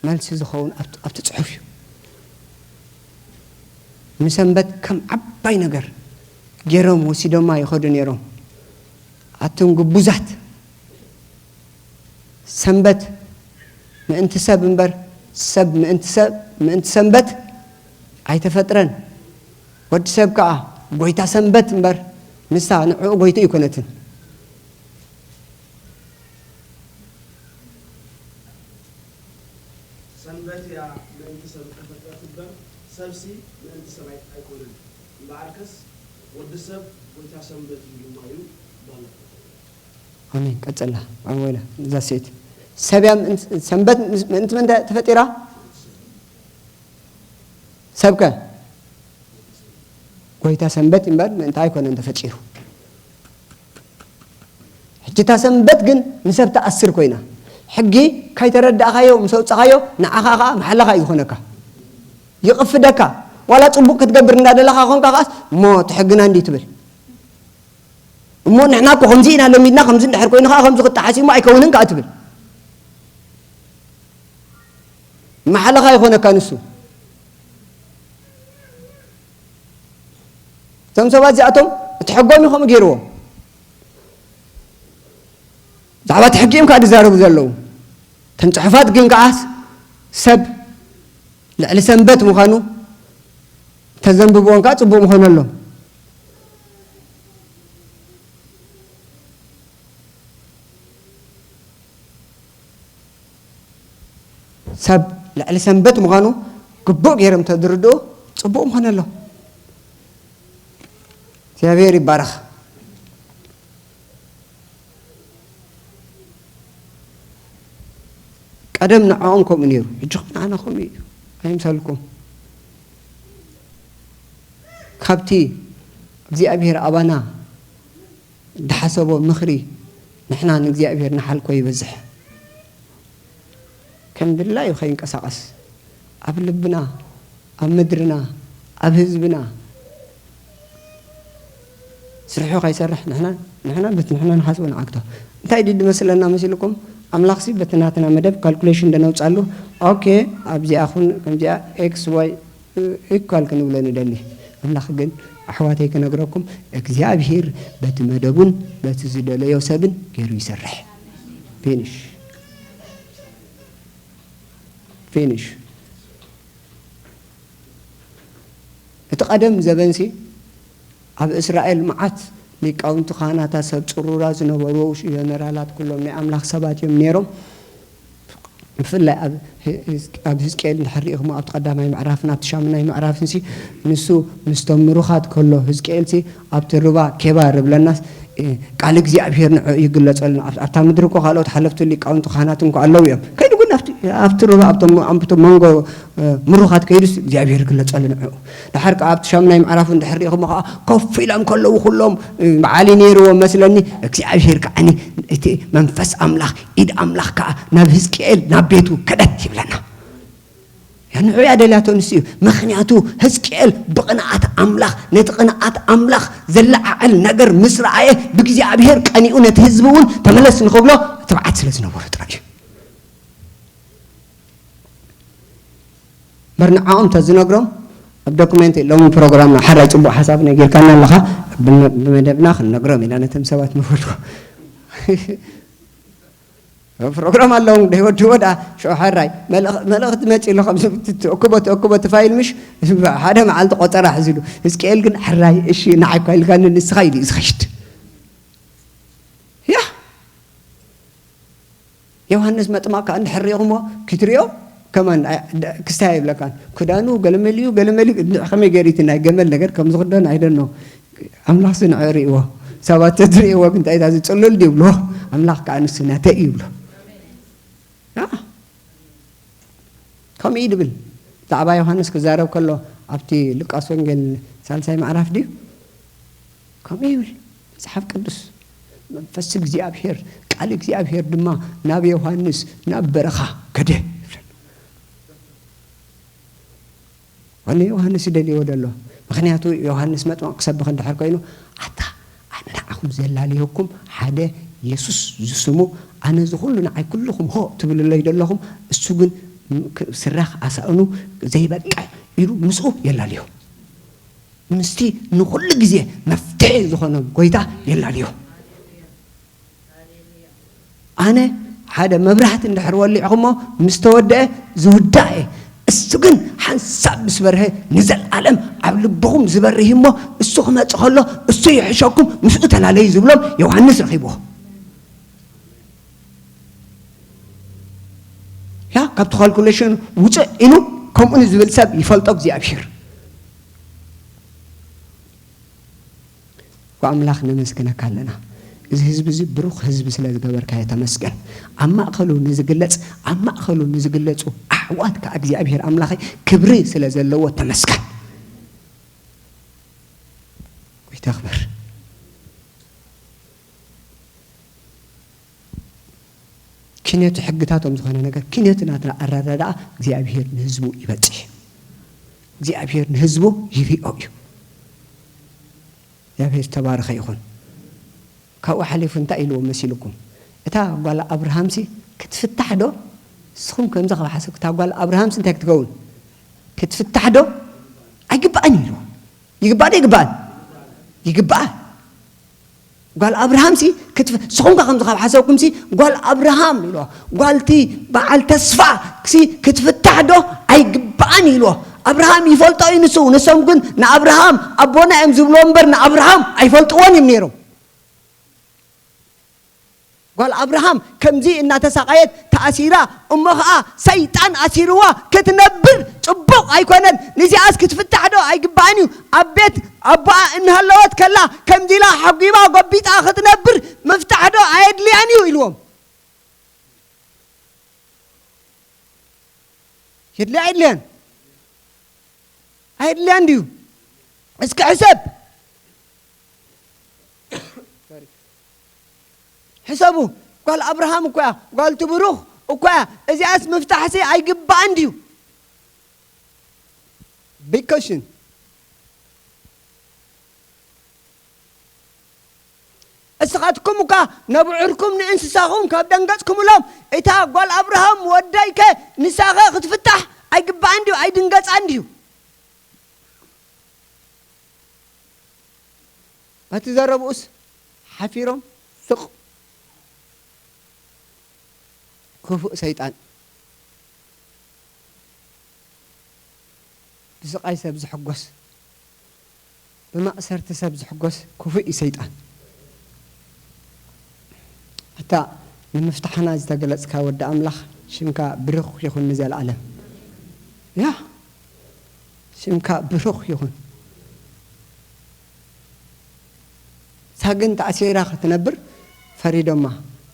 መልሲ ዝኸውን ኣብቲ፣ ኣብቲ ጽሑፍ እዩ። ንሰንበት ከም ዓባይ ነገር ገይሮም ወሲዶማ ይኸዱ ነይሮም። ኣቱም ግቡዛት፣ ሰንበት ምእንቲ ሰብ እምበር፣ ሰብ ምእንቲ ሰብ፣ ምእንቲ ሰንበት ኣይተፈጥረን። ወዲ ሰብ ከኣ ጐይታ ሰንበት እምበር፣ ንሳ ንዕኡ ጐይታ ኣይኮነትን። ሰንበት እያ ምእንቲ ሰብ እተፈጥረት እምበር፣ ሰብሲ ምእንቲ ሰብ ኣይ-፣ ኣይኮነን። እምበኣርከስ ወዲ ሰብ ጐይታ ሰንበት እዩ ድማ ኢሉ ባለፈ። ኣሜን። ቀጽላ። ኣወላ፣ እዛ ሴት። ሰብ እያ ምእንቲ-፣ ሰንበት ምስ-፣ ምእንቲ መን ተፈጢራ? ሰብከ? ጐይታ ሰንበት እምበር ምእንቲ ኣይኮነን ተፈጢሩ። ሕጂ እታ ሰንበት ግን ንሰብ ትኣስር ኮይና። ሕጊ ከይተረዳእካዮ ምስ ኣውጻኻዮ፣ ንዓኻ ኸኣ መሓለኻ እዩ ዝኾነካ። ይቕፍደካ። ዋላ ጽቡቕ ክትገብር እንዳደለኻ ኾንካ ኸኣስ፣ እሞ እቲ ሕግና እንዲ ትብል። እሞ ንሕና እኮ ከምዚ ኢና ለሚድና፣ ከምዚ እንድሕር ኮይኑ ኸኣ ከምዚ ክጠሓስ እዩ እሞ ኣይከውንን ከኣ ትብል። መሓለኻ ይኾነካ ንሱ። እቶም ሰባት እዚኣቶም እቲ ሕጎም እዩ ከምኡ ገይርዎም። ብዛዕባ እቲ ሕጊ እዮም ከኣ ዝዛረቡ ዘለዉ። እተን ጽሑፋት ግን ከኣስ ሰብ ልዕሊ ሰንበት ምዃኑ ተዘንብብዎን ከኣ ጽቡቕ ምኾነሎም። ሰብ ልዕሊ ሰንበት ምዃኑ ግቡእ ገይሮም ተዝርድኡ ጽቡቕ ምኾነሎም። እግዚኣብሔር ይባረኽ። ቀደም ንዕኦም ከምኡ ነይሩ፣ ሕጂ ኸዓ ንዓና ከምኡ እዩ። ኣይምሰልኩም። ካብቲ እግዚኣብሔር ኣባና ዝሓሰቦ ምኽሪ ንሕና ንእግዚኣብሔር ንሓልኮ ይበዝሕ። ከም ድላዩ ከይንቀሳቐስ፣ ኣብ ልብና፣ ኣብ ምድርና፣ ኣብ ህዝብና ስርሑ ከይሰርሕ ንሕና፣ ንሕና በቲ ንሕና ንሓስቦ ንዓግቶ። እንታይ ድዩ ዝመስለና መሲልኩም? ኣምላኽሲ በቲ ናትና መደብ ካልኩሌሽን ደነውጻሉ። ኦኬ፣ ኣብዚኣ ኹን፣ ከምዚኣ ኤክስ ዋይ ኢኳል ክንብሎ ንደሊ። ኣምላኽ ግን ኣሕዋተይ ክነግረኩም፣ እግዚኣብሄር በቲ መደቡን በቲ ዝደለዮ ሰብን ገይሩ ይሰርሕ። ፊኒሽ። ፊኒሽ። እቲ ቀደም ዘበንሲ ኣብ እስራኤል መዓት ሊቃውንቲ ካህናታት፣ ሰብ ጽሩራ ዝነበሩ፣ ጀነራላት፣ ኩሎም ናይ ኣምላኽ ሰባት እዮም ነይሮም። ብፍላይ ኣብ ህ-፣ ህዝ-፣ ኣብ ህዝቅኤል እንድሕር ርኢኹሞ፣ ኣብቲ ቀዳማይ ምዕራፍን ኣብቲ ሻምናይ ምዕራፍንሲ፣ ንሱ ምስቶም ምሩኻት ከሎ፣ ህዝቅኤልሲ ኣብቲ ሩባ ኬባር ይብለናስ፣ እ፣ ቃል እግዚኣብሄር ንዕኡ ይግለጸልና። ኣብ-፣ ኣብታ ምድሪ እኮ ካልኦት ሓለፍቲ ሊቃውንቲ ካህናት እንኳ ኣለዉ እዮም። ከይዱ ግን ኣብቲ ኣብቲ ሩባ ኣብቶም ኣብቲ መንጎ ምሩኻት ከይዱስ እግዚኣብሔር ይግለጸሉ ንዕኡ። ድሓር ከኣ ኣብቲ ሻምናይ ምዕራፍ እንድሕር ርኢኹሞ ከኣ ኮፍ ኢሎም ከለዉ ኩሎም በዓል ነይርዎ መስለኒ እግዚኣብሔር ከዓኒ እቲ መንፈስ ኣምላኽ ኢድ ኣምላኽ ከኣ ናብ ህዝቅኤል ናብ ቤቱ ከደት ይብለና። ንዑ እያ ደልያቶ ንሱ እዩ። ምኽንያቱ ህዝቅኤል ብቕንኣት ኣምላኽ ነቲ ቅንኣት ኣምላኽ ዘለዓዕል ነገር ምስ ረኣየ ብእግዚኣብሔር ቀኒኡ ነቲ ህዝቢ እውን ተመለስ ንኽብሎ ትብዓት ስለ ዝነበሮ ጥራይ እዩ። እምበር ንዓኦም እንተዝነግሮም ኣብ ዶክመንት የለውን ፕሮግራምና ሓራይ ጽቡቕ ሓሳብ ነጊርካና ኣለኻ ብመደብና ክንነግሮም ኢና ነቶም ሰባት ምፈልኮ ፕሮግራም ኣለዎም ዶ ይወድዎ ዳ ሽዑ ሓራይ መልእኽቲ መፂ ኣሎ ከምዚ ትእክቦ ትእክቦ እቲ ፋይል ምሽ ሓደ መዓልቲ ቆፀራ ሕዚሉ ህዝቅኤል ግን ሕራይ እሺ ንዓይ እኳ ኢልካኒ ንስኻ ኢሉ እዩ ዝኸሽድ ያ ዮሃንስ መጥማቕ ከኣ እንድሕር ሪኢኹሞ ክትሪኦ ከማን ክስታይ ኣይብለካን። ክዳኑ ገለመሊኡ ገለመሊኡ እንድዒ ከመይ ገይሩ እቲ ናይ ገመል ነገር ከም ዝኽደን ኣይደኖ ኣምላኽ ስንዐ ርእይዎ። ሰባት ተዝርእይዎ ግን እንታይ እታ ዝጽሉል ድዩ ይብልዎ። ኣምላኽ ከኣ ንሱ ናተይ እዩ ይብሎ። ከምኡ እዩ ድብል ብዛዕባ ዮሃንስ ክዛረብ ከሎ ኣብቲ ሉቃስ ወንጌል ሳልሳይ ምዕራፍ ድዩ ከምኡ ይብል መጽሓፍ ቅዱስ መንፈስ እግዚኣብሔር ቃል እግዚኣብሔር ድማ ናብ ዮሃንስ ናብ በረኻ ከደ ይብለና ወነ ዮሃንስ ይደልዎ ደሎ ምክንያቱ ዮሃንስ መጥመቕ ክሰብኽ እንድሕር ኮይኑ ኣታ ኣነ ንዓኹም ዘላልየኩም ሓደ የሱስ ዝስሙ ኣነ ዝኹሉ ንዓይ ኩልኹም ሆ ትብልለይ ደለኹም እሱ ግን ስራኽ ኣሳእኑ ዘይበቅዕ ኢሉ ምስኡ የላልዮ ምስቲ ንኹሉ ግዜ መፍትሒ ዝኾነ ጎይታ የላልዮ ኣነ ሓደ መብራህቲ እንድሕር ወሊዕኹሞ ምስ ተወደአ ዝውዳእ እየ እሱ ግን ሓንሳብ ምስ በርሀ ንዘለኣለም ኣብ ልብኹም ዝበርህ እሞ እሱ ክመፅ ከሎ እሱ ይሕሸኩም ምስኡ ተላለዩ ዝብሎም ዮሃንስ ረኺብዎ ያ ካብቲ ካልኩሌሽን ውፅእ ኢሉ ከምኡ ንዝብል ሰብ ይፈልጦ እግዚኣብሔር ኣምላኽ ነመስግነካ ኣለና። እዚ ህዝቢ እዚ ብሩኽ ህዝቢ ስለ ዝገበርካዮ ተመስገን። ኣብ ማእከሉ ንዝግለጽ ኣብ ማእከሉ ንዝግለጹ ኣሕዋት ከኣ እግዚኣብሔር ኣምላኸይ ክብሪ ስለ ዘለዎ ተመስገን። ጎይታ ክበር። ኪነቱ ሕግታቶም ዝኾነ ነገር ኪነቱ ናትና ኣረዳድኣ እግዚኣብሔር ንህዝቡ ይበጽሕ እግዚኣብሔር ንህዝቡ ይሪኦ እዩ እግዚኣብሔር ዝተባረኸ ይኹን ካብኡ ሓሊፉ እንታይ ኢልዎ መሲልኩም እታ ጓል ኣብርሃምሲ ክትፍታሕ ዶ ንስኹም ከምዚ ካብ ሓሰብ እታ ጓል ኣብርሃምሲ እንታይ ክትከውን ክትፍታሕ ዶ ኣይግባእን ኢልዎ ይግባእ ዶ ይግባእን ይግባእ ጓል ኣብርሃም ሲ ክትፍ ስኹም ከ ከምዚ ካብ ሓሰብኩም ሲ ጓል ኣብርሃም ኢልዋ ጓልቲ በዓል ተስፋ ሲ ክትፍታሕ ዶ ኣይግባኣን ኢልዎ ኣብርሃም ይፈልጦ እዩ ንሱ ንሶም ግን ንኣብርሃም ኣቦና እዮም ዝብልዎ እምበር ንኣብርሃም ኣይፈልጥዎን እዮም ነይሮም ጓል ኣብርሃም ከምዚ እናተሳቐየት ተኣሲራ እሞ ኸዓ ሰይጣን ኣሲርዋ ክትነብር ጽቡቕ ኣይኮነን ንዚኣስ ክትፍታሕ ዶ ኣይግባእን እዩ ኣብ ቤት ኣቦኣ እናሃለወት ከላ ከምዚ ኢላ ሓጒባ ጎቢጣ ክትነብር ምፍታሕ ዶ ኣየድልያን እዩ ኢልዎም የድልያ የድልያን ኣየድልያን ድዩ እስኪ ሕሰብ ሕሰቡ ጓል ኣብርሃም እኮ እያ ጓል ትብሩኽ እኮ እያ እዚኣስ ምፍታሕሲ ኣይግባእን ድዩ big question እስኻትኩም እኳ ነብዑርኩም ንእንስሳኹም ካብ ደንገጽኩምሎም እታ ጓል ኣብርሃም ወዳይከ ንሳኸ ክትፍታሕ ኣይግባእን ድዩ ኣይድንገጻን ድዩ በቲ ዘረብኡስ ሓፊሮም ስቕ ክፉእ ሰይጣን ብስቓይ ሰብ ዝሕጎስ ብማእሰርቲ ሰብ ዝሕጎስ ክፉእ እዩ ሰይጣን ኣታ ንምፍታሕና ዝተገለጽካ ወዲ ኣምላኽ ሽምካ ብሩኽ ይኹን ንዘለኣለም ያ ሽምካ ብሩኽ ይኹን ሳግን ተኣሲራ ክትነብር ፈሪዶማ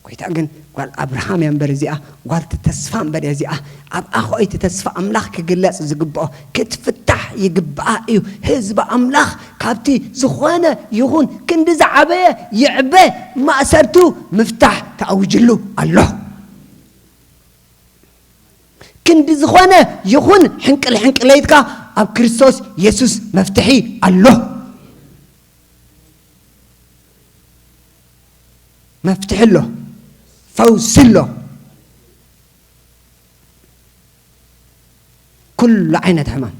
ጎይታ ግን ጓል ኣብርሃም እያ እምበር እዚኣ፣ ጓል እቲ ተስፋ እምበር እያ እዚኣ። ኣብኣ ኸኦ እቲ ተስፋ ኣምላኽ ክግለጽ ዝግብኦ፣ ክትፍታሕ ይግብኣ እዩ። ህዝቢ ኣምላኽ ካብቲ ዝኾነ ይኹን ክንዲ ዝዓበየ ይዕበ ማእሰርቱ ምፍታሕ ተኣዊጅሉ ኣሎ። ክንዲ ዝኾነ ይኹን ሕንቅል ሕንቅለይትካ ኣብ ክርስቶስ የሱስ መፍትሒ ኣሎ። መፍትሒ ኣሎ። ፈውሲ ኣሎ። ኩሉ ዓይነት ሕማም፣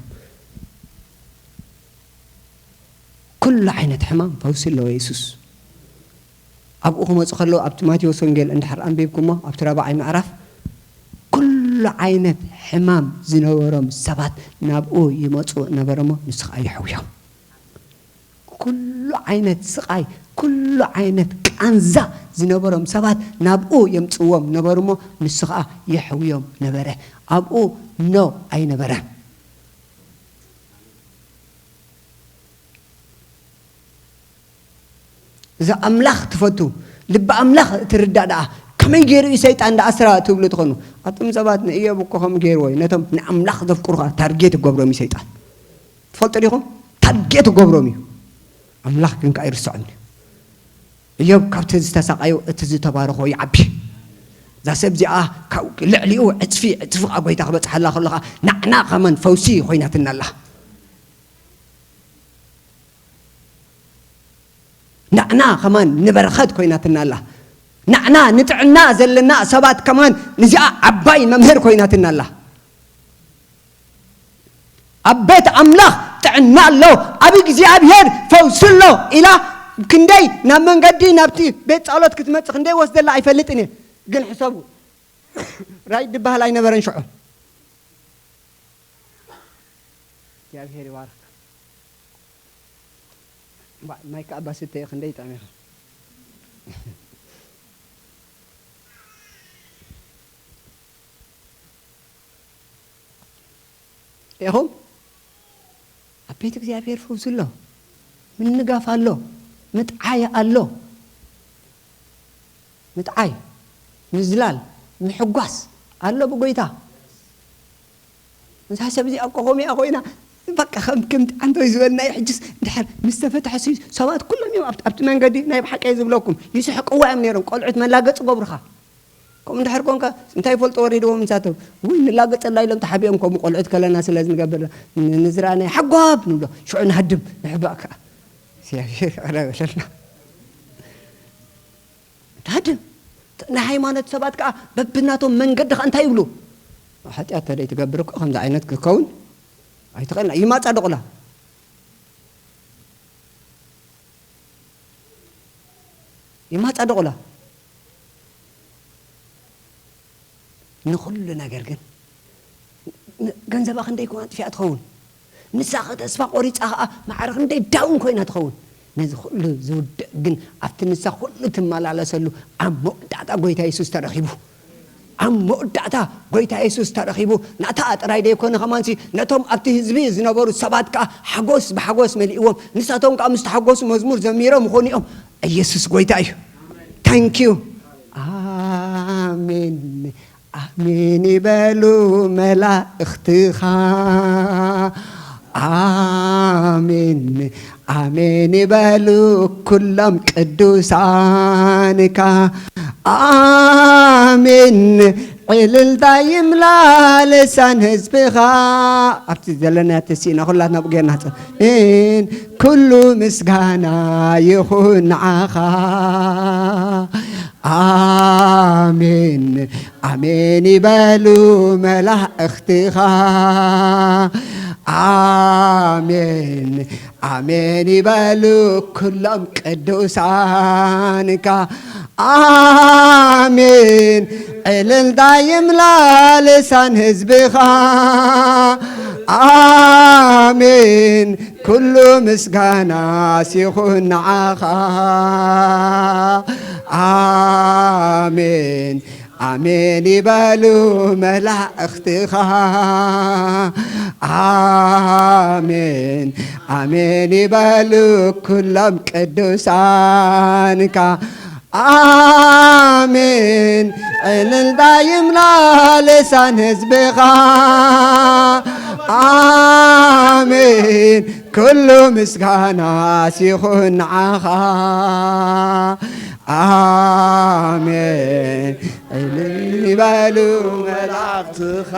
ኩሉ ዓይነት ሕማም ፈውሲ ኣለዎ የሱስ። ኣብኡ ክመጹ ከለዉ ኣብቲ ማቴዎስ ወንጌል እንድሕር ኣንቢብኩሞ ኣብቲ ራብዓይ ምዕራፍ ኩሉ ዓይነት ሕማም ዝነበሮም ሰባት ናብኡ ይመጹ ነበረ እሞ ንሱ ኸኣ የሕውዮም። ኩሉ ዓይነት ስቓይ፣ ኩሉ ዓይነት ቃንዛ ዝነበሮም ሰባት ናብኡ የምጽዎም ነበሩ እሞ ንሱ ኸኣ የሕውዮም ነበረ። ኣብኡ ኖ ኣይነበረን። እዛ ኣምላኽ ትፈቱ፣ ልቢ ኣምላኽ እትርዳእ ደኣ ከመይ ገይሩ እዩ ሰይጣን ደኣ ስራ ትብሉ ትኾኑ? ኣቱም ሰባት ንእዮብ እኮ ከም ገይርዎ እዩ፣ ነቶም ንኣምላኽ ዘፍቅሩ ኸኣ ታርጌት ይገብሮም እዩ ሰይጣን። ትፈልጡ ዲኹም? ታርጌት ይገብሮም እዩ። ኣምላኽ ግን ከኣ ይርስዖም እዩ። እዮብ ካብቲ ዝተሳቐዮ እቲ ዝተባረኾ ይዓቢ። እዛ ሰብ እዚኣ ካብ ልዕሊኡ ዕጽፊ ዕጽፊ ከኣ ጎይታ ክበጽሓላ ከሎ ኸኣ ንዓና ኸማን ፈውሲ ኮይናትና ኣላ። ንዓና ኸማን ንበረኸት ኮይናትና ኣላ። ንዓና ንጥዕና ዘለና ሰባት ከማን ንዚኣ ዓባይ መምህር ኮይናትና ኣላ። ኣብ ቤት ኣምላኽ ጥዕና ኣሎ፣ ኣብ እግዚኣብሔር ፈውሲ ኣሎ ኢላ ክንደይ ናብ መንገዲ ናብቲ ቤት ጸሎት ክትመጽእ ክንደይ ወስደላ ኣይፈልጥን እየ። ግን ሕሰቡ፣ ራይድ ዝበሃል ኣይነበረን ሽዑ። እግዚኣብሔር ይባርክ። ባ-፣ ማይ ከኣ ባስተየ ክንደይ ይጥዕም ኢኻ። ኢኹም ኣብ ቤት እግዚኣብሔር ፈውሲ ኣሎ፣ ምንጋፍ ኣሎ፣ ምጥዓይ ኣሎ። ምጥዓይ፣ ምዝላል፣ ምሕጓስ ኣሎ ብጎይታ። እዛ ሰብ እዚኣ እኮ ከምኡ እያ ኮይና፣ በቃ ከም፣ ከም ኣንቶይ ዝበልናዮ ሕጅስ እንድሕር ምስ ተፈትሐ ሲ ሰባት ኩሎም እዮም ኣብቲ፣ ኣብቲ መንገዲ ናይ ብሓቂ እየ ዝብለኩም፣ ይስሕቅዋ እዮም ነይሮም። ቆልዑት መላገጺ ገብሩኻ። ከምኡ እንድሕር ኮንካ እንታይ ይፈልጡ ወሪድዎም ንሳቶም። ውይ ንላገጸላ ኢሎም ተሓቢኦም ከምኡ ቆልዑት ከለና ስለ ዝንገብር ን-፣ ንዝረኣናዮ ሓጓብ ንብሎ። ሽዑ ንሃድም፣ ንሕባእ ከኣ። እግዚኣብሔር ይቕረ በለልና። ንሃድም። ናይ ሃይማኖት ሰባት ከኣ በብናቶም መንገዲ ከኣ እንታይ ይብሉ? ሓጢኣት ተደይ ትገብር እኮ ከምዚ ዓይነት ክኸውን ኣይትኽእልና። ይማጻደቑላ። ይማጻደቑላ። ንኹሉ ነገር ግን ን-፣ ገንዘባ ክንደይ ኮን ኣጥፊኣ ትኸውን? ንሳ ኸ ተስፋ ቆሪጻ ኸኣ ማዕረ ክንደይ ዳውን ኮይና ትኸውን? ነዚ ኩሉ ዝውድእ ግን ኣብቲ ንሳ ኩሉ ትመላለሰሉ ኣብ መወዳእታ ጎይታ የሱስ ተረኺቡ። ኣብ መወዳእታ ጎይታ የሱስ ተረኺቡ። ናታ ጥራይ ደይኮነ ኸማንሲ ነቶም ኣብቲ ህዝቢ ዝነበሩ ሰባት ከኣ ሓጎስ ብሓጎስ መሊእዎም። ንሳቶም ከኣ ምስ ተሓጎሱ መዝሙር ዘሚሮም ይኾኑ እዮም። ኢየሱስ ጎይታ እዩ። Thank you። ኣሜን። ኣሜን ይበሉ መላእኽትኻ። ኣሜን፣ ኣሜን ይበሉ ኩሎም ቅዱሳንካ። ኣሜን፣ ዕልልታ ይምላ ልሳን ህዝብኻ። ኣብቲ ዘለና ተሲእና ኩላትና ብጌርና ጸ-፣ ን-፣ ኩሉ ምስጋና ይኹን ንዓኻ። ኣሜን፣ ኣሜን ይበሉ መላእኽትኻ። ኣሜን፣ ኣሜን ይበሉ ኩሎም ቅዱሳንካ። ኣሜን፣ ዕልልታ ይምላ ልሳን ህዝብኻ። ኣሜን፣ ኩሉ ምስጋናስ ይኹን ንዓኻ። ኣሜን፣ ኣሜን ይበሉ መላእኽትኻ። ኣሜን፣ ኣሜን ይበሉ ኩሎም ቅዱሳንካ። ኣሜን። ዕልልታ ይምላ ልሳን ህዝብኻ። ኣሜን። ኩሉ ምስጋና ሲኹን ንዓኻ። ኣሜን። ዕልል ይበሉ መላእኽትኻ።